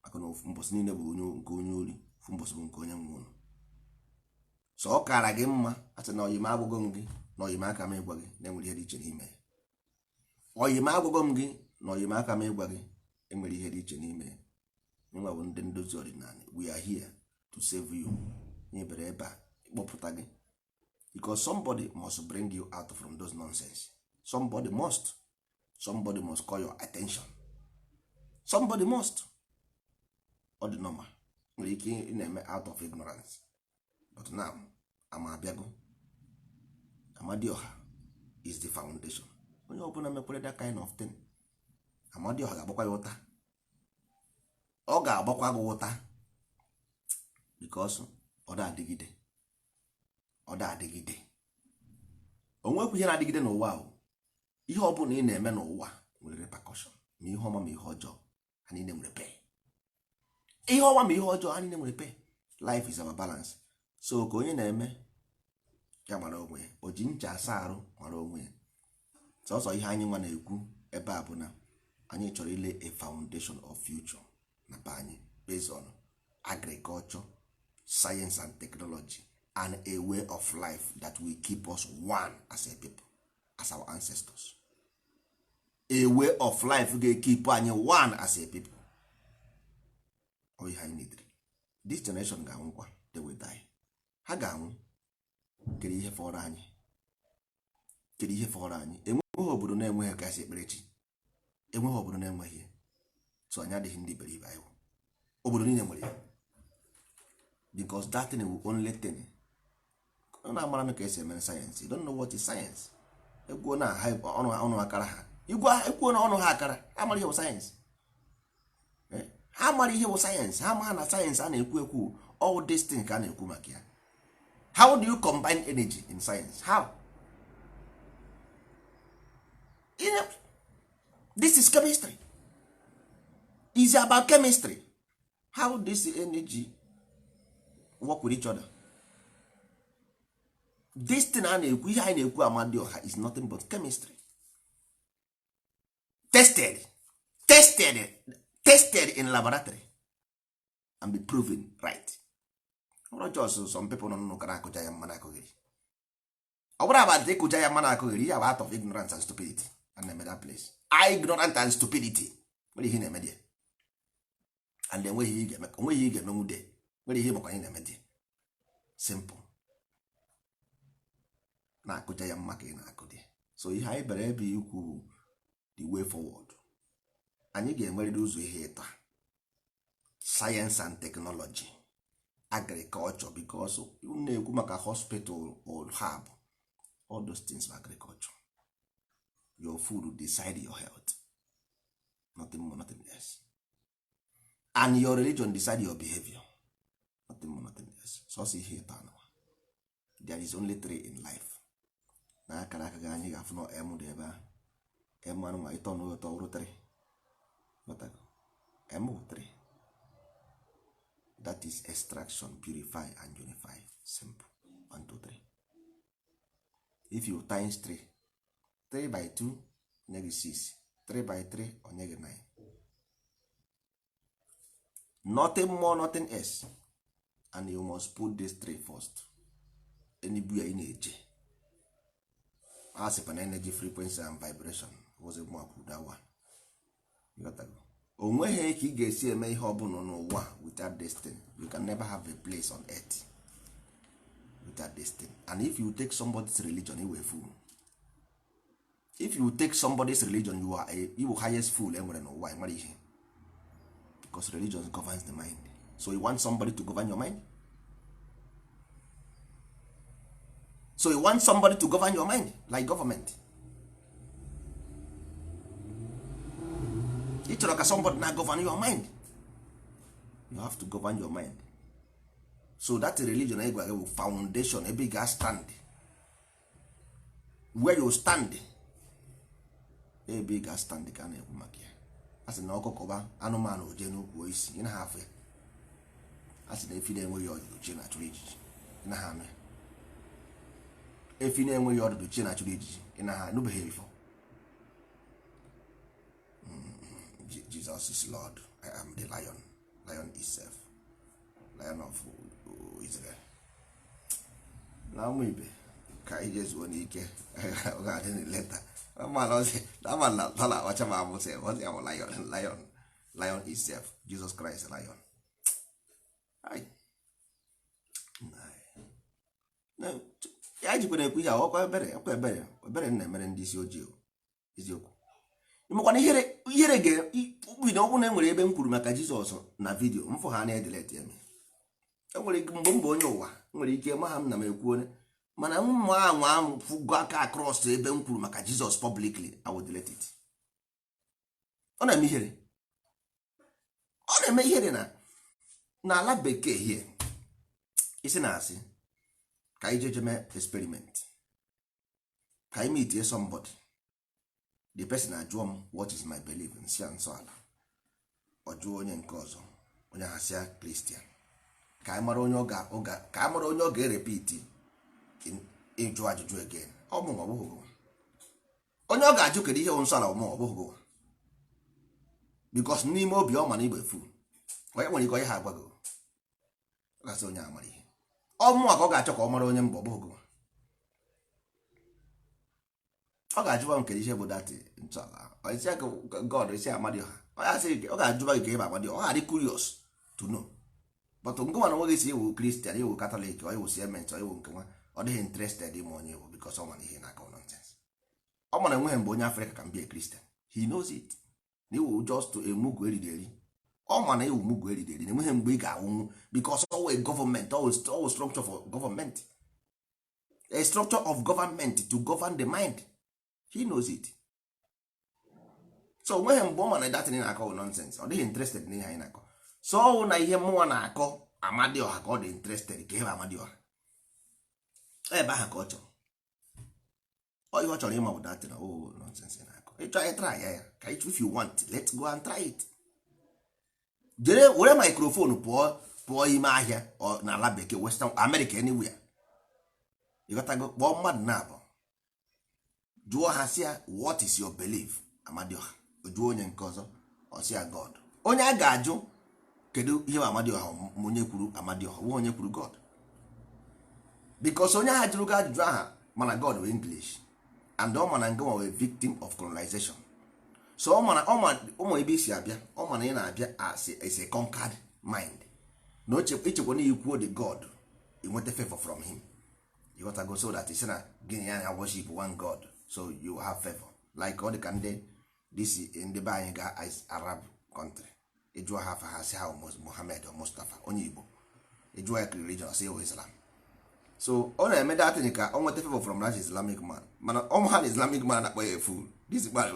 maka na ofu mbọsị niile bụ onye nke onye ori, ofu mbọsị bụ nke onye nwe ụlọ. So ọ kara gị mma a sị na oyim agwụgo m gị na oyim aka m ịgwa gị na enwere ihe dị iche n'ime ya. Oyim agwụgo m gị na oyim aka m ịgwa gị enwere ihe dị iche n'ime ya. Nwa bụ ndị ndozi ọdịnala, we are here to save you. Nye bere ebe a ịkpọpụta gị, because somebody must bring you out from those nonsense. Somebody must call your attention. Somebody must. Ọ dị normal, nwere ike ị na-eme out of ignorance, but now ama abịago. Amadioha is the foundation. Onye ọbụla mekwere that kind of thing, Amadioha ga-agbakwa ya ụta. Ọ ga-agbakwa gị ụta, because ọ da adịgide, ọ da adịgide. O nwekwa ihe na-adịgide n'ụwa ahụ. Ihe ọ bụla ị na-eme n'ụwa nwere repercussion, ma ihe ọma ma ihe ọjọọ, ha niile nwere pay. Ihe ọma ma ihe ọjọọ, ha niile nwere pay. Life is about balance. So ka onye na-eme ya mara onwe ya, o ji ncha asa arụ mara onwe ya. Sọsọ ihe anyị nwa na-ekwu ebe a bụ na anyị chọrọ ile a foundation of future na be anyị based on agriculture, science and technology and a way of life that will keep us one as a people, as our ancestors. A way of life ga-keep anyị one as a people. Ọ ihe anyị need. This generation ga-anwụkwa. They will die. Ha ga-anwụ. Kedu ihe fọrọ anyị? Kedu ihe fọrọ anyị? Enweghị obodo na-enweghị ka esi ekpere chi. Enweghị obodo na-enweghị ya. So anyị adịghị ndị iberibe. Anyị bụ obodo niile nwere ya, because that thing will only thing ọ na-amara ka esi eme sayensị. You don't know what is science. Ekwuo na ha ọnụ ọnụ akara ha igwe, ekwuo na ọnụ ha akara. Ha mara ihe bụ sayensị. Ha mara ihe bụ sayensị. Ha mara na sayensị a na-ekwu ekwu, all this thing ka a na-ekwu maka ya. How do you combine energy in science? How? You know, this is chemistry, is about chemistry, how this energy work with each other. This thing a na-ekwu, ihe anyị na-ekwu, Amadioha, is nothing but chemistry tested, tested, tested in laboratory and be proven right. Ọ bụrụ just some people nọ n'ụka na-akụja ya mma na-akụghịrị. Ọ bụrụ about ịkụja ya mma na-akụghịrị ihe, out of ignorance and stupidity and na-eme that place. Ignorant and stupidity nwere ihe na-eme there, and enweghị ihe ị ga-eme, onweghị ihe ị ga-emenwu there. Nwere ihe ịmakwa anyị na-eme there. Simple na-akụja ya mma ka ị na-akụ dị. So ihe anyị bịara ebe ikwu bụ the way forward. Anyị ga-enwerịrị ụzọ ihe ịta: science and technology, agriculture, because unu na-ekwu maka hospital or herb, all those things are agriculture. Your food decide your health, nothing more, nothing less, and your religion decide your behavior, nothing more, nothing less. Sọsọ ihe ịtọ anụwa. There is only three in life. Na akara aka gị, anyị ga-afụ na m dị ebe ahụ. M anụnwa ịtọ na ụtọ wụrụ 3. M wụ 3. That is extraction, purify and unify. Simple. 1 2 3. If you times 3, 3 by 2 onye gị 6, 3 by 3 onye gị 9. Nothing more, nothing else. And you must put this three first. Enigbu ya ị na-eje a sịkwa na energy, frequency and vibration was that one. O nweghị ka ị ga-esi eme ihe ọbụla n'ụwa without destiny. You can never have a place on earth without. that this thing. And if you take somebody's religion, you a fool. If you take somebody's religion, you are a you highest fool enwere n'ụwa. Nwere ihe, because religion governs the mind. So you want somebody to govern your mind? So you want somebody to govern your mind like government? Ị chọrọ ka somebody na govern your mind? You have to govern your mind. So that religion anyị gwara gị bụ foundation ebe ị ga stand, where you stand, ebe ị ga stand ka a na-ekwu maka ya. A sị na ọkụkọba anụmanụ oje n'ukwu isi ị naghị afụ ya. A sị na efi na-enweghị ọdụdụ chi na-achụrụ ijiji, ị naghị anụ ya. Efi na-enweghị ọdụdụ chi na-achụrụ ijiji, ị naghị anụbeghị before. Jesus is Lord. I am the lion. Lion is self. Lion of Israel. Na ụmụ ibe, ka anyị jezuo n'ike, ọ ga-adị leta ọcha ma amụsị ọsị ya bụ lion, lion, lion is self. Jesus Christ lion. Ai. Ya jikwara ekwu ihe a, ọkwa ebere, ọkwa ebere, ebere na-emere ndị isi ojii eziokwu. Ịmakwana ihere, ihere ga-ebido. Ọ bụrụ na e nwere ebe m kwuru maka Jizọs na video mfụ ha na-edelete eme, enwere ike mgbe m bụ onye ụwa nwere ike ma ha m na m ekwu onye, mana mma anwa m fụgo aka across ebe m kwuru maka Jizọs publicly, I will delete it. Ọ na-eme ihere, ọ na-eme ihere na n'ala bekee here isi na-asị ka anyị jeje mee experiment, ka anyị meet somebody, the person ajụọ m, "What is my belief?" Nsị a nsọ ala. Ọ jụọ onye nke ọzọ, onye ahasịa Christian, ka anyị mara onye ọ ga ka anyị mara onye ọ ga-erepiti ịjụ ajụjụ again. Ọ mụ ọ bụghị gị. Onye ọ ga-ajụ kedu ihe wụ nsọ ala, ọ mụ ọ bụghị gị, because n'ime obi ọ ma na igbe fu onye nwere ike onye ha agwa gị, ọ gasị onye amara ihe ọ mụnwa ka ọ ga-achọ ka ọ mara onye mbụ, ọ bụghị gị. Ọ ga-ajụba m kedu ihe bụ that ntọala, isi aka God, isi amadioha. Ọ ga-asị gị, ọ ga-ajụba gị ka ebe amadioha, ọ ga-adị curious to know. But ngụnwa na onwe gị si iwu Christian, iwu Catholic, ọ iwu Siemens, ọ iwu nke nwa, ọ dịghị interested ịma onye iwu, because ọ mana ihe na-akọ nonsense. Ọ mana enweghị mgbe onye Afrịka ka m be Christian. He knows it na iwu just emugu eriri eri. Ọ ma na iwu mugu eriri eri na enweghị mgbe ị ga-anwụnwu, because ọ gọọmenti, ọ structure for government, a structure of government to govern the mind. He knows it. So onweghị mgbe ọ ma na datin na-akọ nonsense, ọ dịghị interested n'ihe anyị na-akọ. So ọwụ na ihe mmụọ na-akọ amadioha ka ọ dị interested, ka ebe amadioha ebe ahụ ka ọ chọrọ. Ọ ihe ọ chọrọ ịma bụ datin oh nonsense na-akọ. Ịchọ anyị try ya, ya ka if you want, let's go and try it. Jere were microphone pụọ, pụọ ime ahịa n'ala bekee, Western America, anywhere, ịghọtago? Kpọọ mmadụ na-abụ, jụọ ha sị ya, "What is your belief?" Amadioha. Jụọ onye nke ọzọ, ọ sị ya God. Onye a ga-ajụ kedu ihe bụ amadioha, onye kwuru amadioha, nwe onye kwuru God, because onye ahụ jụrụ gị ajụjụ aha mana God wee English, and ọ mana nga wee victim of colonization. So ọ mana ụmụ ebe isi abịa, ọ mana ị na-abịa as a conquered mind na ichekwa na ikwuo the God, inweta favor from him, you got to go, so that isi na gịnị ya na worship one God, so you have favor. Like ọ dị ka ndị this ndị be anyị ga Arab country, ịjụọ ha afa, ha sị ha Muhammad or Mustafa. Onye Igbo, ịjụọ ya religion, sị Islam. So ọ na-eme datin ka ọ nweta favor from that Islamic man, mana ọ ha na Islamic man na-akpọ ya fool. This man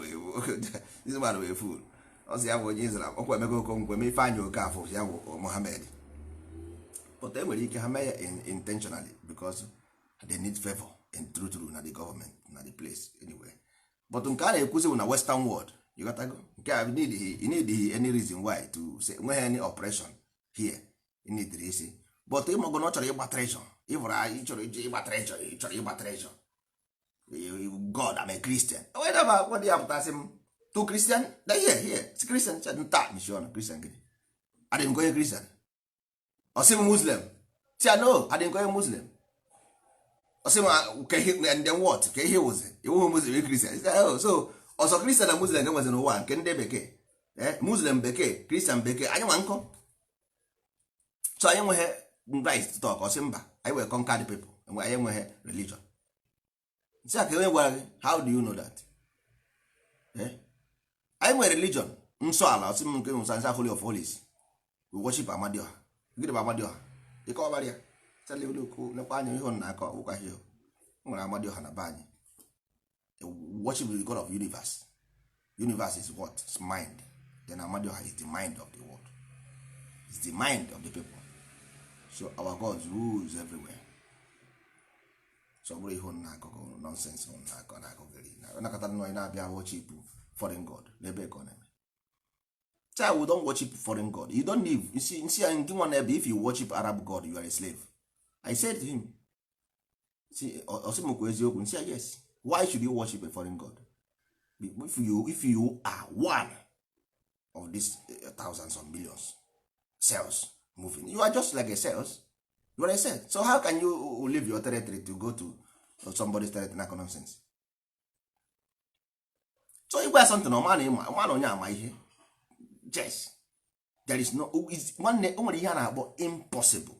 wee fool. Ọ sị ya bụ onye Islam, ọkwa Emeka Okonkwo, eme Ifeanyị Okafọ ya bụ Muhammad. But e nwere ike ha mee ya intentionally because they need favor in true true na the government na the place anyway. But nke a na-ekwuzi bụ na Western world, you got to go. Nke a need any reason why to say nweghị any operation here you need isi. But ịmago na ọ chọrọ ịgba treasure, ịbụrụ anyị chọrọ ije ịgba treasure, ị chọrọ ịgba treasure. God, I'm a Christian. Whenever what ya pụtasị m to Christian, then here here si Christian nta mission Christian gịnị? Adịghị m onye Christian. Ọ sị m Muslim, si ya no, adịghị m onye Muslim. Ọ sị m ka ihe and then what, ka ihe wụzi iwu Muslim, Christian? So ọsọ Christian na Muslim ga-enwezi n'ụwa nke ndị bekee, Muslim bekee, Christian bekee, anyị nwa nkọ. So anyị nweghị right to talk. Ọ sị mba, anyị were conquer the people. Enwe anyị enweghị religion. Nsị a ka onye gwara gị? How do you know that? Eh? Anyị nwere religion, nsọ ala. Ọsị m nke nsọ nsọ, holy of holies. We worship Amadioha. Gịnị bụ Amadioha? Ịkọwara ya lekwa anya ihe ọ na-akọ ụka ihe nwere Amadioha na be anyị. Worship the God of universe. Universe is what? It's mind. Then Amadioha is the mind of the world. It's the mind of the people. So our gods rules everywhere. So ọ bụrụ ihe unu na-akọ nonsense unu na-akọ na-akọgịrị nakọta nnọọ na-abịa worship foreign god n'ebe ka ọ na-eme. Child, we don't worship foreign god. You don't live. You see, see nke nwa n'ebe, if you worship Arab god, you are a slave. I said to him, see, ọsị m kwa eziokwu. Nsị ya, yes, why should you worship a foreign god if you are one of these thousands of millions cells moving? You are just like a cells. You are a cell. So how can you leave your territory to go to somebody's territory? Na nonsense. So ịgwa ya something, ọma na ịma ọma na onye ama ihe. Yes, there is no nwanne, o nwere ihe a na-akpọ impossible.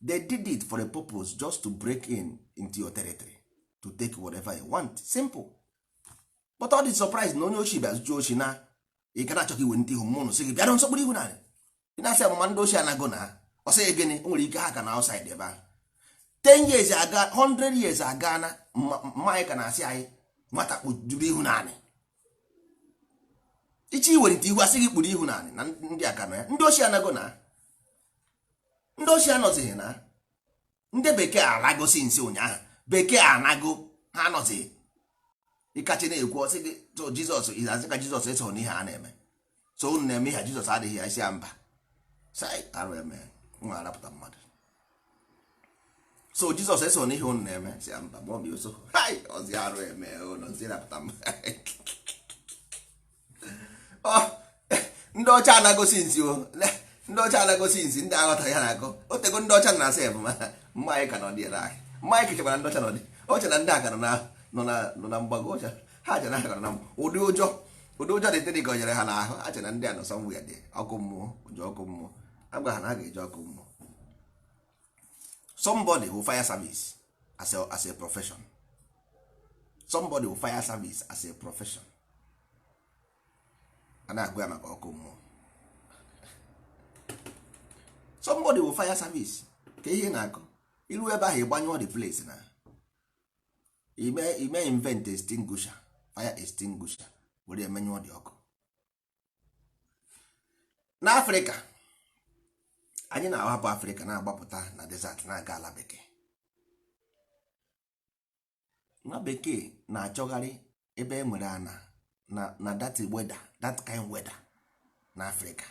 They did it for a purpose, just to break in into your territory to take whatever you want. Simple. But all the surprise na onye ochi bịa zụcha ochi na ị ga na-achọ ka iwe ndị ihu mmụnụ sị gị bịara nsọkpụrụ ihu narị. Ị na-asị amụma ndị ochie anago na ọ sịghị gịnị? O nwere ike ha ka na outside ebe ahụ 10 years aga, 100 years aga na mma anyị ka na-asị anyị nwata kpụjuru ihu naanị iche iwelite ihu, asị gị kpụrụ ihu naanị na ndị aka nọ ya. Ndị ochie anago na ndị ochie anọzighị na ndị bekee alagosi nsi ụnyaahụ. Bekee anago, ha anọzighị. Ịkachi na-ekwu, ọsị gị so Jizọs azị ka Jizọs eso n'ihe a na-eme. So unu na-eme ihe Jizọs adịghị ya isi ya mba. Sai arụ eme nwa arapụta mmadụ. So Jizọs eso n'ihe unu na-eme, si ya mba, ma ọ bụ so hai ọzi arụ eme ụlọ nsi rapụta mmadụ. Ọ, ndị ọcha anagosi nsi o, ndị ọcha anagosi nsi. Ndị aghọtaghị ha na-akọ otego. Ndị ọcha na-asa ebu ma mma anyị ka nọ dị ahịa. Mma anyị kechekwara ndị ọcha nọ dị ọcha na ndị a ka nọ na nọ na mgbago ọcha. Ha chere ha ka nọ na ụdị ụjọ, ụdị ụjọ dị tịrị gọnyere ha n'ahụ. Ha chere na ndị a nọ somewhere dị ọkụ mmụọ, ụjọ ọkụ mmụọ. Agwa ha na ha ga-eji ọkụ mmụọ. Somebody will fire service as a profession. Somebody will fire service as a profession. A na-agụ ya maka ọkụ mmụọ. Somebody will fire service ka ihe na-akọ iru ebe ahụ, ịgbanyụọ the place na ime invent extinguisher, fire extinguisher, were emenyụọ dị ọkụ. N'Afrịka anyị na-ahapụ Afrịka na-agbapụta na desert, na-aga ala bekee. Nwa bekee na-achọgharị ebe e nwere ana na that weather, that kind weather na Afrịka,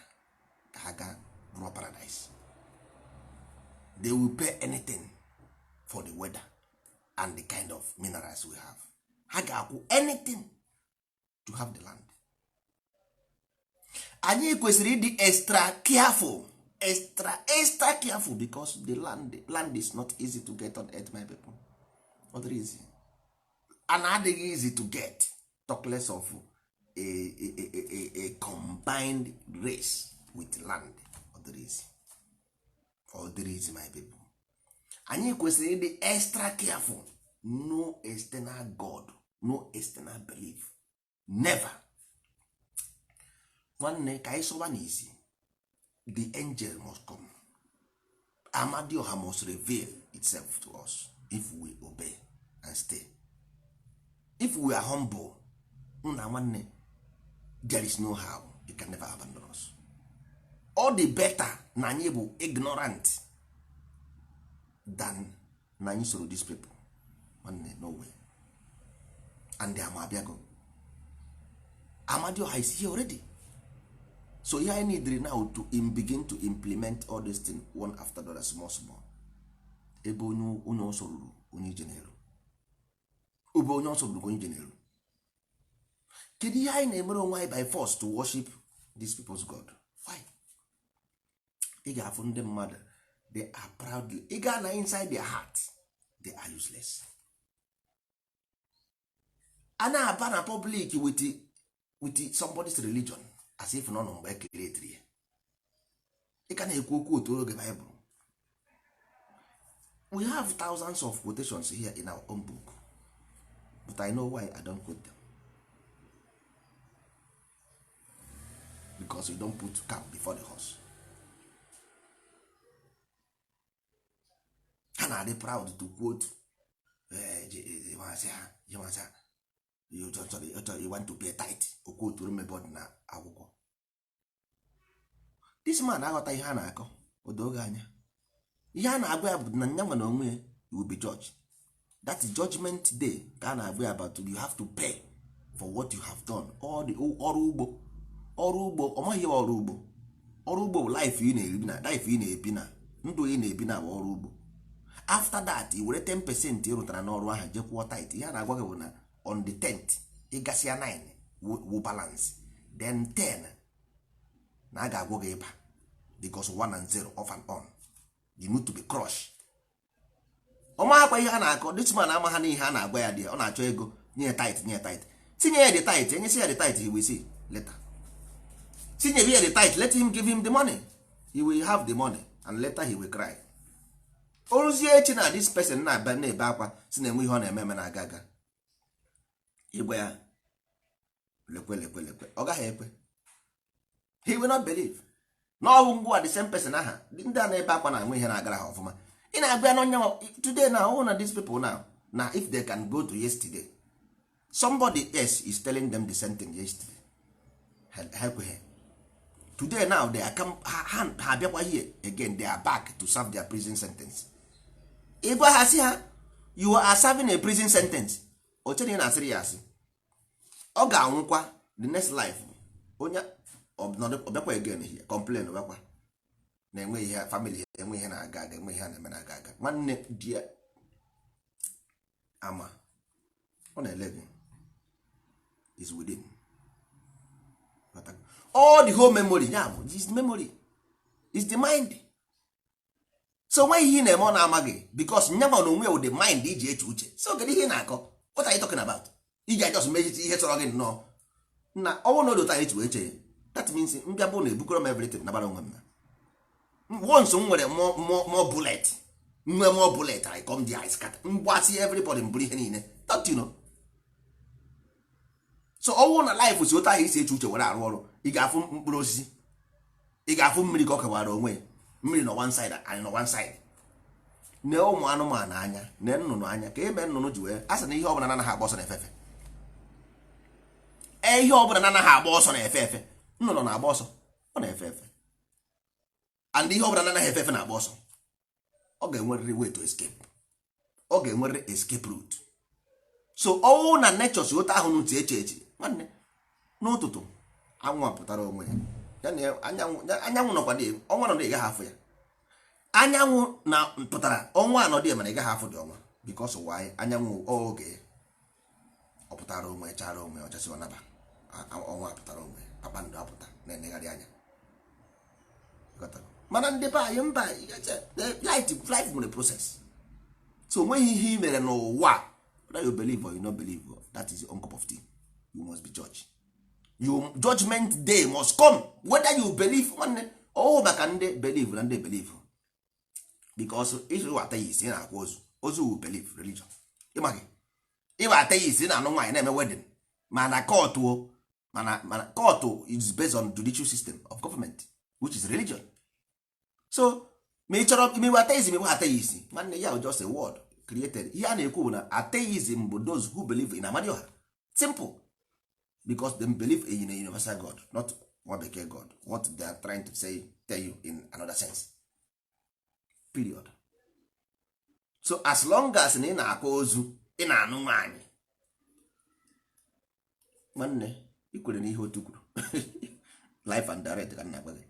ka ha gaa rụọ paradise. They will pay anything for the weather and the kind of minerals we have. Ha ga-akwụ anything to have the land. Anyị kwesịrị ịdị extra careful, extra extra careful, because the land is not easy to get on earth, my people. Ọ dịrị easy and adịghị easy to get, talk less of a combined race with land. Ọ dịrị easy, ọ dịrị easy, my people. Anyị kwesịrị ịdị extra careful. No external god, no external belief, never. Nwanne, ka anyị sọba n'isi. The angel must come. Amadioha must reveal itself to us if we obey and stay, if we are humble. Nna nwanne, there is no how you can never abandon us. All the better na anyị bụ ignorant than na anyị soro these people. Nwanne, no way. And ama abịago. Amadioha is here already. So ihe anyị need now to begin to implement all this thing one after the other, small small. Ebe onye ọsọ ruru, onye ije na-eru. Ebe onye ọsọ ruru, onye ije na-eru. Kedu ihe anyị na-emere onwe anyị by force to worship these people's god? Why? Ị ga-afụ ndị mmadụ, they are proudly, ị gaa na inside their heart, they are useless. A na-aba na public with somebody's religion as if nọ mgbe e create ya. Ị ka na-ekwu okwu otu oge Baịbụl. We have thousands of quotations here in our own book, but I know why I don't quote them, because you don't put cap before the horse. Ha na-adị proud to quote, you want to pay tithe, o quote mebod na akwụkwọ. This man aghọta ihe a na-akọ, o doo gị anya. Ihe a na-agwa ya bụ na nya nwa na onwe ya, you will be judged. That is judgment day ka a na-agwa ya about. You have to pay for what you have done. All the ọrụ ugbo, ọrụ ugbo, ọ maghị ihe ọrụ ugbo. Ọrụ ugbo bụ life ị na-ebi na life ị na-ebi na ndụ ị na-ebi na bụ ọrụ ugbo. After that, i were 10% ị rụtara n'ọrụ ahụ jee kwụọ tithe. Ihe a na-agwa gị bụ na on the 10th ịgasịa 9 wu balance, then 10 na a ga-agwọ gị ịba, because 1 and 0 off and on, you need to be crushed. Ọ maghakwa ihe a na-akọ. This man ama ha na ihe a na-agwa ya dị, ọ na-achọ ego, nye ya tithe, nye ya tithe, tinye ya the tithe, enyesi ya the tithe, he will see later. Tinye ya the tithe, let him give him the money, he will have the money and later he will cry. Oruzie echi na this person na-aba na-ebe akwa si na enwe ihe ọ na-eme eme na-aga aga, ịgwa ya lekwe lekwe lekwe, ọ gaghị ekwe. He will not believe na ọ bụ ngwa the same person aha ndị a na-ebe akwa na-enwe ihe na-agara ha ọfụma. Ị na-agwa ya n'onye today now, all na these people now na if they can go to yesterday, somebody else is telling them the same thing yesterday, ha ekweghị. Today now they are come, ha abịakwa here again, they are back to serve their prison sentence. Ịgwa ha sị ha you are serving a prison sentence, o chere ị na-asịrị ya asị. Ọ ga-anwụkwa the next life, onye ọbịakwa again here complain, ọbịakwa na-enwe ihe family, enwe ihe na-aga aga, enwe ihe na-eme na-aga aga. Nwanne di ya ama ọ na-ele gị is within all the whole memory. Ya bụ is memory, is the mind. So nweghị ihe ị na-eme ọ na-ama gị, because nyanwa na onwe ya the mind iji eche uche. So kedu ihe ị na-akọ? What are you talking about? Iji ajọs mechiche ihe chọrọ gị nnọọ na ọnwụ na odota echi wee chee. That means mbịa bụ na ebukọrọ m everything nabara onwe m na once m nwere more bullet, nwee more bullet, I come there, I scatter, mgbasị everybody, mbụrụ ihe niile. Don't you know? So ọnwụ na life si otu ahụ isi eche uche were arụ ọrụ. Ị ga-afụ mkpụrụ osisi, ị ga-afụ mmiri ka ọ kewara onwe ya. Mmiri nọ one side, anyị nọ one side. Nee ụmụ anụmanụ anya, nee nnụnụ anya, ka eme nnụnụ ji wee a sị na ihe ọbụla na-anaghị agba ọsọ na-efe efe. Ee, ihe ọbụla na-anaghị agba ọsọ na-efe efe. Nnụnụ na-agba ọsọ, ọ na-efe efe, and ihe ọbụla na-anaghị efe efe na-agba ọsọ. Ọ ga-enwerịrị way to escape, ọ ga-enwerịrị escape route. So ọnwụ na nature si otu ahụ ntị eche eche. Nwanne, n'ụtụtụ anwụ apụtara onwe ya, ya na anyanwụ nọkwa dị, ọnwa nọ dị, ị gaghị afụ ya. Anyanwụ na pụtara, ọnwa anọ dị, mana ị gaghị afụ dị ọnwa. Because why? Anyanwụ oge ọ pụtara onwe ya, chara onwe ya, ọchasị, ọnaba. Ọnwa apụtara onwe ya, kpakpando apụta na-enegharị anya. Mana ndị be anyị mba, light, life nwere process. So onweghị ihe ị mere n'ụwa, whether you believe or you not believe, that is your own cup of tea. You must be judged. Your judgment day must come, whether you believe. Nwanne, ọhụụ maka ndị believe na ndị believe, because ịwụ atheist, ị na-akwa ozu, ozu wu believe religion. Ịma gị ịwụ atheist, ị na-anụ nwaanyị, na-eme wedding, mana court o mana court is based on judicial system of government, which is religion. So ma ị chọrọ imewe atheism, iwe atheist, nwanne ya, just a word created. Ihe a na-ekwu bụ na atheism bụ those who believe in Amadioha, simple, because them believe in a universal god, not nwa bekee god. What they are trying to say, tell you in another sense, period. So as long as na ị na-akwa ozu, ị na-anụ nwaanyị, nwanne, ị kwere n'ihe otu kwuru, life and direct ka m na-agwa gị.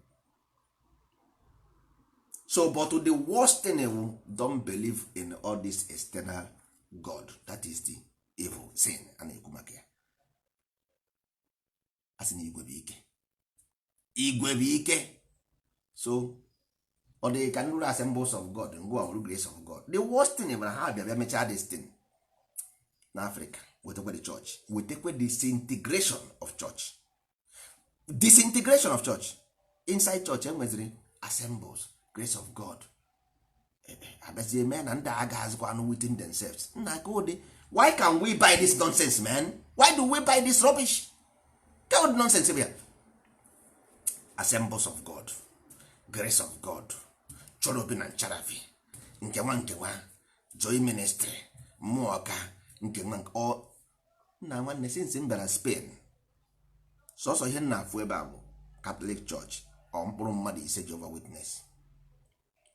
So but the worst thing bụ don't believe in all this external god. That is the evil sin a na-ekwu maka ya. A sị na igwe bụ ike, igwe bụ ike. So ọ dị ka nrụrụ Assemblies of God, ngwa nwere Grace of God. The worst thing bụ na ha bịa bịa mechaa this thing na Africa, wetakwa the church, wetakwa disintegration of church, disintegration of church. Inside church enweziri Assemblies, Grace of God. Abịazie mee na ndị a agaghịzikwa anụ within themselves. Nna ka ụdị, why can we buy this nonsense, man? Why do we buy this rubbish? Ka ụdị nonsense bụ ya? Assemblies of God, Grace of God, Chorobi na Ncharafi, nke nwa nke nwa, Joy Ministry, mmụọ ka nke nwa nke ọ. Nna nwanne, since m bịara Spain, sọsọ ihe m na-afụ ebe a bụ Catholic Church. Ọ mkpụrụ mmadụ 5 Jehovah Witness,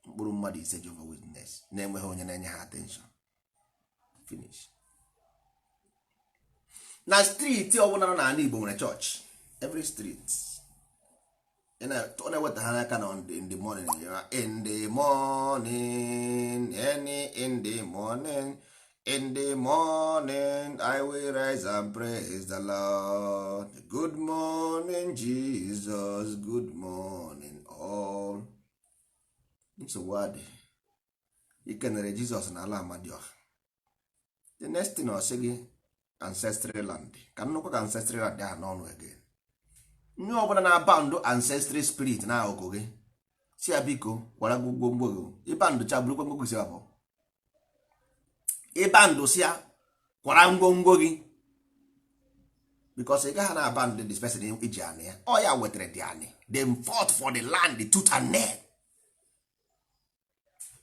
mkpụrụ mmadụ 5 Jehovah Witness na-enweghị onye na-enye ha attention. Finish. Na street ọbụla nọ n'ala Igbo nwere chọọchị. Every street ọ na-eweta ha n'aka na in the morning, in the morning, any in the morning, in the morning I will rise and praise the Lord. Good morning, Jesus. Good morning, all. Nsogbu adị. Ikenere Jizọs n'ala Amadioha, the next thing ọ sị gị ancestral land. Ka nnukwu ka ancestral land ahụ n'ọnụ again. Nye ọbụla na-aba ndụ ancestral spirit na akụkụ gị, si ya biko gwara gị gwongwo gị. Ịba ndụ cha burukwa ngwongwo si abụọ. Ịba ndụ si ya kwara ngwongwo gị, because ị gaghị na-aba ndụ this person iji anị ya. Ọ ya wetara dị anị. Them fought for the land, the tooth and nail.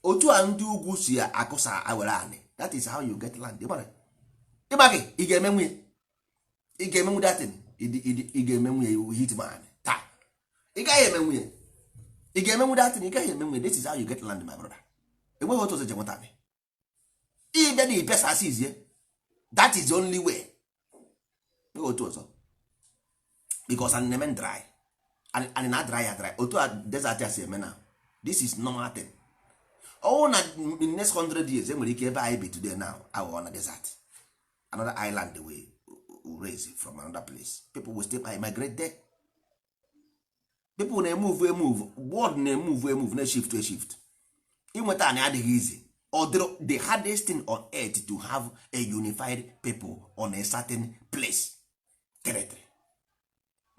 Otu a ndị ugwu si akụsa awere anị, that is how you get land. Ịma gị, ị ga-eme nwunye, ị ga-emenwu datin, ị ga-eme nwunye hitman taa. Ị gaghị eme nwunye, ị ga-emenwu datin, ị gaghị eme nwunye. This is how you get land, my brother. Enweghị otu ọzọ eji enweta anị. Ịbịa na ịbịasasị izie, that is the only way. Enweghị otu ọzọ, because anyị na-eme dry, anyị na dry ya dry otu a desert a si eme na. This is normal thing. Ọwụ na in next 100 years, enwere ike ebe anyị bi today now aghọọ na desert. Another island will raise from another place. People will still migrate there. People na-emove emove, world na-emove emove, na shift to shift. Inweta anyị adịghị easy. Ọ dịrọ the hardest thing on earth to have a unified people on a certain place, territory.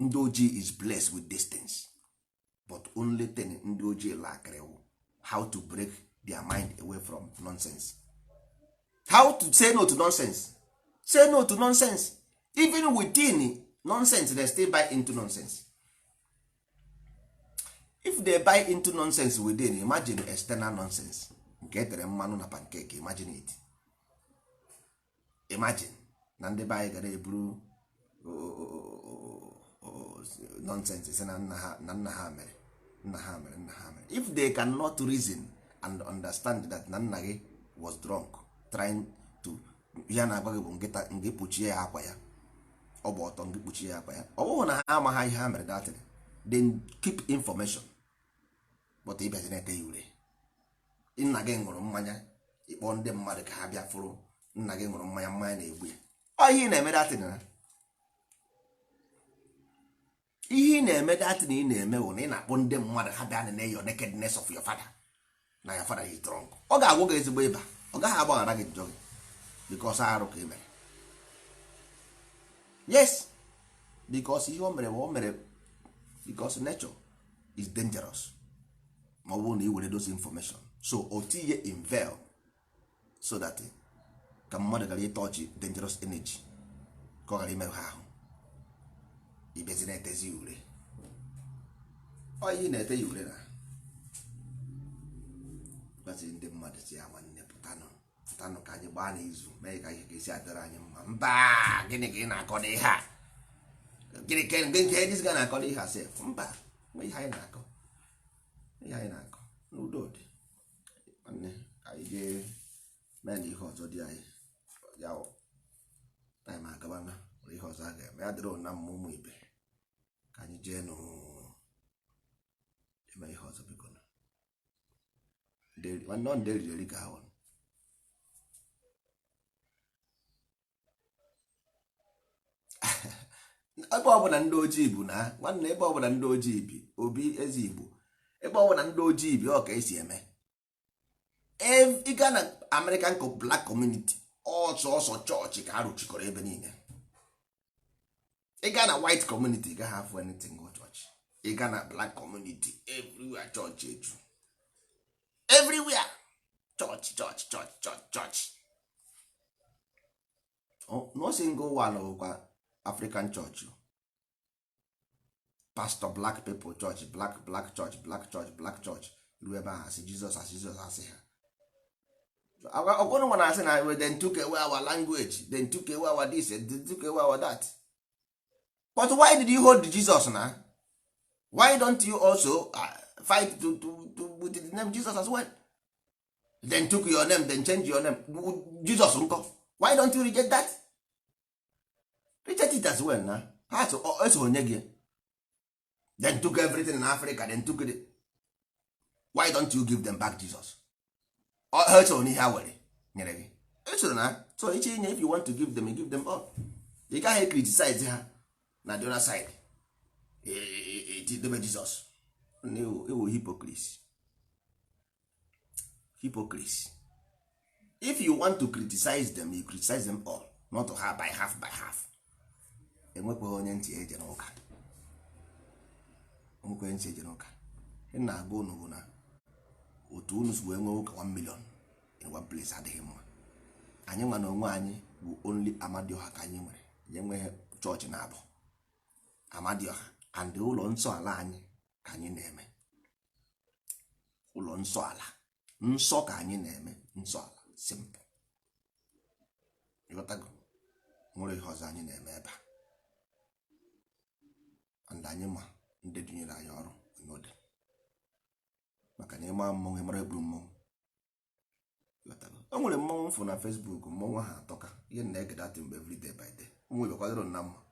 Ndị ojii is blessed with distance, but only thing ndị ojii lakịrị wụ how to break their mind away from nonsense, how to say no to nonsense, say no to nonsense. Even within nonsense, they still buy into nonsense. If they buy into nonsense within, imagine external nonsense nke etere mmanụ na pancake. Imagine it. Imagine na ndị be anyị gara eburu nonsense si na nna ha, na nna ha mere, nna ha mere, nna ha mere. If they cannot reason and understand that na nna gị was drunk trying to ya na-agwa gị bụ nkịta ngị kpuchie ya akwa ya, ọ bụ ọtọ ngị kpuchie ya akwa ya. Ọ bụghị na ha amaghị ihe ha mere datin. Then keep information, but ịbịazi na-ete ya ure. Nna gị ṅụrụ mmanya, ịkpọ ndị mmadụ ka ha bịa fụrụ nna gị ṅụrụ mmanya, mmanya na-egbu ya. Ọ ihe ị na-eme datin na ihe ị na-eme datin ị na-eme bụ na ị na-akpọ ndị mmadụ ha bịa nene your nakedness of your father, na your father is drunk. Ọ ga-agwụ gị ezigbo ịba. Ọ gaghị agbaghara gị njọ gị, because arụ ka ị mere. Yes, because ihe o mere bụ o mere, because nature is dangerous ma ọ bụrụ na ị were those information. So o tinye in veil so that ka mmadụ ghara ịtọchi dangerous energy, ka ọ ghara imerụ ha ahụ. Ibezi na-etezi ure. Ọ ihe ị na-ete ya ure na gbazi ndị mmadụ si ya, nwanne, pụtanụ, pụtanụ ka anyị gbaa n'izu mee ka ihe ga-esi adịrị anyị mma. Mba, gịnị ka ị na-akọ n'ihe a? Gịnị ka nke edis ga na-akọ n'ihe a sef? Mba, nwe ihe anyị na-akọ, ihe anyị na-akọ n'udo dị. Nwanne, anyị jee mee na ihe ọzọ dị anyị ya time agabana. Nwere ihe ọzọ a ga-eme ya dịrị na mma. Ụmụ ibe, ka anyị jee nụ eme ihe ọzọ, biko. Nwanne, ọ ndị eriri eri ka ha wụ. Ebe ọbụla ndị ojii bụ na nwanne, ebe ọbụla ndị ojii bi, obi eze Igbo, ebe ọbụla ndị ojii bi, ọ ka esi eme. Ị gaa na American black community, ọsọsọ chọọchị ka a rụchikọrọ ebe niile. Ị gaa na white community, ị gaghị afụ anything go chọọchị. Ị gaa na black community, everywhere chọọchị eju everywhere. Church, church, church, church, church. No single one bụkwa African church. Pastor, black people church, black, black church, black church, black church. Ruo ebe ahụ, asị Jizọs, asị Jizọs, asị ha ọkwụrụ nwa na-asị na then took away our language, then took away our this, then took away our that. But why did you hold Jesus na? Why don't you also fight to with the name Jesus as well? Then took your name, then change your name, Jesus nkọ. Why don't you reject that? Reject it as well na. Ha so eso onye gị. Then took everything in Africa, then took it. Why don't you give them back Jesus? Ha so n'ihe ha were nyere gị esoro na. So iche inye, if you want to give them, you give them all. Ị gaghị criticize ha na the other side dobe Jesus. Ewu, hypocrite, hypocrite. If you want to criticize them, you criticize them all, not half by half by half. Enwekwaghị onye ntị eje n'ụka, enwekwaghị ntị eje n'ụka. Ị na-agwa unu bụ na otu unu si wee nwee ụka 1 million in one place adịghị mma. Anyị nwa na onwe anyị bụ only Amadioha ka anyị nwere. Anyị enweghị chọọchị na abụ Amadioha and ụlọ nsọ ala anyị ka anyị na-eme. Ụlọ nsọ ala nsọ ka anyị na-eme, nsọ ala, simple. Ịghọtago? Nwere ihe ọzọ anyị na-eme ebe a. And anyị ma ndị dunyere anyị ọrụ n'ode, maka na ịma mmọnwụ, ịmara egburu mmọnwụ. Ịghọtago? O nwere mmọnwụ mfụ na Facebook, mmọnwụ ahụ atọka. Ihe na-ege dat mgbe every day by day. Ụmụ Igbo kwadoro na mma.